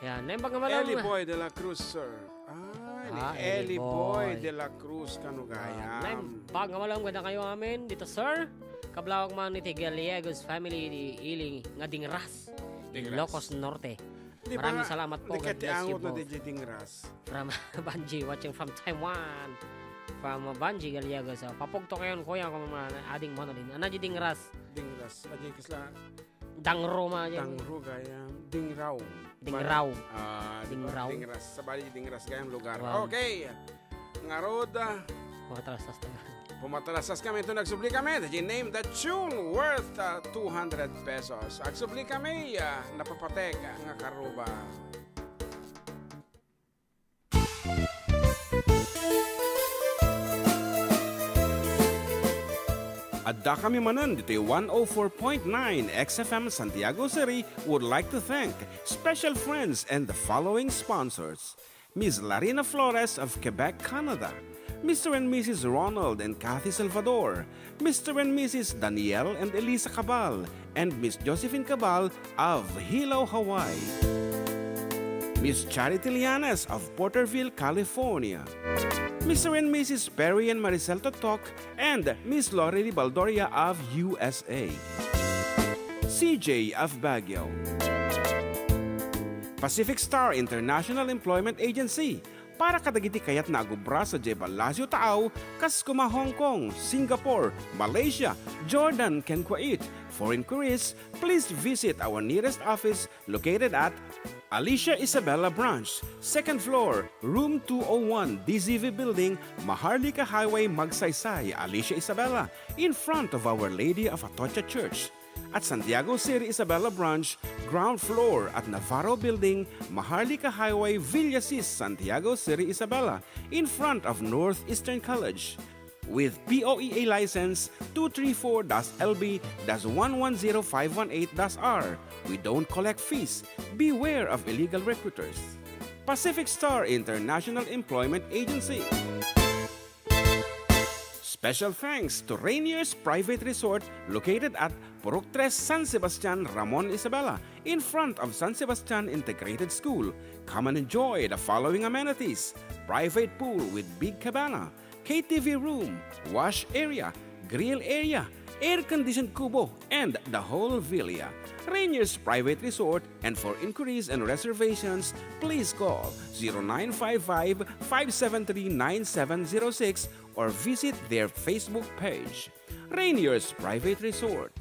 Yan, naimbag nga malum- Eli Boy de la Cruz, sir. Ay, ni Ah, Eli Eli Boy Boy. De la Cruz, kano Ah, gayam. Naimbag nga malum, ganda kayo amin dito, sir. Kablawag man ni ti Gallegos family di Ili nga Dingras. Dingras. Ilocos Norte. Di ba Maraming nga, salamat po. Di God ka bless you tiangot na both. Di Dingras. From Banji, watching from Taiwan. From Banji Gallegos. So, papugto kayon, kuya, kung mga ading Manolin. Ana di Dingras. Dingras. Adi kasla Dangro, ma-, Dangro gayam. Dingraw. Dingraw. Ah, di ba? Dingraw. Dingras. Sabali Dingras gayam lugar. Wow. Okay. Ngarud, ah, Pumatalastas tayo. Pumatalastas kami. Ito nagsubli kami. Did you name the tune worth, ah, two hundred pesos? Agsubli kami, ah, napapatek nga karuba. Adda kami manen ditoy one oh four point nine X F M Santiago City would like to thank special friends and the following sponsors: Miss Larina Flores of Quebec, Canada, Mister and Missus Ronald and Kathy Salvador, Mister and Missus Daniel and Elisa Cabal, and Miss Josephine Cabal of Hilo, Hawaii. Miss Charity Lianes of Porterville, California. Mister and Missus Perry and Maricel Totok and Miss Lorely Baldoria of U S A. C J of Baguio. Pacific Star International Employment Agency, para kadagiti kayatna a gubra sadiay Palacio Taaw, kas kuma Hong Kong, Singapore, Malaysia, Jordan, ken Kuwait. For inquiries, please visit our nearest office located at Alicia Isabela Branch, second floor, room two oh one, D Z V Building, Maharlika Highway, Magsaysay, Alicia Isabela, in front of Our Lady of Atocha Church. At Santiago City Isabela Branch, ground floor at Navarro Building, Maharlika Highway, Villasis, Santiago City Isabela, in front of Northeastern College. With P O E A license two three four dash L B dash one one zero five one eight dash R, we don't collect fees. Beware of illegal recruiters. Pacific Star International Employment Agency. Special thanks to Rainier's Private Resort located at Purok Tres, San Sebastian, Ramon, Isabela, in front of San Sebastian Integrated School. Come and enjoy the following amenities: private pool with big cabana, K T V room, wash area, grill area, air-conditioned kubo, and the whole villa. Rainier's Private Resort, and for inquiries and reservations, please call zero nine five five, five seven three, nine seven zero six or visit their Facebook page. Rainier's Private Resort.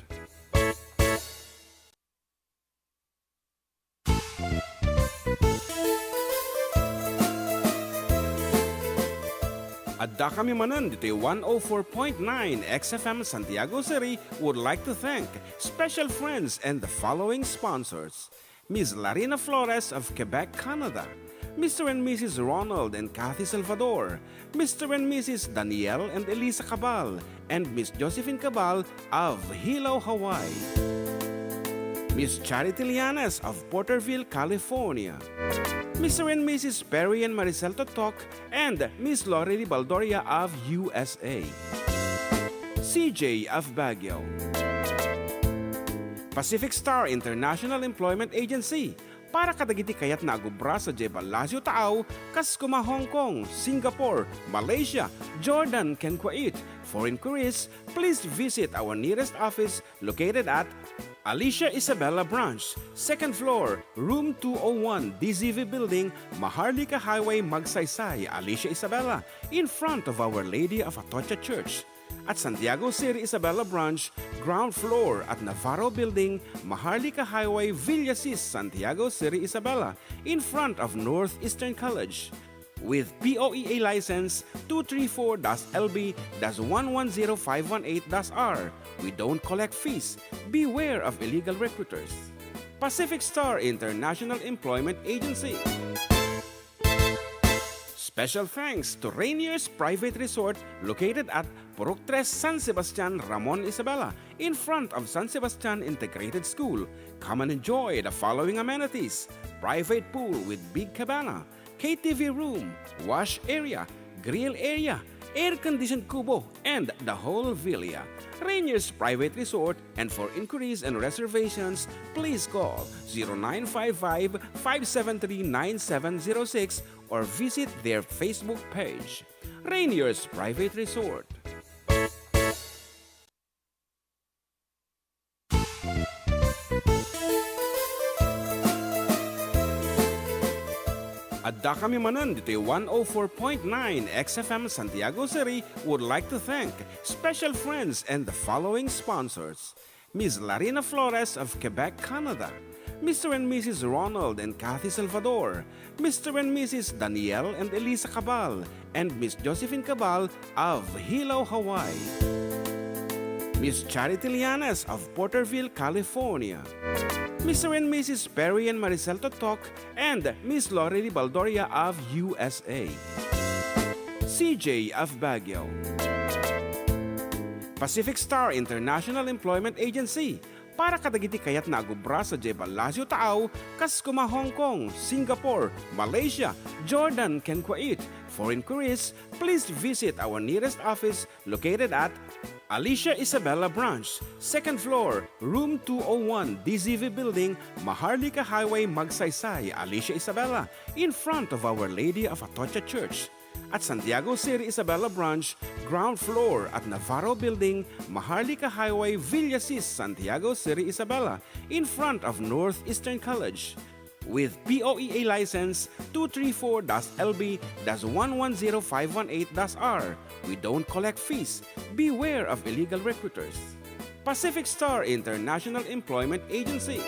Adda kami manen ditoy one oh four point nine X F M Santiago City would like to thank special friends and the following sponsors: Miss Larina Flores of Quebec, Canada, Mister and Missus Ronald and Kathy Salvador, Mister and Missus Daniel and Elisa Cabal, and Miss Josephine Cabal of Hilo, Hawaii. Miss Charity Lianes of Porterville, California. Mister and Missus Perry and Maricel Totok and Miss Lorely Baldoria of U S A. C J of Baguio. Pacific Star International Employment Agency, para kadagiti kayatna a gubra sadiay Palacio Taaw, kas kuma Hong Kong, Singapore, Malaysia, Jordan, ken Kuwait. For inquiries, please visit our nearest office located at Alicia Isabela Branch, second floor, room two oh one, D Z V Building, Maharlika Highway, Magsaysay, Alicia Isabela, in front of Our Lady of Atocha Church. At Santiago City Isabela Branch, ground floor at Navarro Building, Maharlika Highway, Villasis, Santiago City Isabela, in front of Northeastern College. With P O E A license two three four dash L B dash one one zero five one eight dash R, we don't collect fees. Beware of illegal recruiters. Pacific Star International Employment Agency. Special thanks to Rainier's Private Resort, located at Purok Tres, San Sebastian, Ramon Isabela, in front of San Sebastian Integrated School. Come and enjoy the following amenities: private pool with big cabana, K T V room, wash area, grill area, air-conditioned kubo, and the whole villa. Rainier's Private Resort, and for inquiries and reservations, please call zero nine five five, five seven three, nine seven zero six or visit their Facebook page. Rainier's Private Resort. Addakami manen ditoy one oh four point nine X F M Santiago City would like to thank special friends and the following sponsors: Miss Larina Flores of Quebec, Canada, Mister and Missus Ronald and Kathy Salvador, Mister and Missus Daniel and Elisa Cabal, and Miss Josephine Cabal of Hilo, Hawaii, Miss Charity Llanes of Porterville, California, Mister and Missus Perry and Maricel Totok, and Miss Lorely Baldoria of U S A, C J of Baguio, Pacific Star International Employment Agency, para kadagiti kayatna a gubra sadiay Palacio Taaw, kas kuma Hong Kong, Singapore, Malaysia, Jordan, ken Kuwait. For inquiries, please visit our nearest office located at Alicia Isabela Branch, second floor, room two oh one, D Z V Building, Maharlika Highway, Magsaysay, Alicia Isabela, in front of Our Lady of Atocha Church. At Santiago City Isabela Branch, ground floor at Navarro Building, Maharlika Highway, Villasis, Santiago City Isabela, in front of Northeastern College. With P O E A license two three four dash L B dash one one zero five one eight dash R, we don't collect fees. Beware of illegal recruiters. Pacific Star International Employment Agency.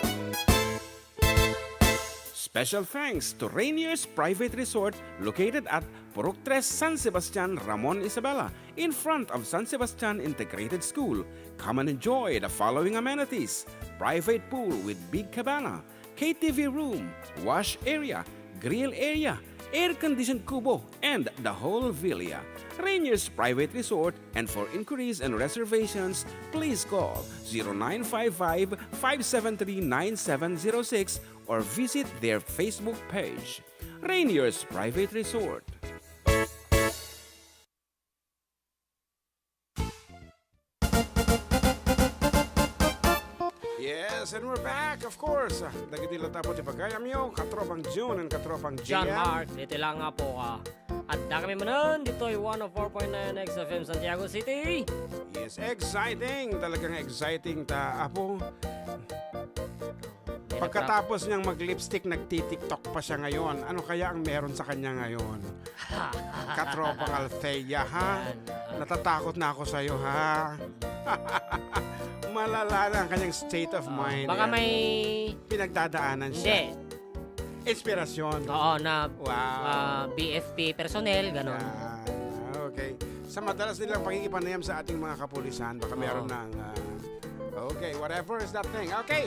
Special thanks to Rainier's Private Resort, located at Purok Tres, San Sebastian, Ramon Isabela, in front of San Sebastian Integrated School. Come and enjoy the following amenities: private pool with big cabana, K T V room, wash area, grill area, air-conditioned kubo, and the whole villa. Rainier's Private Resort, and for inquiries and reservations, please call zero nine five five, five seven three, nine seven zero six or visit their Facebook page, Rainier's Private Resort. Yes, and we're back, of course. Ah, dagiti latta po ti pagayamyo, katropang June and katropang John J M. Mark, ditoy lang nga po, ah. Addakami manen ditoy one oh four point nine X F M Santiago City. Yes, exciting. Talagang exciting ta, apo. Pagkatapos niyang mag-lipstick, nagti-TikTok pa siya ngayon. Ano kaya ang meron sa kanya ngayon? Katropang Althea, ha? Yan, ah. Natatakot na ako sa'yo, ha? Malala na ang kanyang state of mind. Oh, baka may pinagdadaanan siya. Hindi. Inspirasyon. Oo, na, ah, B F P personnel, ganon. Yan. Ah, okay. Sa madalas nilang pakikipanayam sa ating mga kapulisan, baka meron ng, ah, okay, whatever is that thing. Okay.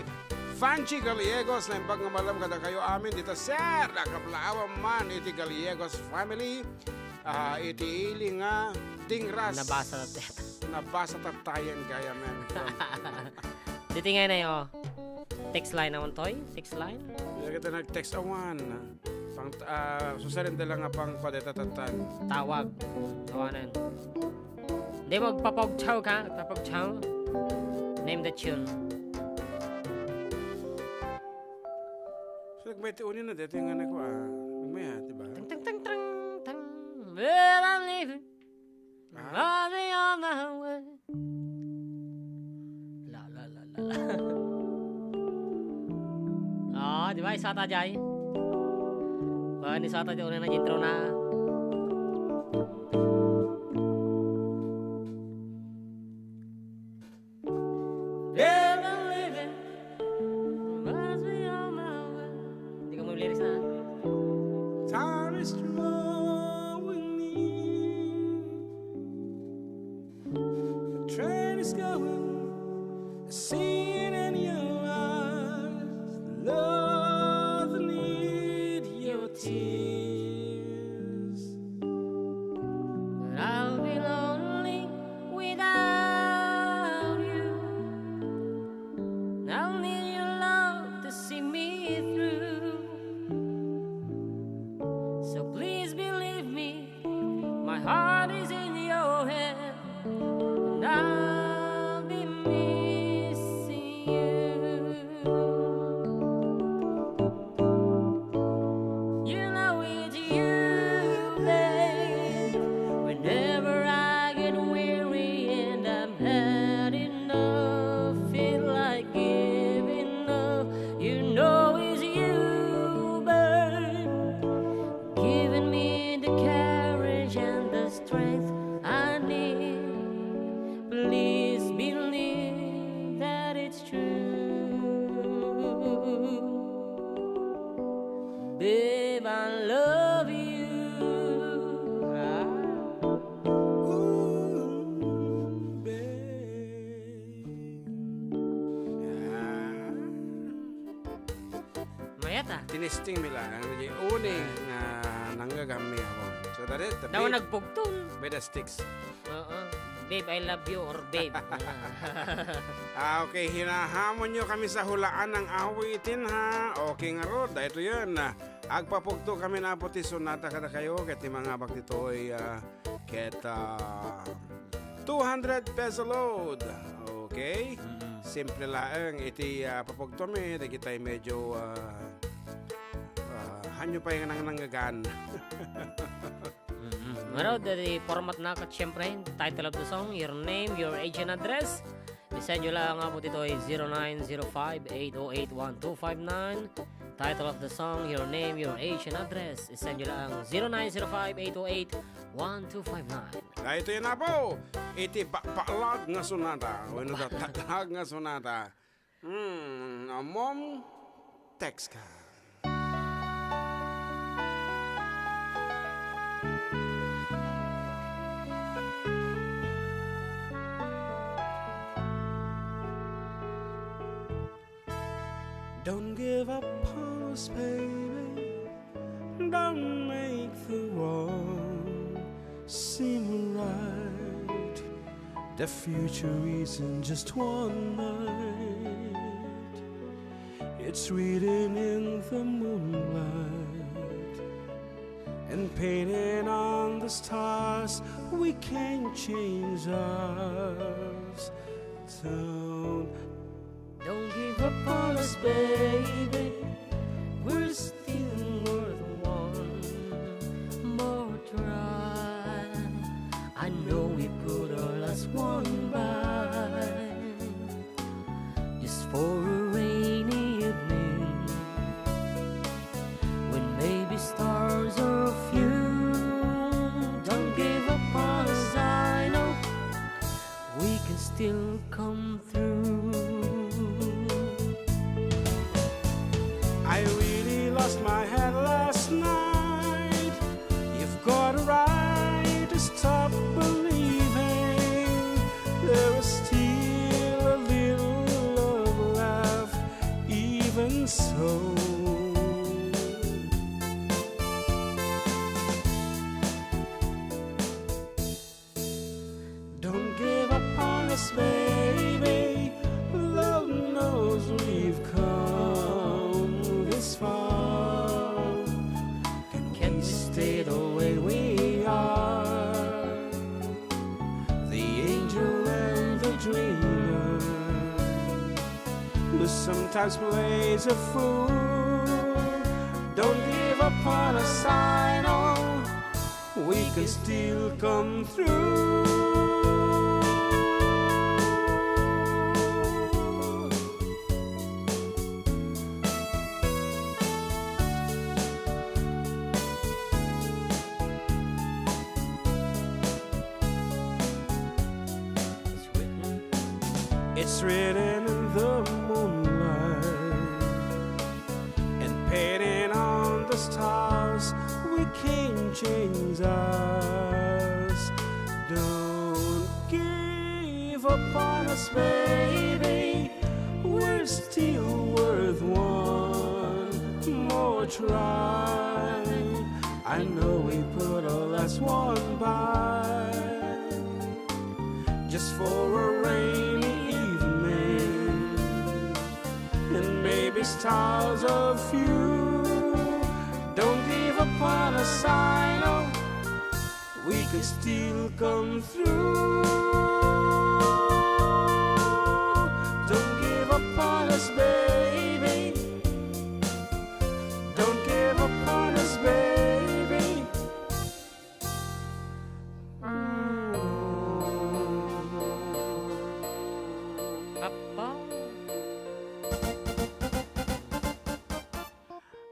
Fanchi Gallegos, naimbag nga malem kadakayo amin dita, sir. Nakablaawan man iti Gallegos family. Ah, iti ili nga dingras. Nabasa na. Nabasa tattayen gayam. Ditoy ngay nay, oh. Text line naman toy. Text line. Kaya kita nag-text awan. Pang, ah, susarenda lang nga pang kwadeta tatan. Tawag. Tawanan. Di magpapogtaw ka? Papogtaw? Name the tune. So, nagmay ti unin na, dito yung anak ko, ah. Nagmay, ah, di ba? Tang, tang, tang, tang, tang. Well, I'm leaving. Ah? Running on my way. La, la, la, la, la. Ah, di ba? Isata jay. Ba, ni sata jay, una na intro na. Going, seeing in your eyes, love need your tears. But I'll be lonely without you. I'll need your love to see me through. So please believe me, my heart is in your hand, and I'll be missing you. You know it's you, babe. Whenever I get weary and I'm had enough, feel like giving up, you know it's you, babe. Giving me the courage and the strength I need. Please believe that it's true. Babe, I love you. Ah. Ooh, babe. Ah. Mayat, ah. Tinesting mi lang. Ano di, uni nga nanggagammi ako. So, that is the Daw babe nagpugtong. With the sticks. Oo. Babe, I love you or babe. Ah, okay. Hinahamon nyo kami sa hulaan ng awitin, ha? Okay nga, Rod. Ito yan. Agpapugto kami na po ti sonata kadakayo, ket ti mangabak ditoy, ah, ket, ah, two hundred peso load. Okay? Mm. Simple laeng iti, ah, papugto mi, dagitay medyo, ah, ah, hanyo pay nga nangnangagan. Mm-mm. Ngarud, di format na ket siyempre, title of the song, your name, your age and address. I-send nyo lang nga po dito ay zero nine zero five, eight oh eight, one two five nine. Title of the song, your name, your age and address. I-send nyo lang zero nine zero five, eight oh eight, one two five nine. Daytoy na po, iti bakbaklag nga sonata. Wenno, bakbaklag nga sonata. Hmm, a mom text ka. Don't give up on us, baby. Don't make the wrong seem right. The future isn't just one night. It's written in the moonlight and painted on the stars. We can't change ours. Don't Don't give up on us, baby. We're still worth one more try. I know we put our last one by, just for a rainy evening when maybe stars are few. Don't give up on us, I know we can still come through. I really lost my head last night. You've got a right to stop believing. There is still a little love left, even so. Don't give up on us, baby. Lord knows we've come this far. Can we stay the way we are? The angel and the dreamer, who sometimes plays a fool. Don't give up on us, I know we can still come through. It's written in the moonlight and painted on the stars. We can't change ours. Don't give up on Baby, we're still worth one more try. I know we put our last one by just for a rainy evening, and maybe stars of you. Don't give up on us, I know we can still come through. Don't give up on us, baby. Don't give up on us, baby. Papa.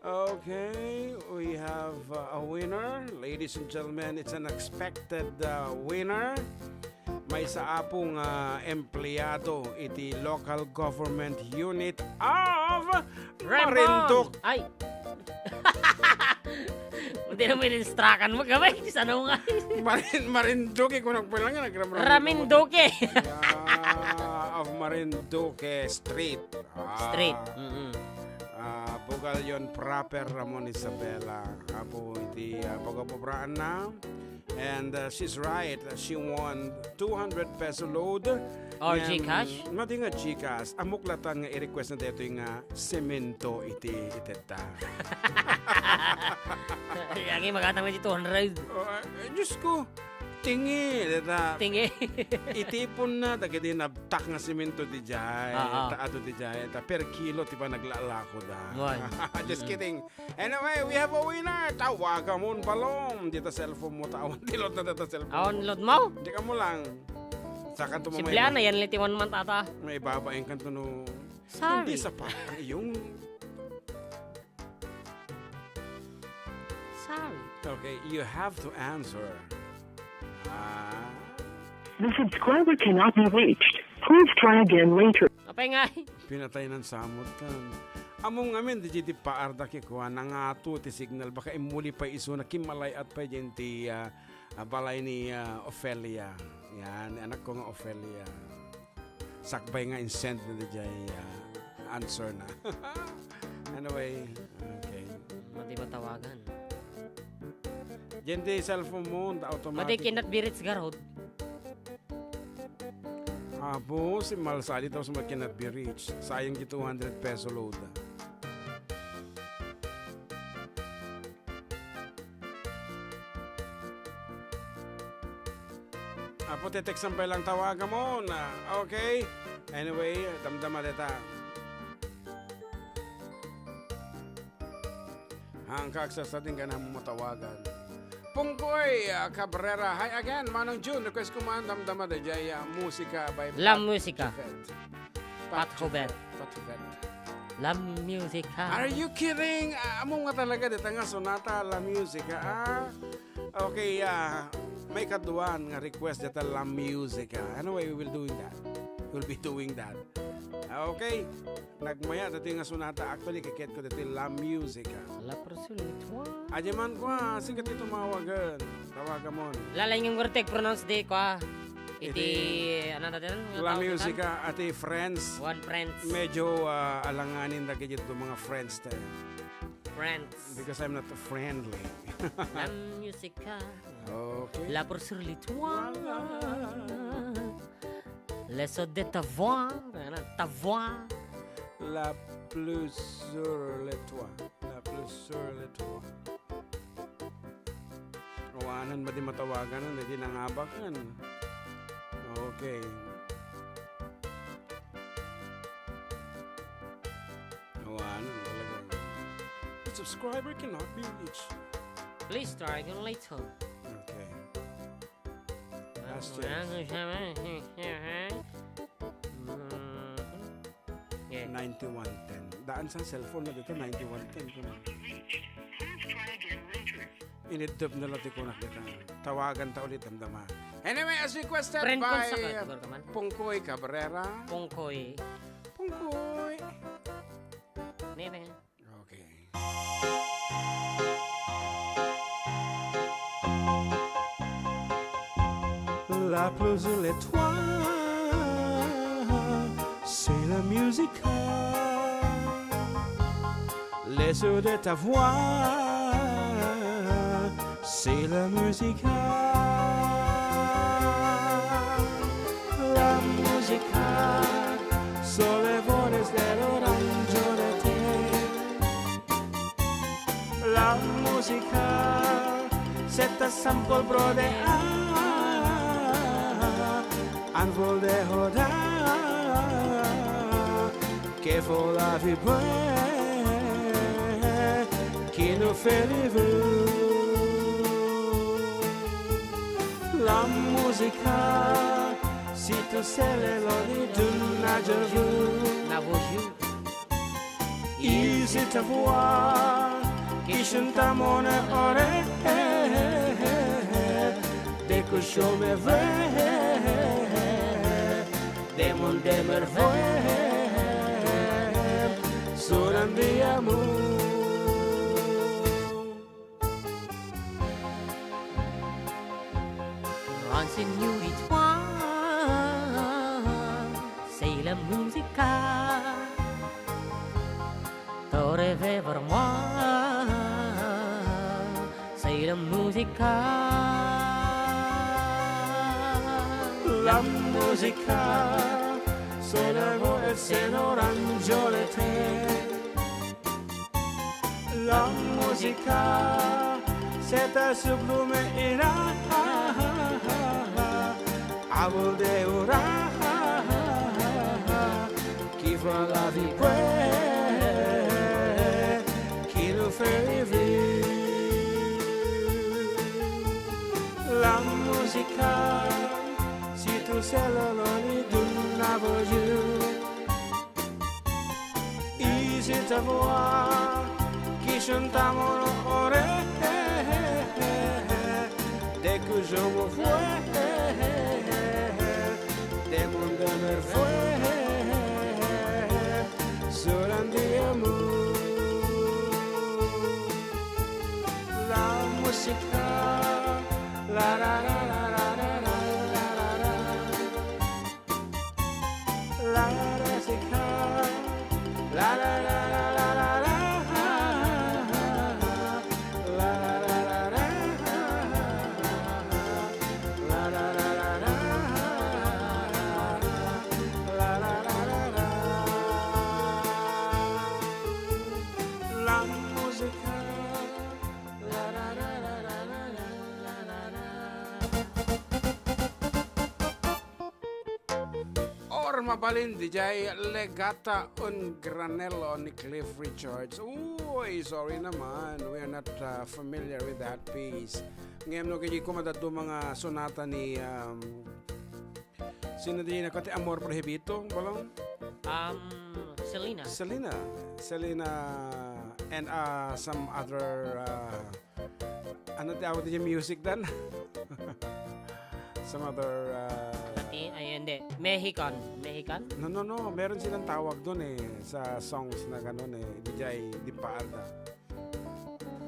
Okay, we have, uh, a winner. Ladies and gentlemen, it's an expected, uh, winner. Maysa, Apo, nga empleyado iti local government unit of Rainbow! Marinduque. Ay! Hindi naman in-instructan mo, gabay. Saan nga? Marin-, Marinduque, kung nagpalang nga, nagramram. Raminduque. Yeah, of Marinduque Street. Ah. Street. Mm-mm. Ah, Bugalyon proper, Ramon Isabela. Apo iti, ah, pagapobraan na. And, uh, she's right. She won two hundred peso load. Or ngem, GCash? Madi nga GCash. Ammok latta nga i-request na daytoy nga semento iti itedda. Ay, agi, magatang na di two hundred. Oh, ah, eh, Diyos ko. Tingi, deta. Tingi. Itipon na, dagiti nabtak nga semento di jay. Ah, ah. Ta, adu di jay. Ta per kilo, ti pa naglalako da. Wan. Just kidding. Anyway, we have a winner. Tawagamon, Palom. Dita cellphone mo, tawan ti load na dita cellphone mo. Awan load mo? Di ka mo lang. Saka tumamay. Simple na yan, liti one month ata. May babaeng kanto no. Sorry. Hindi sapat ang iyong. Sorry. Okay, you have to answer. Ah. The subscriber cannot be reached. Please try again later. Apay nga? Pinatay nan samot kan. Ammom ngamin, di, di paarda kikua, nangato ti signal, baka immuli pay isuna, kimmalay-at pay diay ti, ah, ah, balay ni, ah, Ofelia. Yan, anak ko nga Ofelia. Sakbay nga in-send na di jay, ah, answer na. Anyway, okay. Madi matawagan. Diay ti cellphone mo, automatic. Madi cannot be reached garud. Apo, si Malsali tapos mag cannot be reached. Sayang ti two hundred peso load. Apo, te-textan pay lang, tawagan mo na. Okay? Anyway, damdama deta. Hangkag sa sading ka na mo matawagan. Pungkoy, ah, Cabrera. Hi again, Manong Jun. Request ko man, damdama da jay, ah, musika by La Pat Musica. Jafet. Pat Jafet. Pat Jafet. La Musica. Are you kidding? Ah, amo nga talaga dita nga sonata, La Musica, ah. Okay, ah, may kaduan nga request dita La Musica. Anyway, we will doing that. We'll be doing that. Ah, okay. Nagmaya dati nga sonata. Actually, kiket ko dati La Musica. La Pursuit One. Adya man ko, ah, sika ti tumawagan. Tawagan mo. Lalay nga ngurtek pronounce di ko, ah. Iti, iti, ano natin? La Musica, ati friends. One friends. Medyo, ah, alanganin dagiti mga friends tayo. Friends. Because I'm not friendly. La Musica. Okay. La Pursuit One. L'Eau de Tavois. Ano? Tavois. La Plus Sur Le Toit. La Plus Sur Le Toit. Awanan, madi matawagan, hindi nangabakan. Okay. Awanan talaga. The subscriber cannot be reached. Please try again later. Okay. Last chance. Yeah. Ninety-one ten. Daan sa cellphone na dito, ninety-one ten. Inidop na lang ti kunak dito. Tawagan ta ulit, damdama. Anyway, as requested by, uh, Pungkoy Cabrera. Pungkoy. Pungkoy. Nene. Okay. La Plus Sur Le Toit. Musica, les sons de ta voix, c'est la musica. La musica, sono le voci dell'orange de te. La musica, c'est ta sample, brother. Ah, un vol de hoda, que faut la vibrer, qui nous fait vivre. La musica, si tu sei le lodi d'un agiu. Navogio. Isi ta voix qui chante à mon oreille, des coups sur mes veines, des mondes de merveilles, sur un diamant. Renseigne-nous, toi, c'est la musica. Torre Vevermois, c'est la musica. La musica, c'est la voix et c'est l'orange de te. La musica, c'est ta sublime ira. Avol de ura, qui va la vibrer, qui nous fait vivre. La musica, si tu sei le lodi d'un agiu. Isi ta voix qui chante à mon oreille, des coups sur mes veines, des mondes de merveilles, sur un diamant. La musica, la, la, la. La musica, la, la, la. La musica, la, la, la. Or mabalin, D J Legata un Granelo ni Cliff Richards. Uy, sorry naman. We are not, uh, familiar with that piece. Ngem no, kaya ko madadto mga sonata ni, um, sino di na kati Amor Prohibido, balong? Um, Selena. Selena. Selena and, uh, some other, uh, Ano ti awat ti music dan? Some other, uh, Latin, ay, hindi. Mexican. Mexican? No, no, no. Meron silang tawag doon eh, sa songs na gano'n eh. Ibigay di pa alda.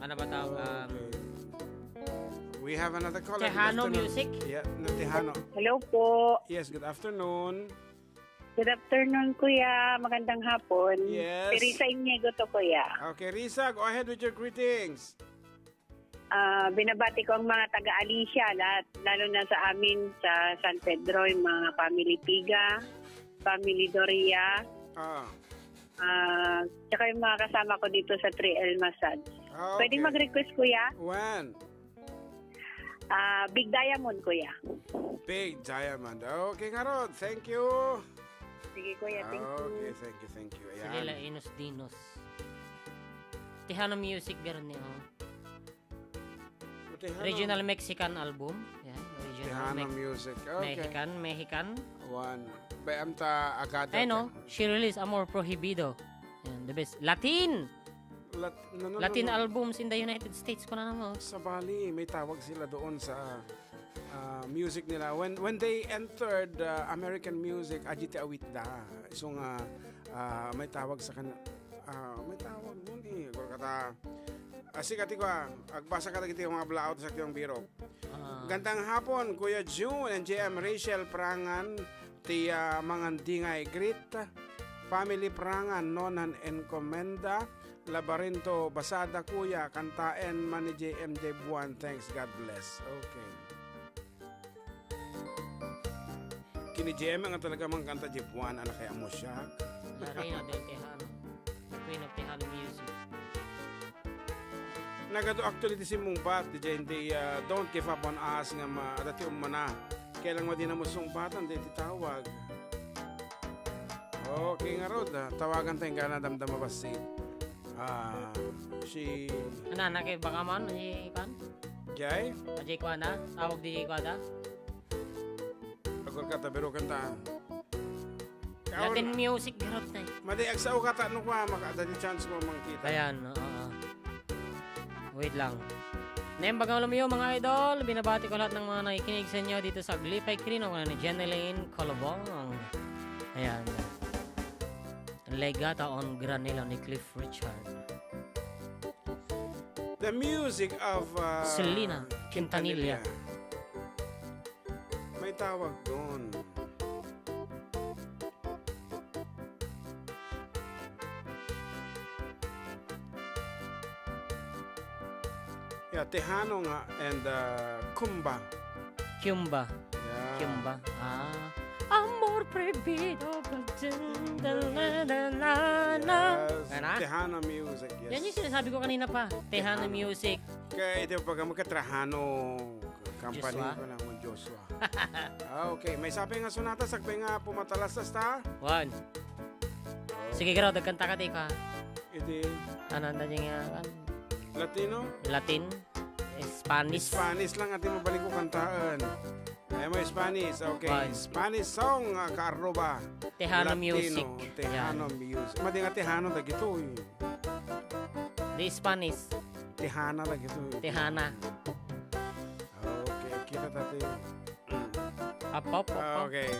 Ano ba tawag? Um, Okay. We have another caller. Good Tejano afternoon. Music? Yeah, na Tejano. Hello po. Yes, good afternoon. Good afternoon, kuya. Magandang hapon. Yes. Si Risa Inigo to, kuya. Okay, Risa, go ahead with your greetings. Ah, binabati ko ang mga taga Alicia, lahat, lalo na sa amin sa San Pedro, yung mga family Piga, family Doria, Ah. ah, tsaka yung mga kasama ko dito sa three L Massage. Ah, Pwedeng okay. mag-request, kuya? When? Ah, Big Diamond, kuya. Big Diamond. Okay, nga rod. Thank you. Sige, kuya. Thank you. Okay, thank you, thank you. Ayan. Sila Inos Dinos. Tejano music, garo ni, oh. Tejano. Regional Mexican album. Yan, regional Tejano Mex-, music. Okay. Mexican, Mexican. One. Bayam ta agad. Ay, no? She released Amor Prohibido. Yan, the best. Latin! Lat-, no, no, no, Latin no. albums in the United States, kuna mo. Sabali, may tawag sila doon sa, ah, music nila. When, when they entered, ah, American music, adjite awit da. So nga, ah, may tawag sa kanya. Ah, may tawag doon eh. Kung kata, ah, sige, ati ko, ah, agbasa ka dagiti mga blaout sa tiyong biro. Ah. Gandang hapon, Kuya June and J M Rachel Prangan, ti, ah, Mangandingay. Greet, Family Prangan, Nonan Encomienda, Labarinto Basada, Kuya, kantaen man ni J M J Buan. Thanks, God bless. Okay. Kini J M nga talaga mangkanta, J M Buan, anak kay amo siya. La Reina del Tejano, the queen of Tejano music. Nagadu actually ti simmungbat, di jay, ah, don't give up on us nga ma-, adda ti ummana. Kaya lang madi na mo sungbatan, di ti tawag. Okay, ngarud, ah, tawagan tayo nga nadamdama bassit. Ah, si Ano, anak, eh, baka man, eh, kan? Jay? Ajay ko, ana? Tawag di ko, ada? Agor ka, tabiro kanta. Latin music, garot na eh. Madi, agsao ka ta, no, kwa, maka-, dati chance mo mangkita. Ayan, oo. Wait lang. Nembag ang lumiyo, mga idol. Binabati ko lahat ng mga nakikinig sa inyo dito sa Aglipay Quirino, ni Jeneline Colobong. Ayan. Legata on Granelo ni Cliff Richard. The music of, uh, Selena Quintanilla. Quintanilla. May tawag doon. Yeah, Tejano nga and, uh, Kumba. Kumba. Yeah. Kumba. Ah. Amor prohibido, pagdadala. Yes. Ano? Tejano music, yes. Yan yung sinasabi ko kanina pa. Tejano Tejano. Music. Kaya ito pag magkatrahano, company Joshua? Ko lang, Joshua. Ah, okay. May sabi nga sonata, sakbay nga pumatalastas ta. One. Sige, garo, dagkanta ka, di ka. Iti Ano, ano, yung, ah, ano? Latino? Latin? Spanish? Spanish lang ati mabalik ko kantaan. Ay mo Spanish. Okay. One. Spanish song, ah, Kaarroba. Tejano Latino, music. Tejano Yan. Music. Madi nga Tejano dagito, eh. Di Spanish. Tejana dagito, eh. Tejana. Okay, kita tati. Up, up, up, up. Okay.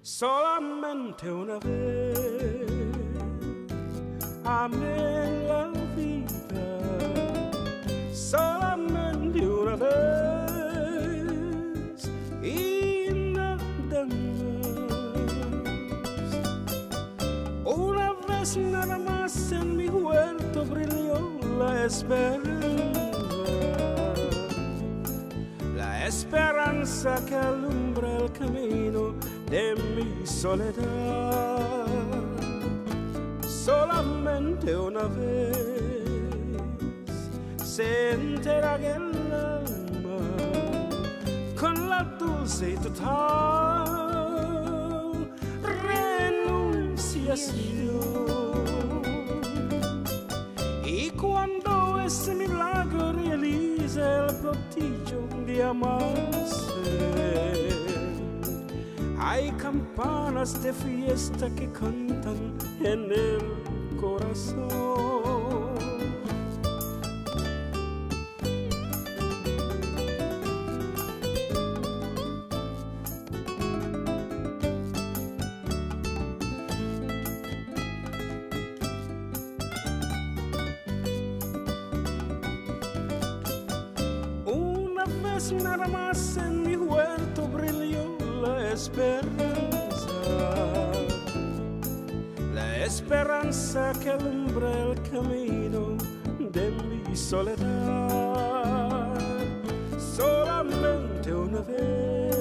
Solamente una vez, amé en la vida, solamente una vez, y nada más. Una vez nada más en mi huerto brilló la esperanza. La esperanza que alumbra el camino de mi soledad. Solamente una vez se entrega el alma con la dulce y total renunciación. Y cuando ese milagro realiza el prodigio de amarse, hay campanas de fiesta que cantan en el corazón. Una vez nada más en mi huerto brilló la esperanza, la esperanza que alumbra el camino de mi soledad. Solamente una vez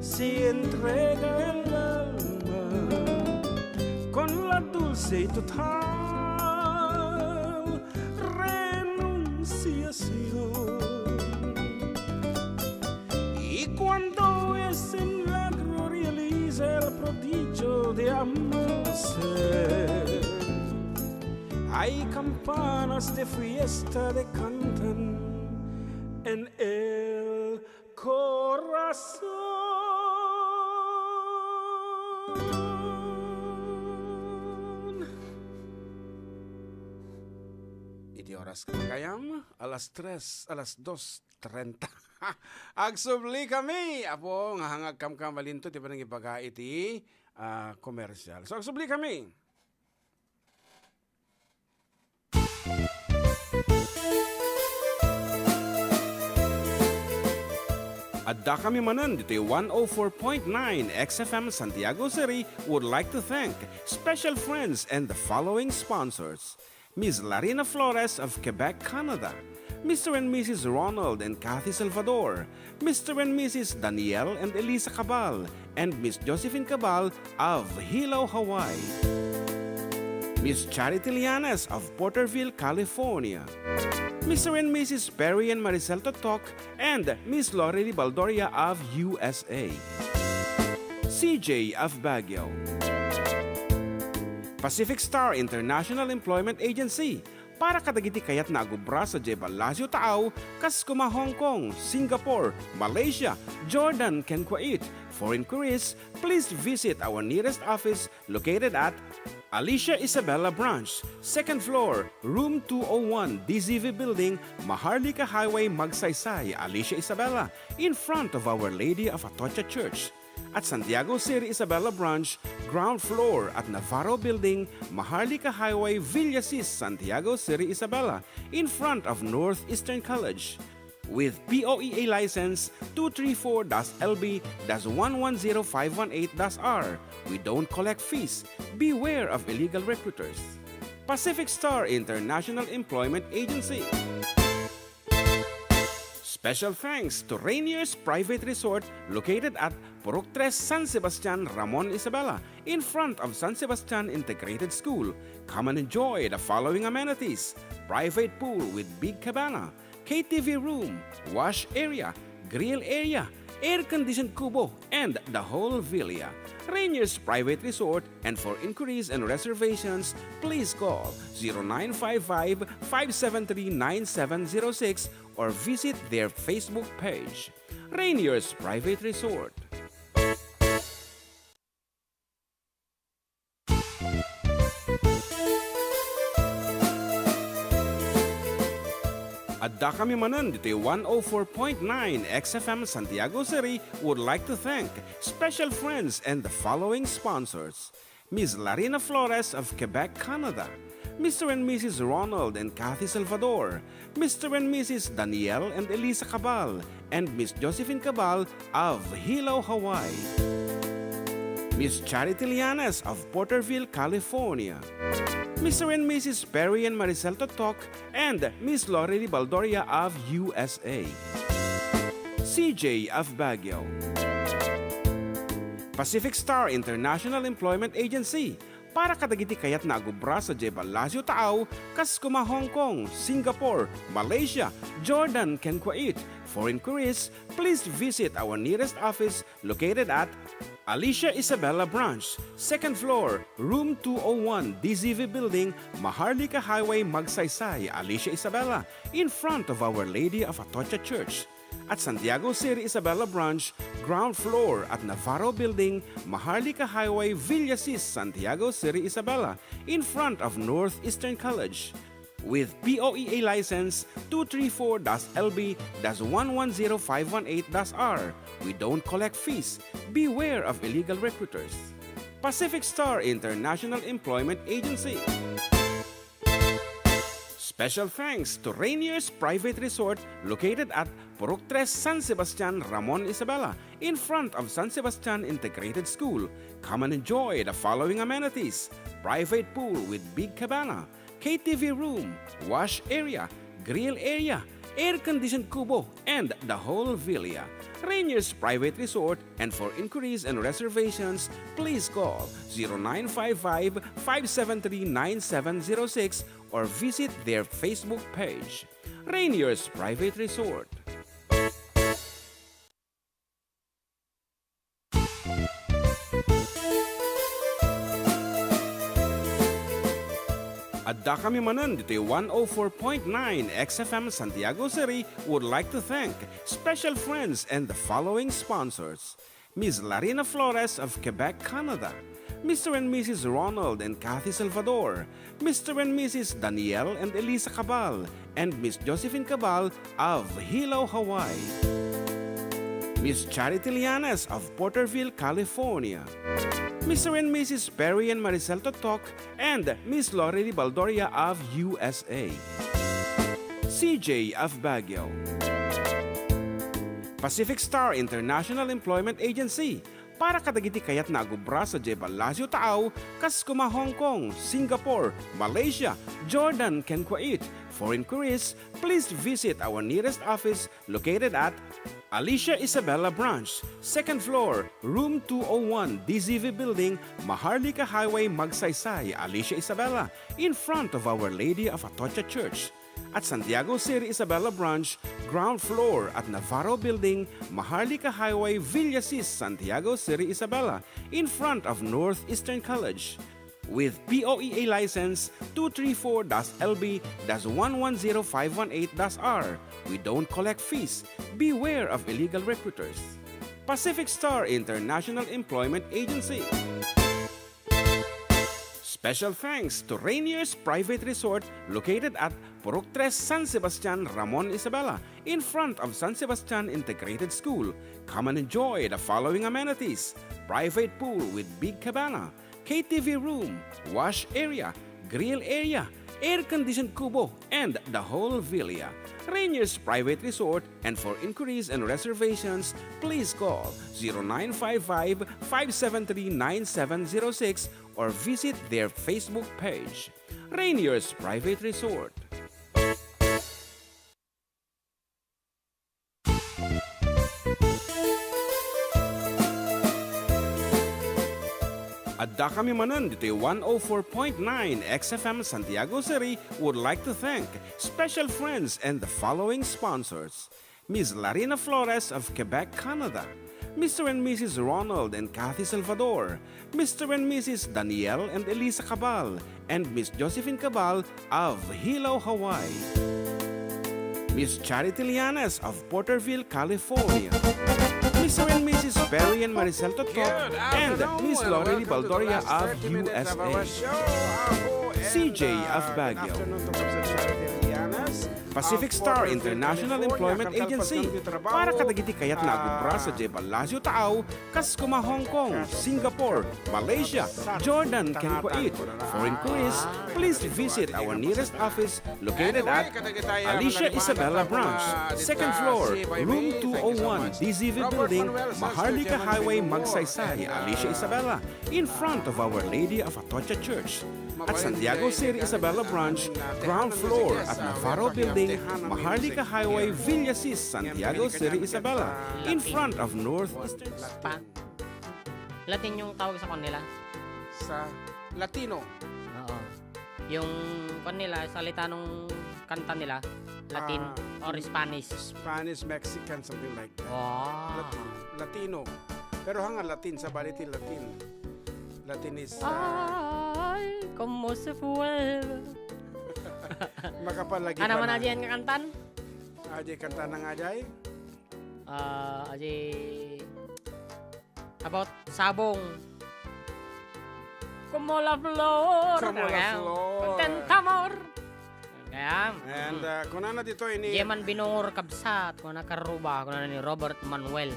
se entrega el alma con la dulce y total renunciación. Y cuando ese milagro realiza el prodigio de amarse, hay campanas de fiesta que cantan en el corazón. Iti oras, gayam, alas tres, alas dos trenta. Agsubli kami, Apo, nga hangagkamkam alinto ti panangibaga iti ah, komersial. So, agsubli kami. Adda kami manen ditoy one oh four point nine X F M Santiago City would like to thank special friends and the following sponsors: Miss Larina Flores of Quebec, Canada, Mister and Missus Ronald and Kathy Salvador, Mister and Missus Daniel and Elisa Cabal, and Miss Josephine Cabal of Hilo, Hawaii, Miss Charity Lianes of Porterville, California, Mister and Missus Perry and Maricel Totok, and Miss Lorely Baldoria of U S A, C J of Baguio, Pacific Star International Employment Agency, para kadagiti kayatna a agubra sadiay Palacio Taaw, kas koma Hong Kong, Singapore, Malaysia, Jordan, ken Kuwait. For inquiries, please visit our nearest office located at Alicia Isabela Branch, second floor, room two oh one, D Z V Building, Maharlika Highway, Magsaysay, Alicia Isabela, in front of Our Lady of Atocha Church. At Santiago City Isabela Branch, ground floor at Navarro Building, Maharlika Highway, Villasis, Santiago City Isabela, in front of Northeastern College. With P O E A license two three four dash L B dash one one zero five one eight dash R, we don't collect fees. Beware of illegal recruiters. Pacific Star International Employment Agency. Special thanks to Rainier's Private Resort located at Purok Tres, San Sebastian, Ramon Isabela, in front of San Sebastian Integrated School. Come and enjoy the following amenities: private pool with big cabana, K T V room, wash area, grill area, air-conditioned kubo, and the whole villa. Rainier's Private Resort, and for inquiries and reservations, please call zero nine five five, five seven three, nine seven zero six or visit their Facebook page. Rainier's Private Resort. Adda kami manen ditoy one oh four point nine X F M Santiago City would like to thank special friends and the following sponsors: Miss Larina Flores of Quebec, Canada, Mister and Missus Ronald and Kathy Salvador, Mister and Missus Daniel and Elisa Cabal, and Miss Josephine Cabal of Hilo, Hawaii, Miss Charity Lianes of Porterville, California, Mister and Missus Perry and Maricel Totok, and Miss Lorely Baldoria of U S A, C J of Baguio, Pacific Star International Employment Agency, para kadagiti kayatna a gubra sadiay Palacio Taaw, kas koma Hong Kong, Singapore, Malaysia, Jordan, ken Kuwait. For inquiries, please visit our nearest office located at Alicia Isabela Branch, second floor, room two oh one, D Z V Building, Maharlika Highway, Magsaysay, Alicia Isabela, in front of Our Lady of Atocha Church. At Santiago City Isabela Branch, ground floor at Navarro Building, Maharlika Highway, Villasis, Santiago City Isabela, in front of Northeastern College. With P O E A license two three four dash L B dash one one zero five one eight dash R, we don't collect fees. Beware of illegal recruiters. Pacific Star International Employment Agency. Special thanks to Rainier's Private Resort located at Purok Tres, San Sebastian, Ramon Isabela, in front of San Sebastian Integrated School. Come and enjoy the following amenities: private pool with big cabana, K T V room, wash area, grill area, air-conditioned kubo, and the whole villa. Rainier's Private Resort, and for inquiries and reservations, please call zero nine five five, five seven three, nine seven zero six or visit their Facebook page. Rainier's Private Resort. Adda kami manen ditoy one oh four point nine X F M Santiago City would like to thank special friends and the following sponsors: Miss Larina Flores of Quebec, Canada, Mister and Missus Ronald and Kathy Salvador, Mister and Missus Daniel and Elisa Cabal, and Miss Josephine Cabal of Hilo, Hawaii, Miss Charity Lianes of Porterville, California, Mister and Missus Perry and Maricel Totok, and Miss Lorely Baldoria of U S A. C J of Baguio. Pacific Star International Employment Agency, para kadagiti kayatna a gubra sadiay Palacio Taaw, kas kuma Hong Kong, Singapore, Malaysia, Jordan, ken Kuwait. For inquiries, please visit our nearest office located at Alicia Isabela Branch, second floor, room two oh one, D Z V Building, Maharlika Highway, Magsaysay, Alicia Isabela, in front of Our Lady of Atocha Church. At Santiago City Isabela Branch, ground floor at Navarro Building, Maharlika Highway, Villasis, Santiago City Isabela, in front of Northeastern College. With P O E A license two three four dash L B dash one one zero five one eight dash R. We don't collect fees. Beware of illegal recruiters. Pacific Star International Employment Agency. Special thanks to Rainier's Private Resort located at Purok Tres, San Sebastian, Ramon Isabela, in front of San Sebastian Integrated School. Come and enjoy the following amenities: private pool with big cabana, K T V room, wash area, grill area, air-conditioned kubo, and the whole villa. Rainier's Private Resort, and for inquiries and reservations, please call zero nine five five, five seven three, nine seven zero six or visit their Facebook page. Rainier's Private Resort. Addakami manen ditoy one oh four point nine X F M Santiago City would like to thank special friends and the following sponsors: Miss Larina Flores of Quebec, Canada, Mister and Missus Ronald and Kathy Salvador, Mister and Missus Daniel and Elisa Cabal, and Miss Josephine Cabal of Hilo, Hawaii. Miss Charity Lianes of Porterville, California. Mister and Missus Perry and Maricel Totok, and Miss Lorely Baldoria of U S A. C J of Baguio. Pacific Star International Employment Agency, para kadagiti kayatna a gubra sadiay Palacio Taaw, kas kuma Hong Kong, Singapore, Malaysia, Jordan, ken Kuwait. For inquiries, please visit our nearest office located at Alicia Isabela Branch, second floor, room two oh one, D Z V Building, Maharlika Highway, Magsaysay, Alicia Isabela, in front of Our Lady of Atocha Church. At Santiago City Isabela Branch, ground floor at Navarro Building, Maharlika Highway, Villasis, Santiago City Isabela, in front of Northeastern. Spa. Latin yung tawag sa kanila. Sa Latino. Oo. Yung kwan nila, salita nung kanta nila, Latin Ah, or Spanish. Spanish, Mexican, something like that. Wow. Latin, Latino. Pero hanga Latin, sabali ti Latin. Latin is, ah, Ay, como se fue. Makapalagi Ano pa man na. Ayan nga kantan? Ajay, kanta na nga, ajay. Ah, ajay about sabong. Como la flor. Como la flor. Contenta amor. Kaya, And, mm. Ah, kunana dito ini Jeman binungor kabsat, kuna karuba, kuna ni Robert Manuel.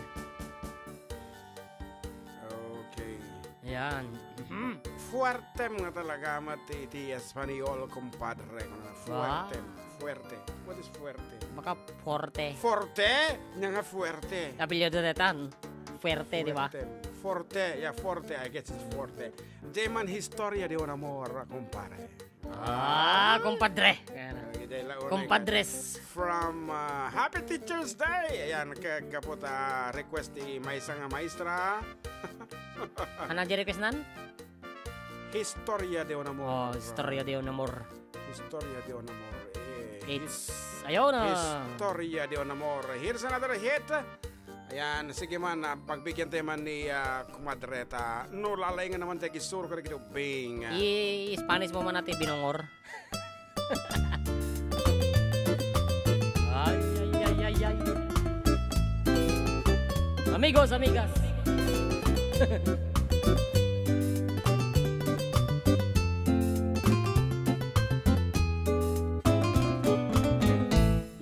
Okay. Yan. Mhm. Fuertem nga talaga met iti Espanyol, kumpadre. Kuna Wow. Fuertem. Fuerte. What is fuerte? Baka forte. Forte? Nya nga fuerte. Apelyido detan. Fuerte, di ba? Fuerte. Forte. Yeah, forte. I guess it's forte. Jeman historia de un amor, kumpare. Ah, kumpadre. Ayan. Okay, dahil la una Kumpadres. From, ah, Happy Teacher's Day. Ayan, ka-, kapot, ah, request ti maysa nga maestra. Ano di request nan? Historia de un amor. Oh, historia de un amor. Historia de un amor. Eh, It's, his-, ayaw na. Historia de un amor. Here's another hit. Ayan, sige man, ah, pagbigyan tayo man ni, ah, kumadre ta. No, lalaingan naman tayo, gisuro ka na kita, Bing. I-Spanish mo man natin, binungor. Ay, ay, ay, ay, ay. Amigos, amigas.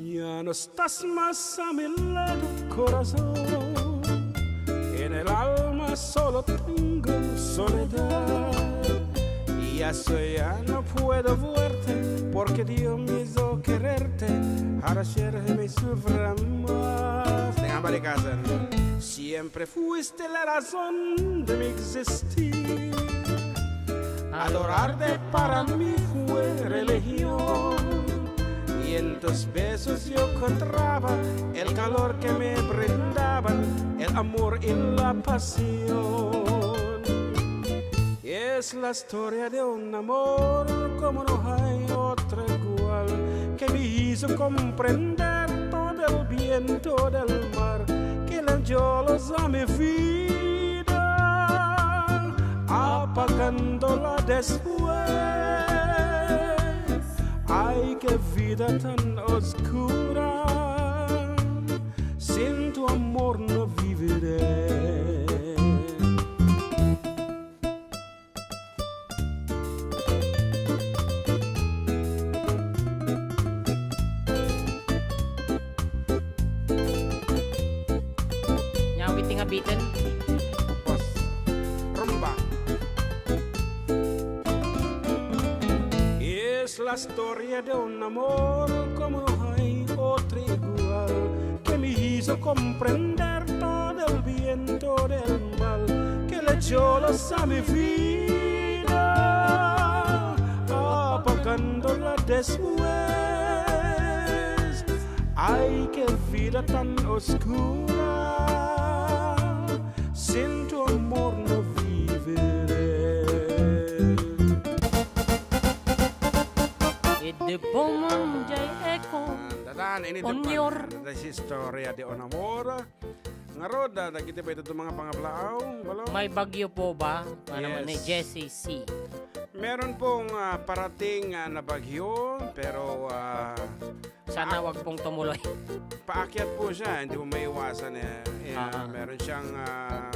Ya no estás más a mi lado, corazón. En el alma Solo tengo soledad. Y eso ya no puedo verte, porque Dios me hizo quererte, ahora siempre me sufre más. Tengan barikasan. Siempre fuiste la razón de mi existir. Adorarte para mí fue religión. Y en tus besos yo encontraba el calor que me brindaban el amor y la pasión. Es la historia de un amor como no hay otro igual, que me hizo comprender todo el viento del mar, que le dio luz a mi vida, apagándola después. Ay, qué vida tan oscura, sin tu amor no viviré. Nya awit ti ngabiiten. Boss. Rumba. Es la historia de un amor como no hay otro igual, que me hizo comprender todo el viento del mal, que le dio luz a mi vida, apagándola después. Ay, qué vida tan oscura, sin tu amor no viviré. Idi puman jay echo. Dadan, ini on your. This is story di on amor. Ngarud, ah, dagiti pay ito mga pangablaaw, balo? May bagyo po ba? Ano man ni Yes. Jessie C? Meron pong, ah, parating, ah, na bagyo, pero, ah, Sana wag pong tumuloy. Paakyat po siya, hindi mo maiwasan eh. Eh, Ah. Meron siyang, ah,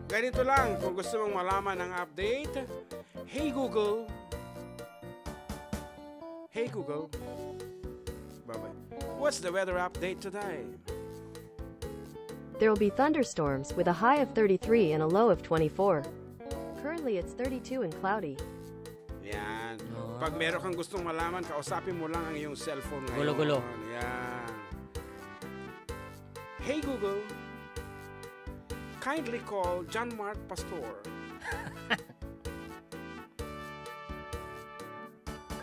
ganito lang, kung gusto mong malaman ang update, Hey Google. Hey Google. Bye-bye. What's the weather update today? There will be thunderstorms with a high of thirty-three and a low of twenty-four. Currently, it's thirty-two and cloudy. Yan. Ah. Pag meron kang gustong malaman, kausapin mo lang ang iyong cellphone ngayon. Gulo-gulo. Yan. Hey Google, kindly call John Mark Pastor.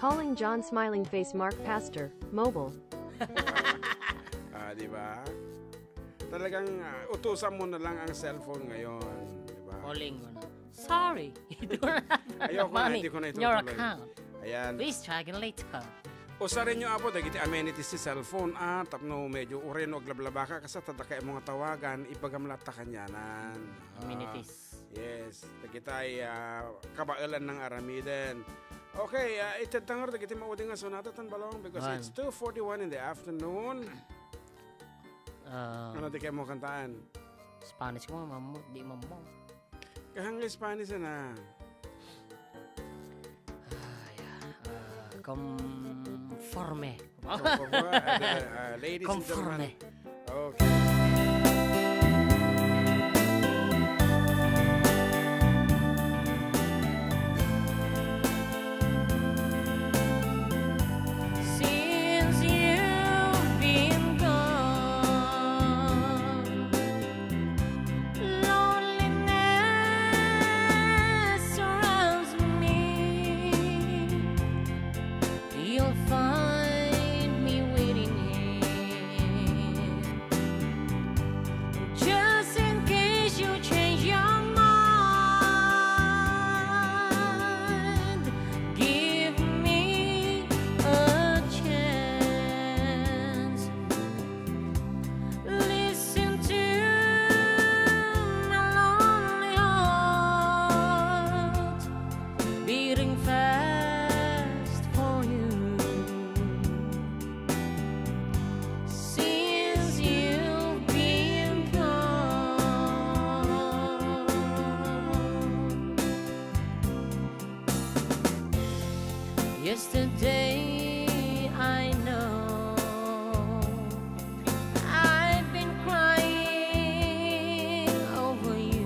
Calling John Smiling Face Mark Pastor, mobile. Ah, di ba? Talagang, ah, utusan mo na lang ang cellphone ngayon, di ba? Calling mo na. Sorry, you do not have the Ayoko na, money hindi ko na in your itutuloy. Account. Ayan. Please try again later. Usaren nyo, Apo, dagiti amenities ti cellphone, ah, tapno medyo uray no aglablabaka, kasta, tadakay mo nga tawagan, ibagam latta kanianan. Ah, Amenities. Yes, dagitay, ah, kabaelan nga aramiden. Okay, ah, itedtangor dagiti maudi nga sonata tan balong because Wan. It's two forty-one in the afternoon. Ah. Ano ti kaymo kantaan? Spanish mo, mammo, di mammo. Kahang Spanish na. Ay, ah, conforme. Conforme, ah, ah, ladies and gentlemen. Conforme. Okay. Since you've been gone, loneliness surrounds me. You'll find me waiting here. Just in case you change your mind, give me a chance. Listen to my lonely heart beating fast for you. Since you've been gone, yesterday I know I've been crying over you.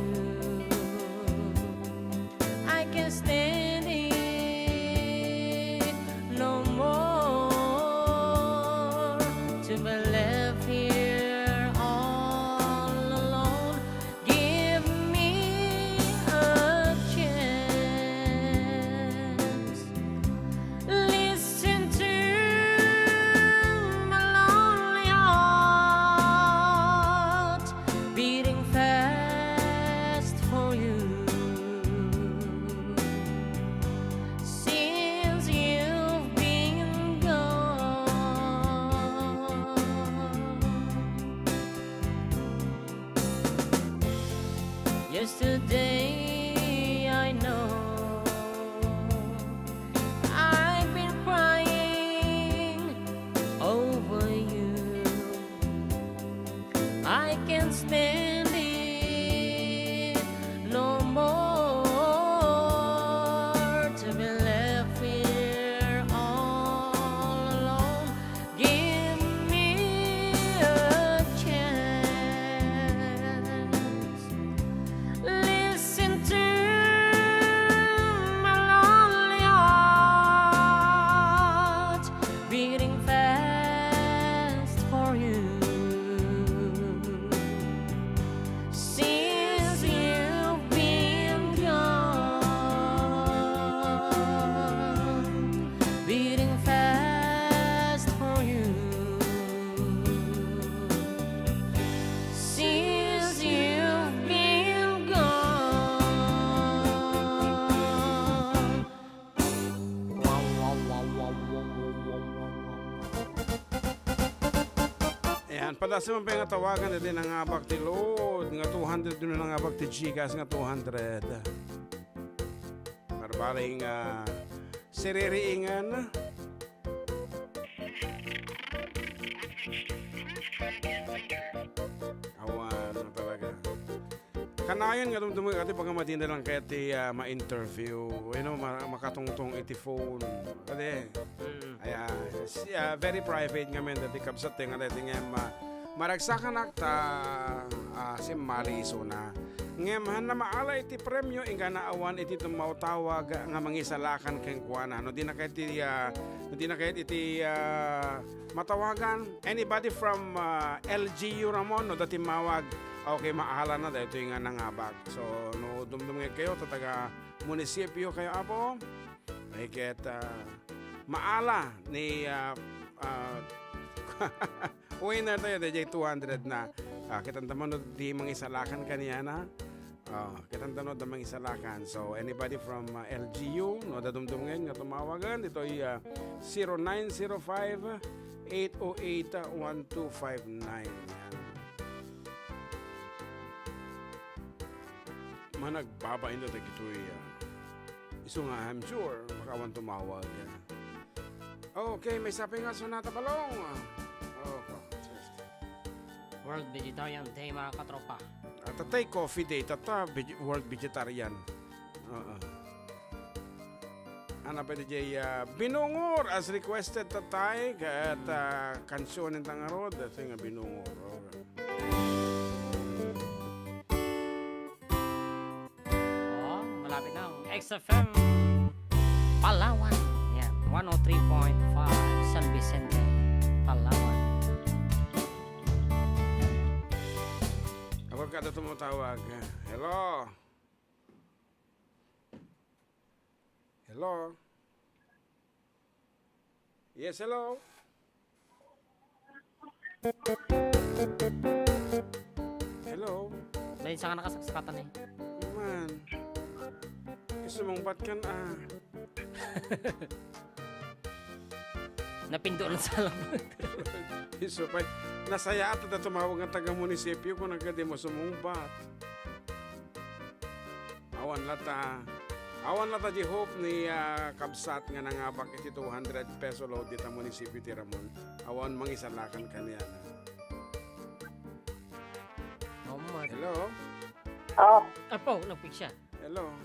Standing no more to be left here all alone. Give me a chance. Listen to my lonely heart beating fast for you. Since you've been gone, beating fast for you. Since you've been gone. Ayan, padasem pay nga tawagan iti nangabak ti load nga two hundred wenno nangabak ti GCash nga two hundred. Marbali nga siririingan. Awan talaga. Kanayon nga dumdumngeg, ati, baka madina lang kayat ti, ah, ma-interview, you know, ma-, makatungtong iti phone. Ati, Mm. Ayan, si, ah, very private ngamin dati kabsat ti nga dati nga ma-, maragsakanak ta, ah, simmali isuna. Ngem han na maala iti premio, inggana awan iti tumawtawag nga mangisalakan kenkuana. No di na kayat iti, ah, no di na kayat iti, ah, matawagan, anybody from, ah, L G U Ramon, no, da timmawag, okay, maala na daytoy nga nangabak. So, no dumdumngeg kayo, ta taga munisipyo kayo, apo, ay ket, ah, maala ni, ah, ah, winner tayo, dayjay two hundred na. Ah, kitanta man no di mangisalakan kaniana. Ah, kitanta no da mangisalakan. So, anybody from, ah, L G U, no, da dumdumngeg nga tumawagan, ditoy, ah, zero nine zero five, eight oh eight, one two five nine. Yan. Managbabain da dagitoy, ah, isu nga, I'm sure, makaawan tumawag. Okay, maysa pay nga sonata, Balong. Oh, World Vegetarian Day, mga katropa. At tatay, coffee day, tata, veg-, World Vegetarian. Oo. Ana pay dayjay, ah, Binungor as requested, tatay, ket, ah, kansionen ta ngarud, daytoy nga Binungor. Okay. Oh, malapit na ang X F M Palawan. Yan, one oh three point five San Vicente, Palawan. Ako kada tumutawag. Hello? Hello? Yes, hello? Hello? Dahil sa nga nakasaksakatan eh. Man. Sumungbat kan, ah. Napinduan sa alam. Isu pay. Nasayaat da tumawag nga taga munisipyo kun agka di mo sumungbat. Awan lata, awan lata di hope ni, ah, kabsat nga nangabak iti two hundred peso load dita munisipyo ti Ramon. Awan mangisalakan kaniana. Hello? Oh. Apo, nagpigsa. Hello?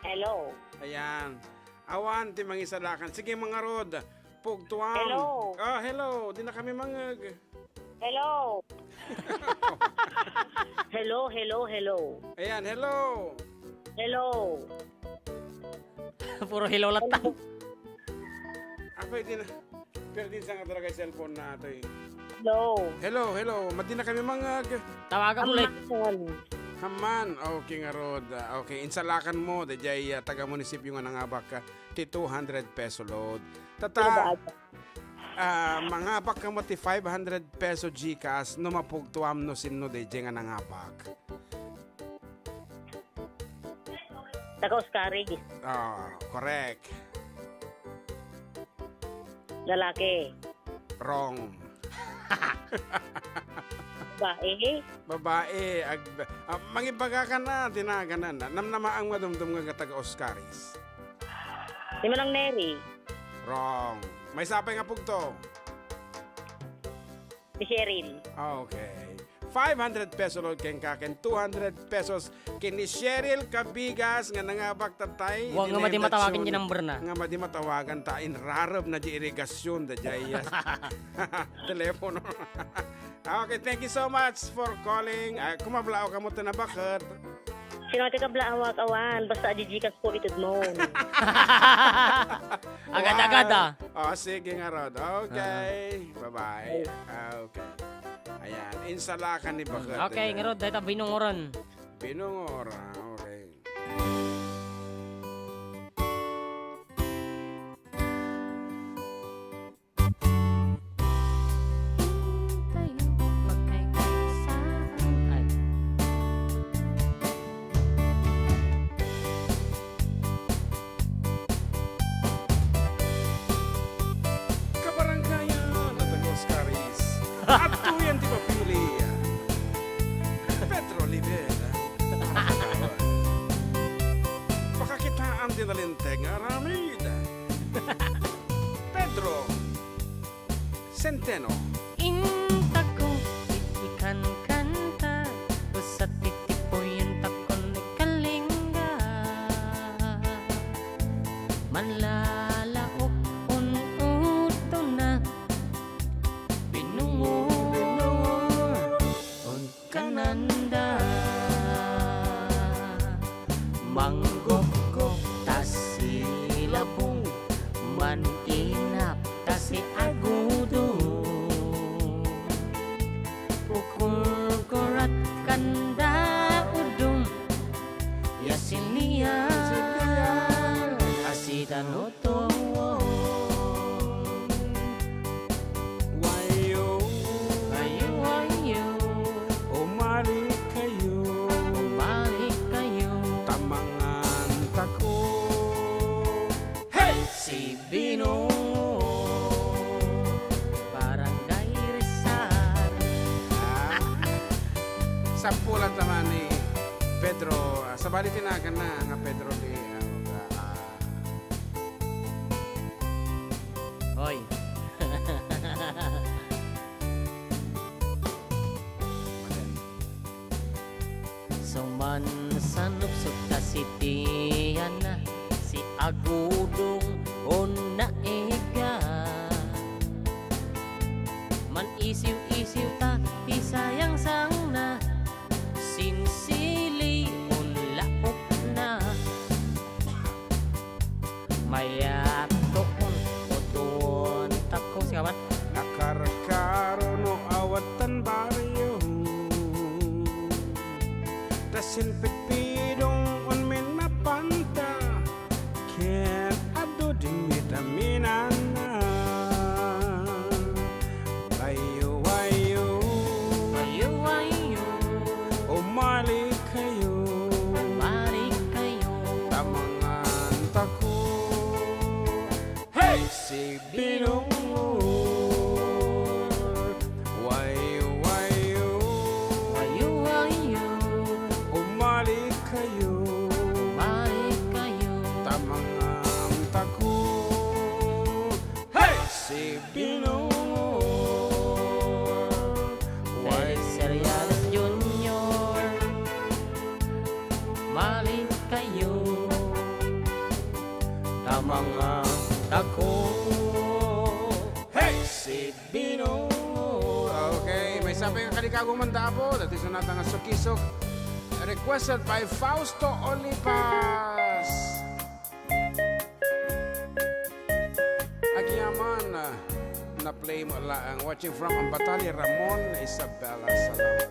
Hello? Ayan. Awan ti mangisalakan. Sige, mangarud. Pugtuam. Hello. Ah, hello. Di na kami mangeg. Hello. Hello, hello, hello. Ayan, hello. Hello. Puro hello lang ta. Ako, di na. Pero di sa nga talaga cellphone na ito eh. Hello. Hello, hello. Madi na kami mangeg. Tawagan mo ulit. Amman. Amman. Okay, ngarud. Okay, insalakan mo. Dayjay, ah, taga munisipyo nga nangabak ka ti two hundred peso load. Tata, ah, mangabak ka mo ti five hundred peso GCash no mapugtuam no sinno dayjay nga nangabak. Taga Oscaris. Ah, correct. Lalaki. Wrong. Babae. Babae. Ag-, ah, mangibaga ka na, di na, ganan. Namnamaang madumdum nga taga Oscaris. Di Manang Neri. Wrong. Maysa pay nga pugto. Ni Cheryl. Ah, okay. five hundred peso load kenka, ken two hundred pesos ken ni Cheryl Cabigas nga nangabak ta tay. Wa, nga madi matawagan di number na. Nga madi matawagan ta, inrarab na di irigasyon da jay, yes. Telepono. Okay, thank you so much for calling. Ah, kumablaaw kamo ta nabaket. Sino ti kablaaw a kawan? Basta adi Gcash ko, itud mo. Agad-agad, ah. Oh, sige nga, Rod. Okay. Ah. Bye-bye. Ah, okay. Ayan. Insalakan ni baket. Okay, nga, Rod. Dahil ta binunguran. Binunguran. Okay. Tayo, pagkaigsaan. Ay. Kabaranggayan, natagos karis. At tuyan ti papili. Pedro Oliver. Pakakitaan ti nalinteg nga aramid. Pedro Centeno. Intako iti kankanta, usa ti tipuyen takon ni Kalinga. Manlalaok un-utona, binungo un kananda. Manggopgop ta silabong, man-inap ta si agudong. Pukurkurat kanda udom, ya silian, asitan Wayo. Wayo, wayo. Umalikayo. Umalikayo. Ta mangan tako. Hey! Si Binong. Barangay Rizal. Ah. Sampulan ta man ni Pedro. Ah, sabali ti naganna nga Pedro di, ah, ah, Hoy. Sumansanupsop ta si Tiana, si Agudong, o naiga. Man-isiw-isiw ta ti sayangsangna, sinsili, o laokna. Mayat toon, utuon tako, sika man. Nakarkaro no awaten barrio. Ta sinpitpidong unmin napanta, ket adu dinmi ta minana. Wayo, wayo. Wayo, wayo. Umalikayo. Umalikayo. Ta mangan tako. Hey! Si Binong. Wayo, wayo. Wayo, wayo. Umalikayo. Umalikayo. Ta mangan tako. Hey! Si Binong. Felix Seriales Junior. Umalikayo. Ta mangan tako. Hey! Si Binong. Okay, maysa pay nga kalikaguman da Apo, dati sonata nga Sukisok. Requested by Fausto Olipas. Agyamanan, ah, na-play mo laeng. Watching from Ambatali, Ramon Isabela. Salamat.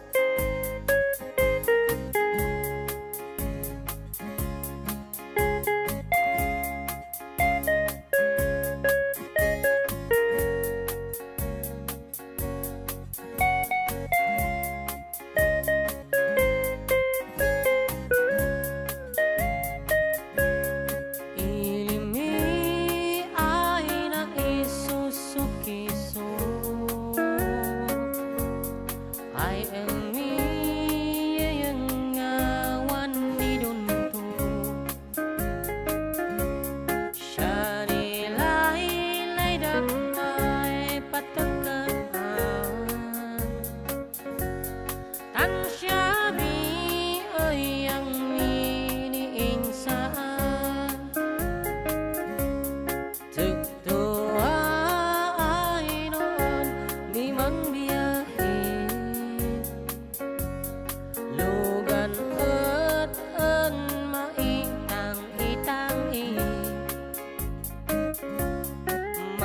Ilimi ay naisusukiso. Ay, em,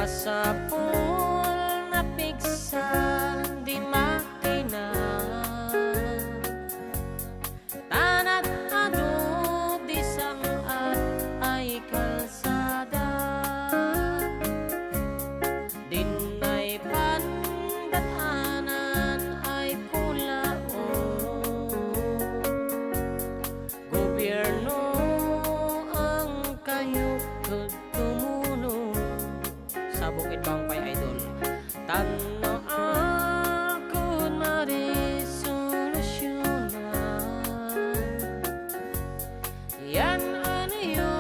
Masapul napigsa di makina, ta nag-adu di sang-at ay kalsada. Dinay pandat-anan ay pulao. Gobierno, ang kayo ket tumulong. Sabong id bangpay, idol. Tanno akon maresolusyonan. Yan aniyo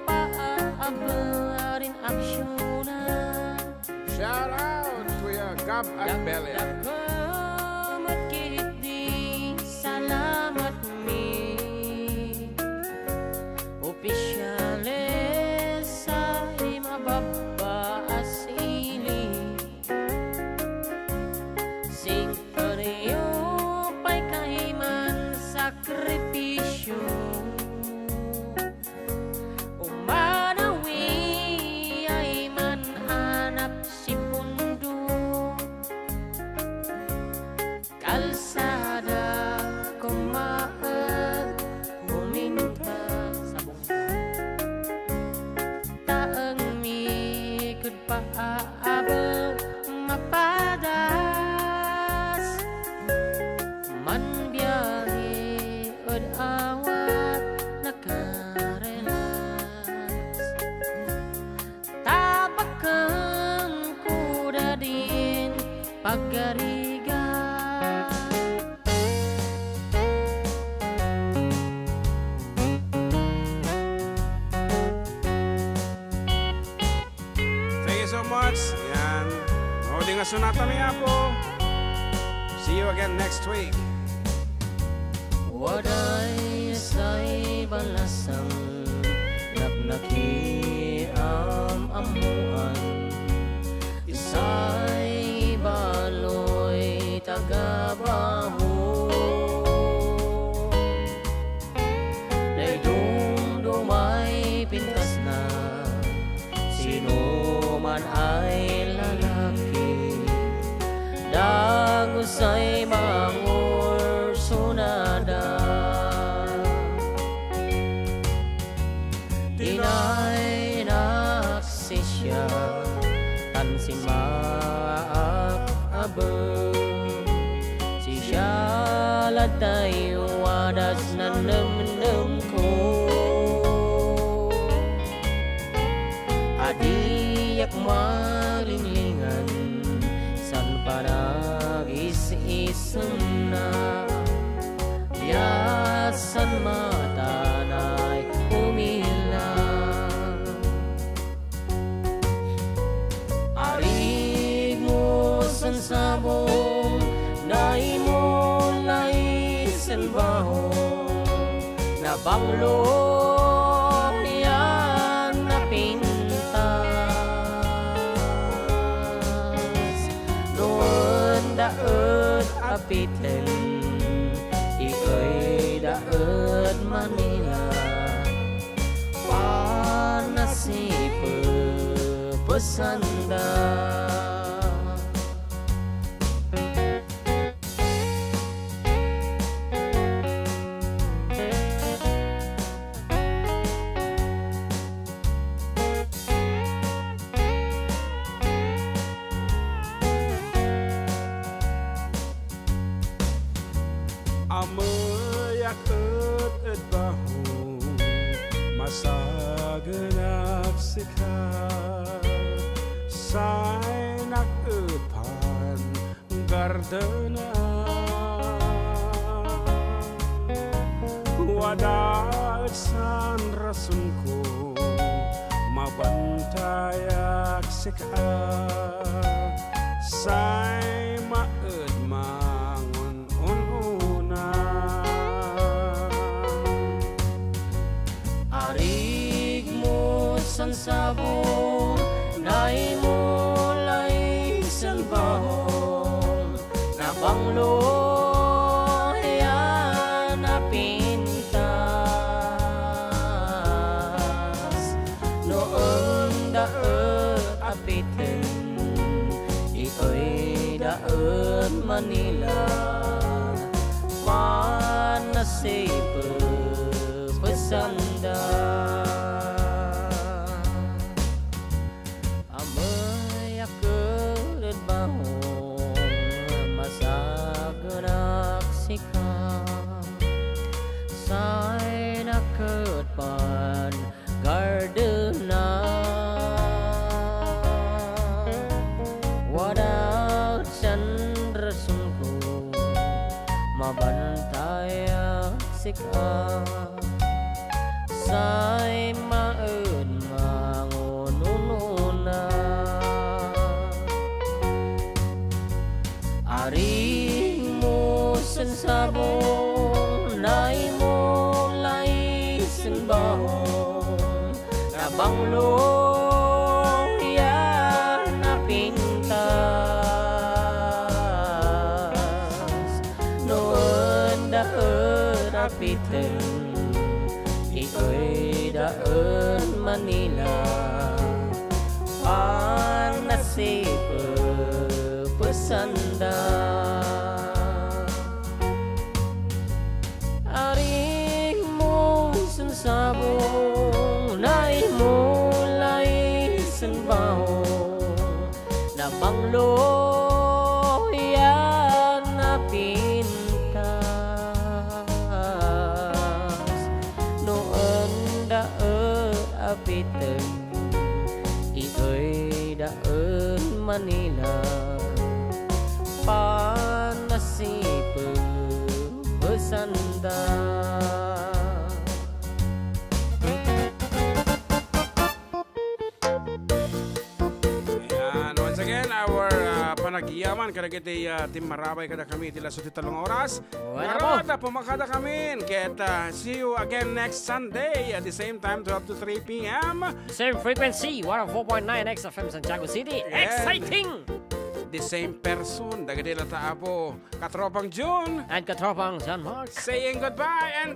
paabarin aksyonan. Shout out, Kuya Gab at Belen. Dakdakkel met ketdi salamat mi. Opisyales sa mababba a siling. Sing-, aniyo pay kayman sakripisyo. Umanawi ay man-anap si pundo. Kalsada, kumaet, uminta. Sabong. Taeng mi ket paabel mapadas. Manbiahe ed awat nakarelax. Tapaken kuda din pagariga. Thank you so much. Yan. O, di nga sonata mi, Apo. See you again next week. Waday say balasang napnaki am-ammoan. Say baloy taga-Baho. Naidumdumay pintasna, sinoman ay lalaki, dagusay mangursonada. Tinaynak sisya, tan simmaak a beg. Sisya latay wadas nanemnemko. A diak malinglingan, san panagis-isemna. Biasan matanay umila. Arigmo sansabong, naimulay sen Baho, nabanglo yan napintas. No enda et apiten, iyayda et Manila, panasipepesanda. Ameyak et ed Baho, masagenak sika, saynak et pan gardena. Wada et saan rasonko, mabantayak sika, say maedmangon un-una. Arigmo sansabong, naimulay sen Baho, nabanglo yan napintas. No enda et Apiten, itoy daen Manila, panasipepesanda. Amay a ket ed bahom, masagenak sika, say naket pan gardena. Wada sen rasonko, mabantayak sika, say maed mangununona. Arigmo sen sabong, naimo lay sen bahom, nabanglo ya napintas. No enda et apiten, itoy daen Manila, panasipepesanda. Arigmo sen sabong, naimo lay sen bahom, nabanglo ya napintas. No enda et apiten, itoy daen Manila, panasipepesanda. Ayan, once again, our, ah, panagyaman kadagiti, ah, timmarabay kadakami iti laso ti talong oras. Wala po. Ngarud, ah, pumakada kami. Ket, ah, see you again next Sunday at the same time, twelve to three p m. Same frequency, one oh four point nine X F M Santiago City. Again. Exciting! The same person, dagiti lata apo, Katropang June. And Katropang John Mark. Saying goodbye and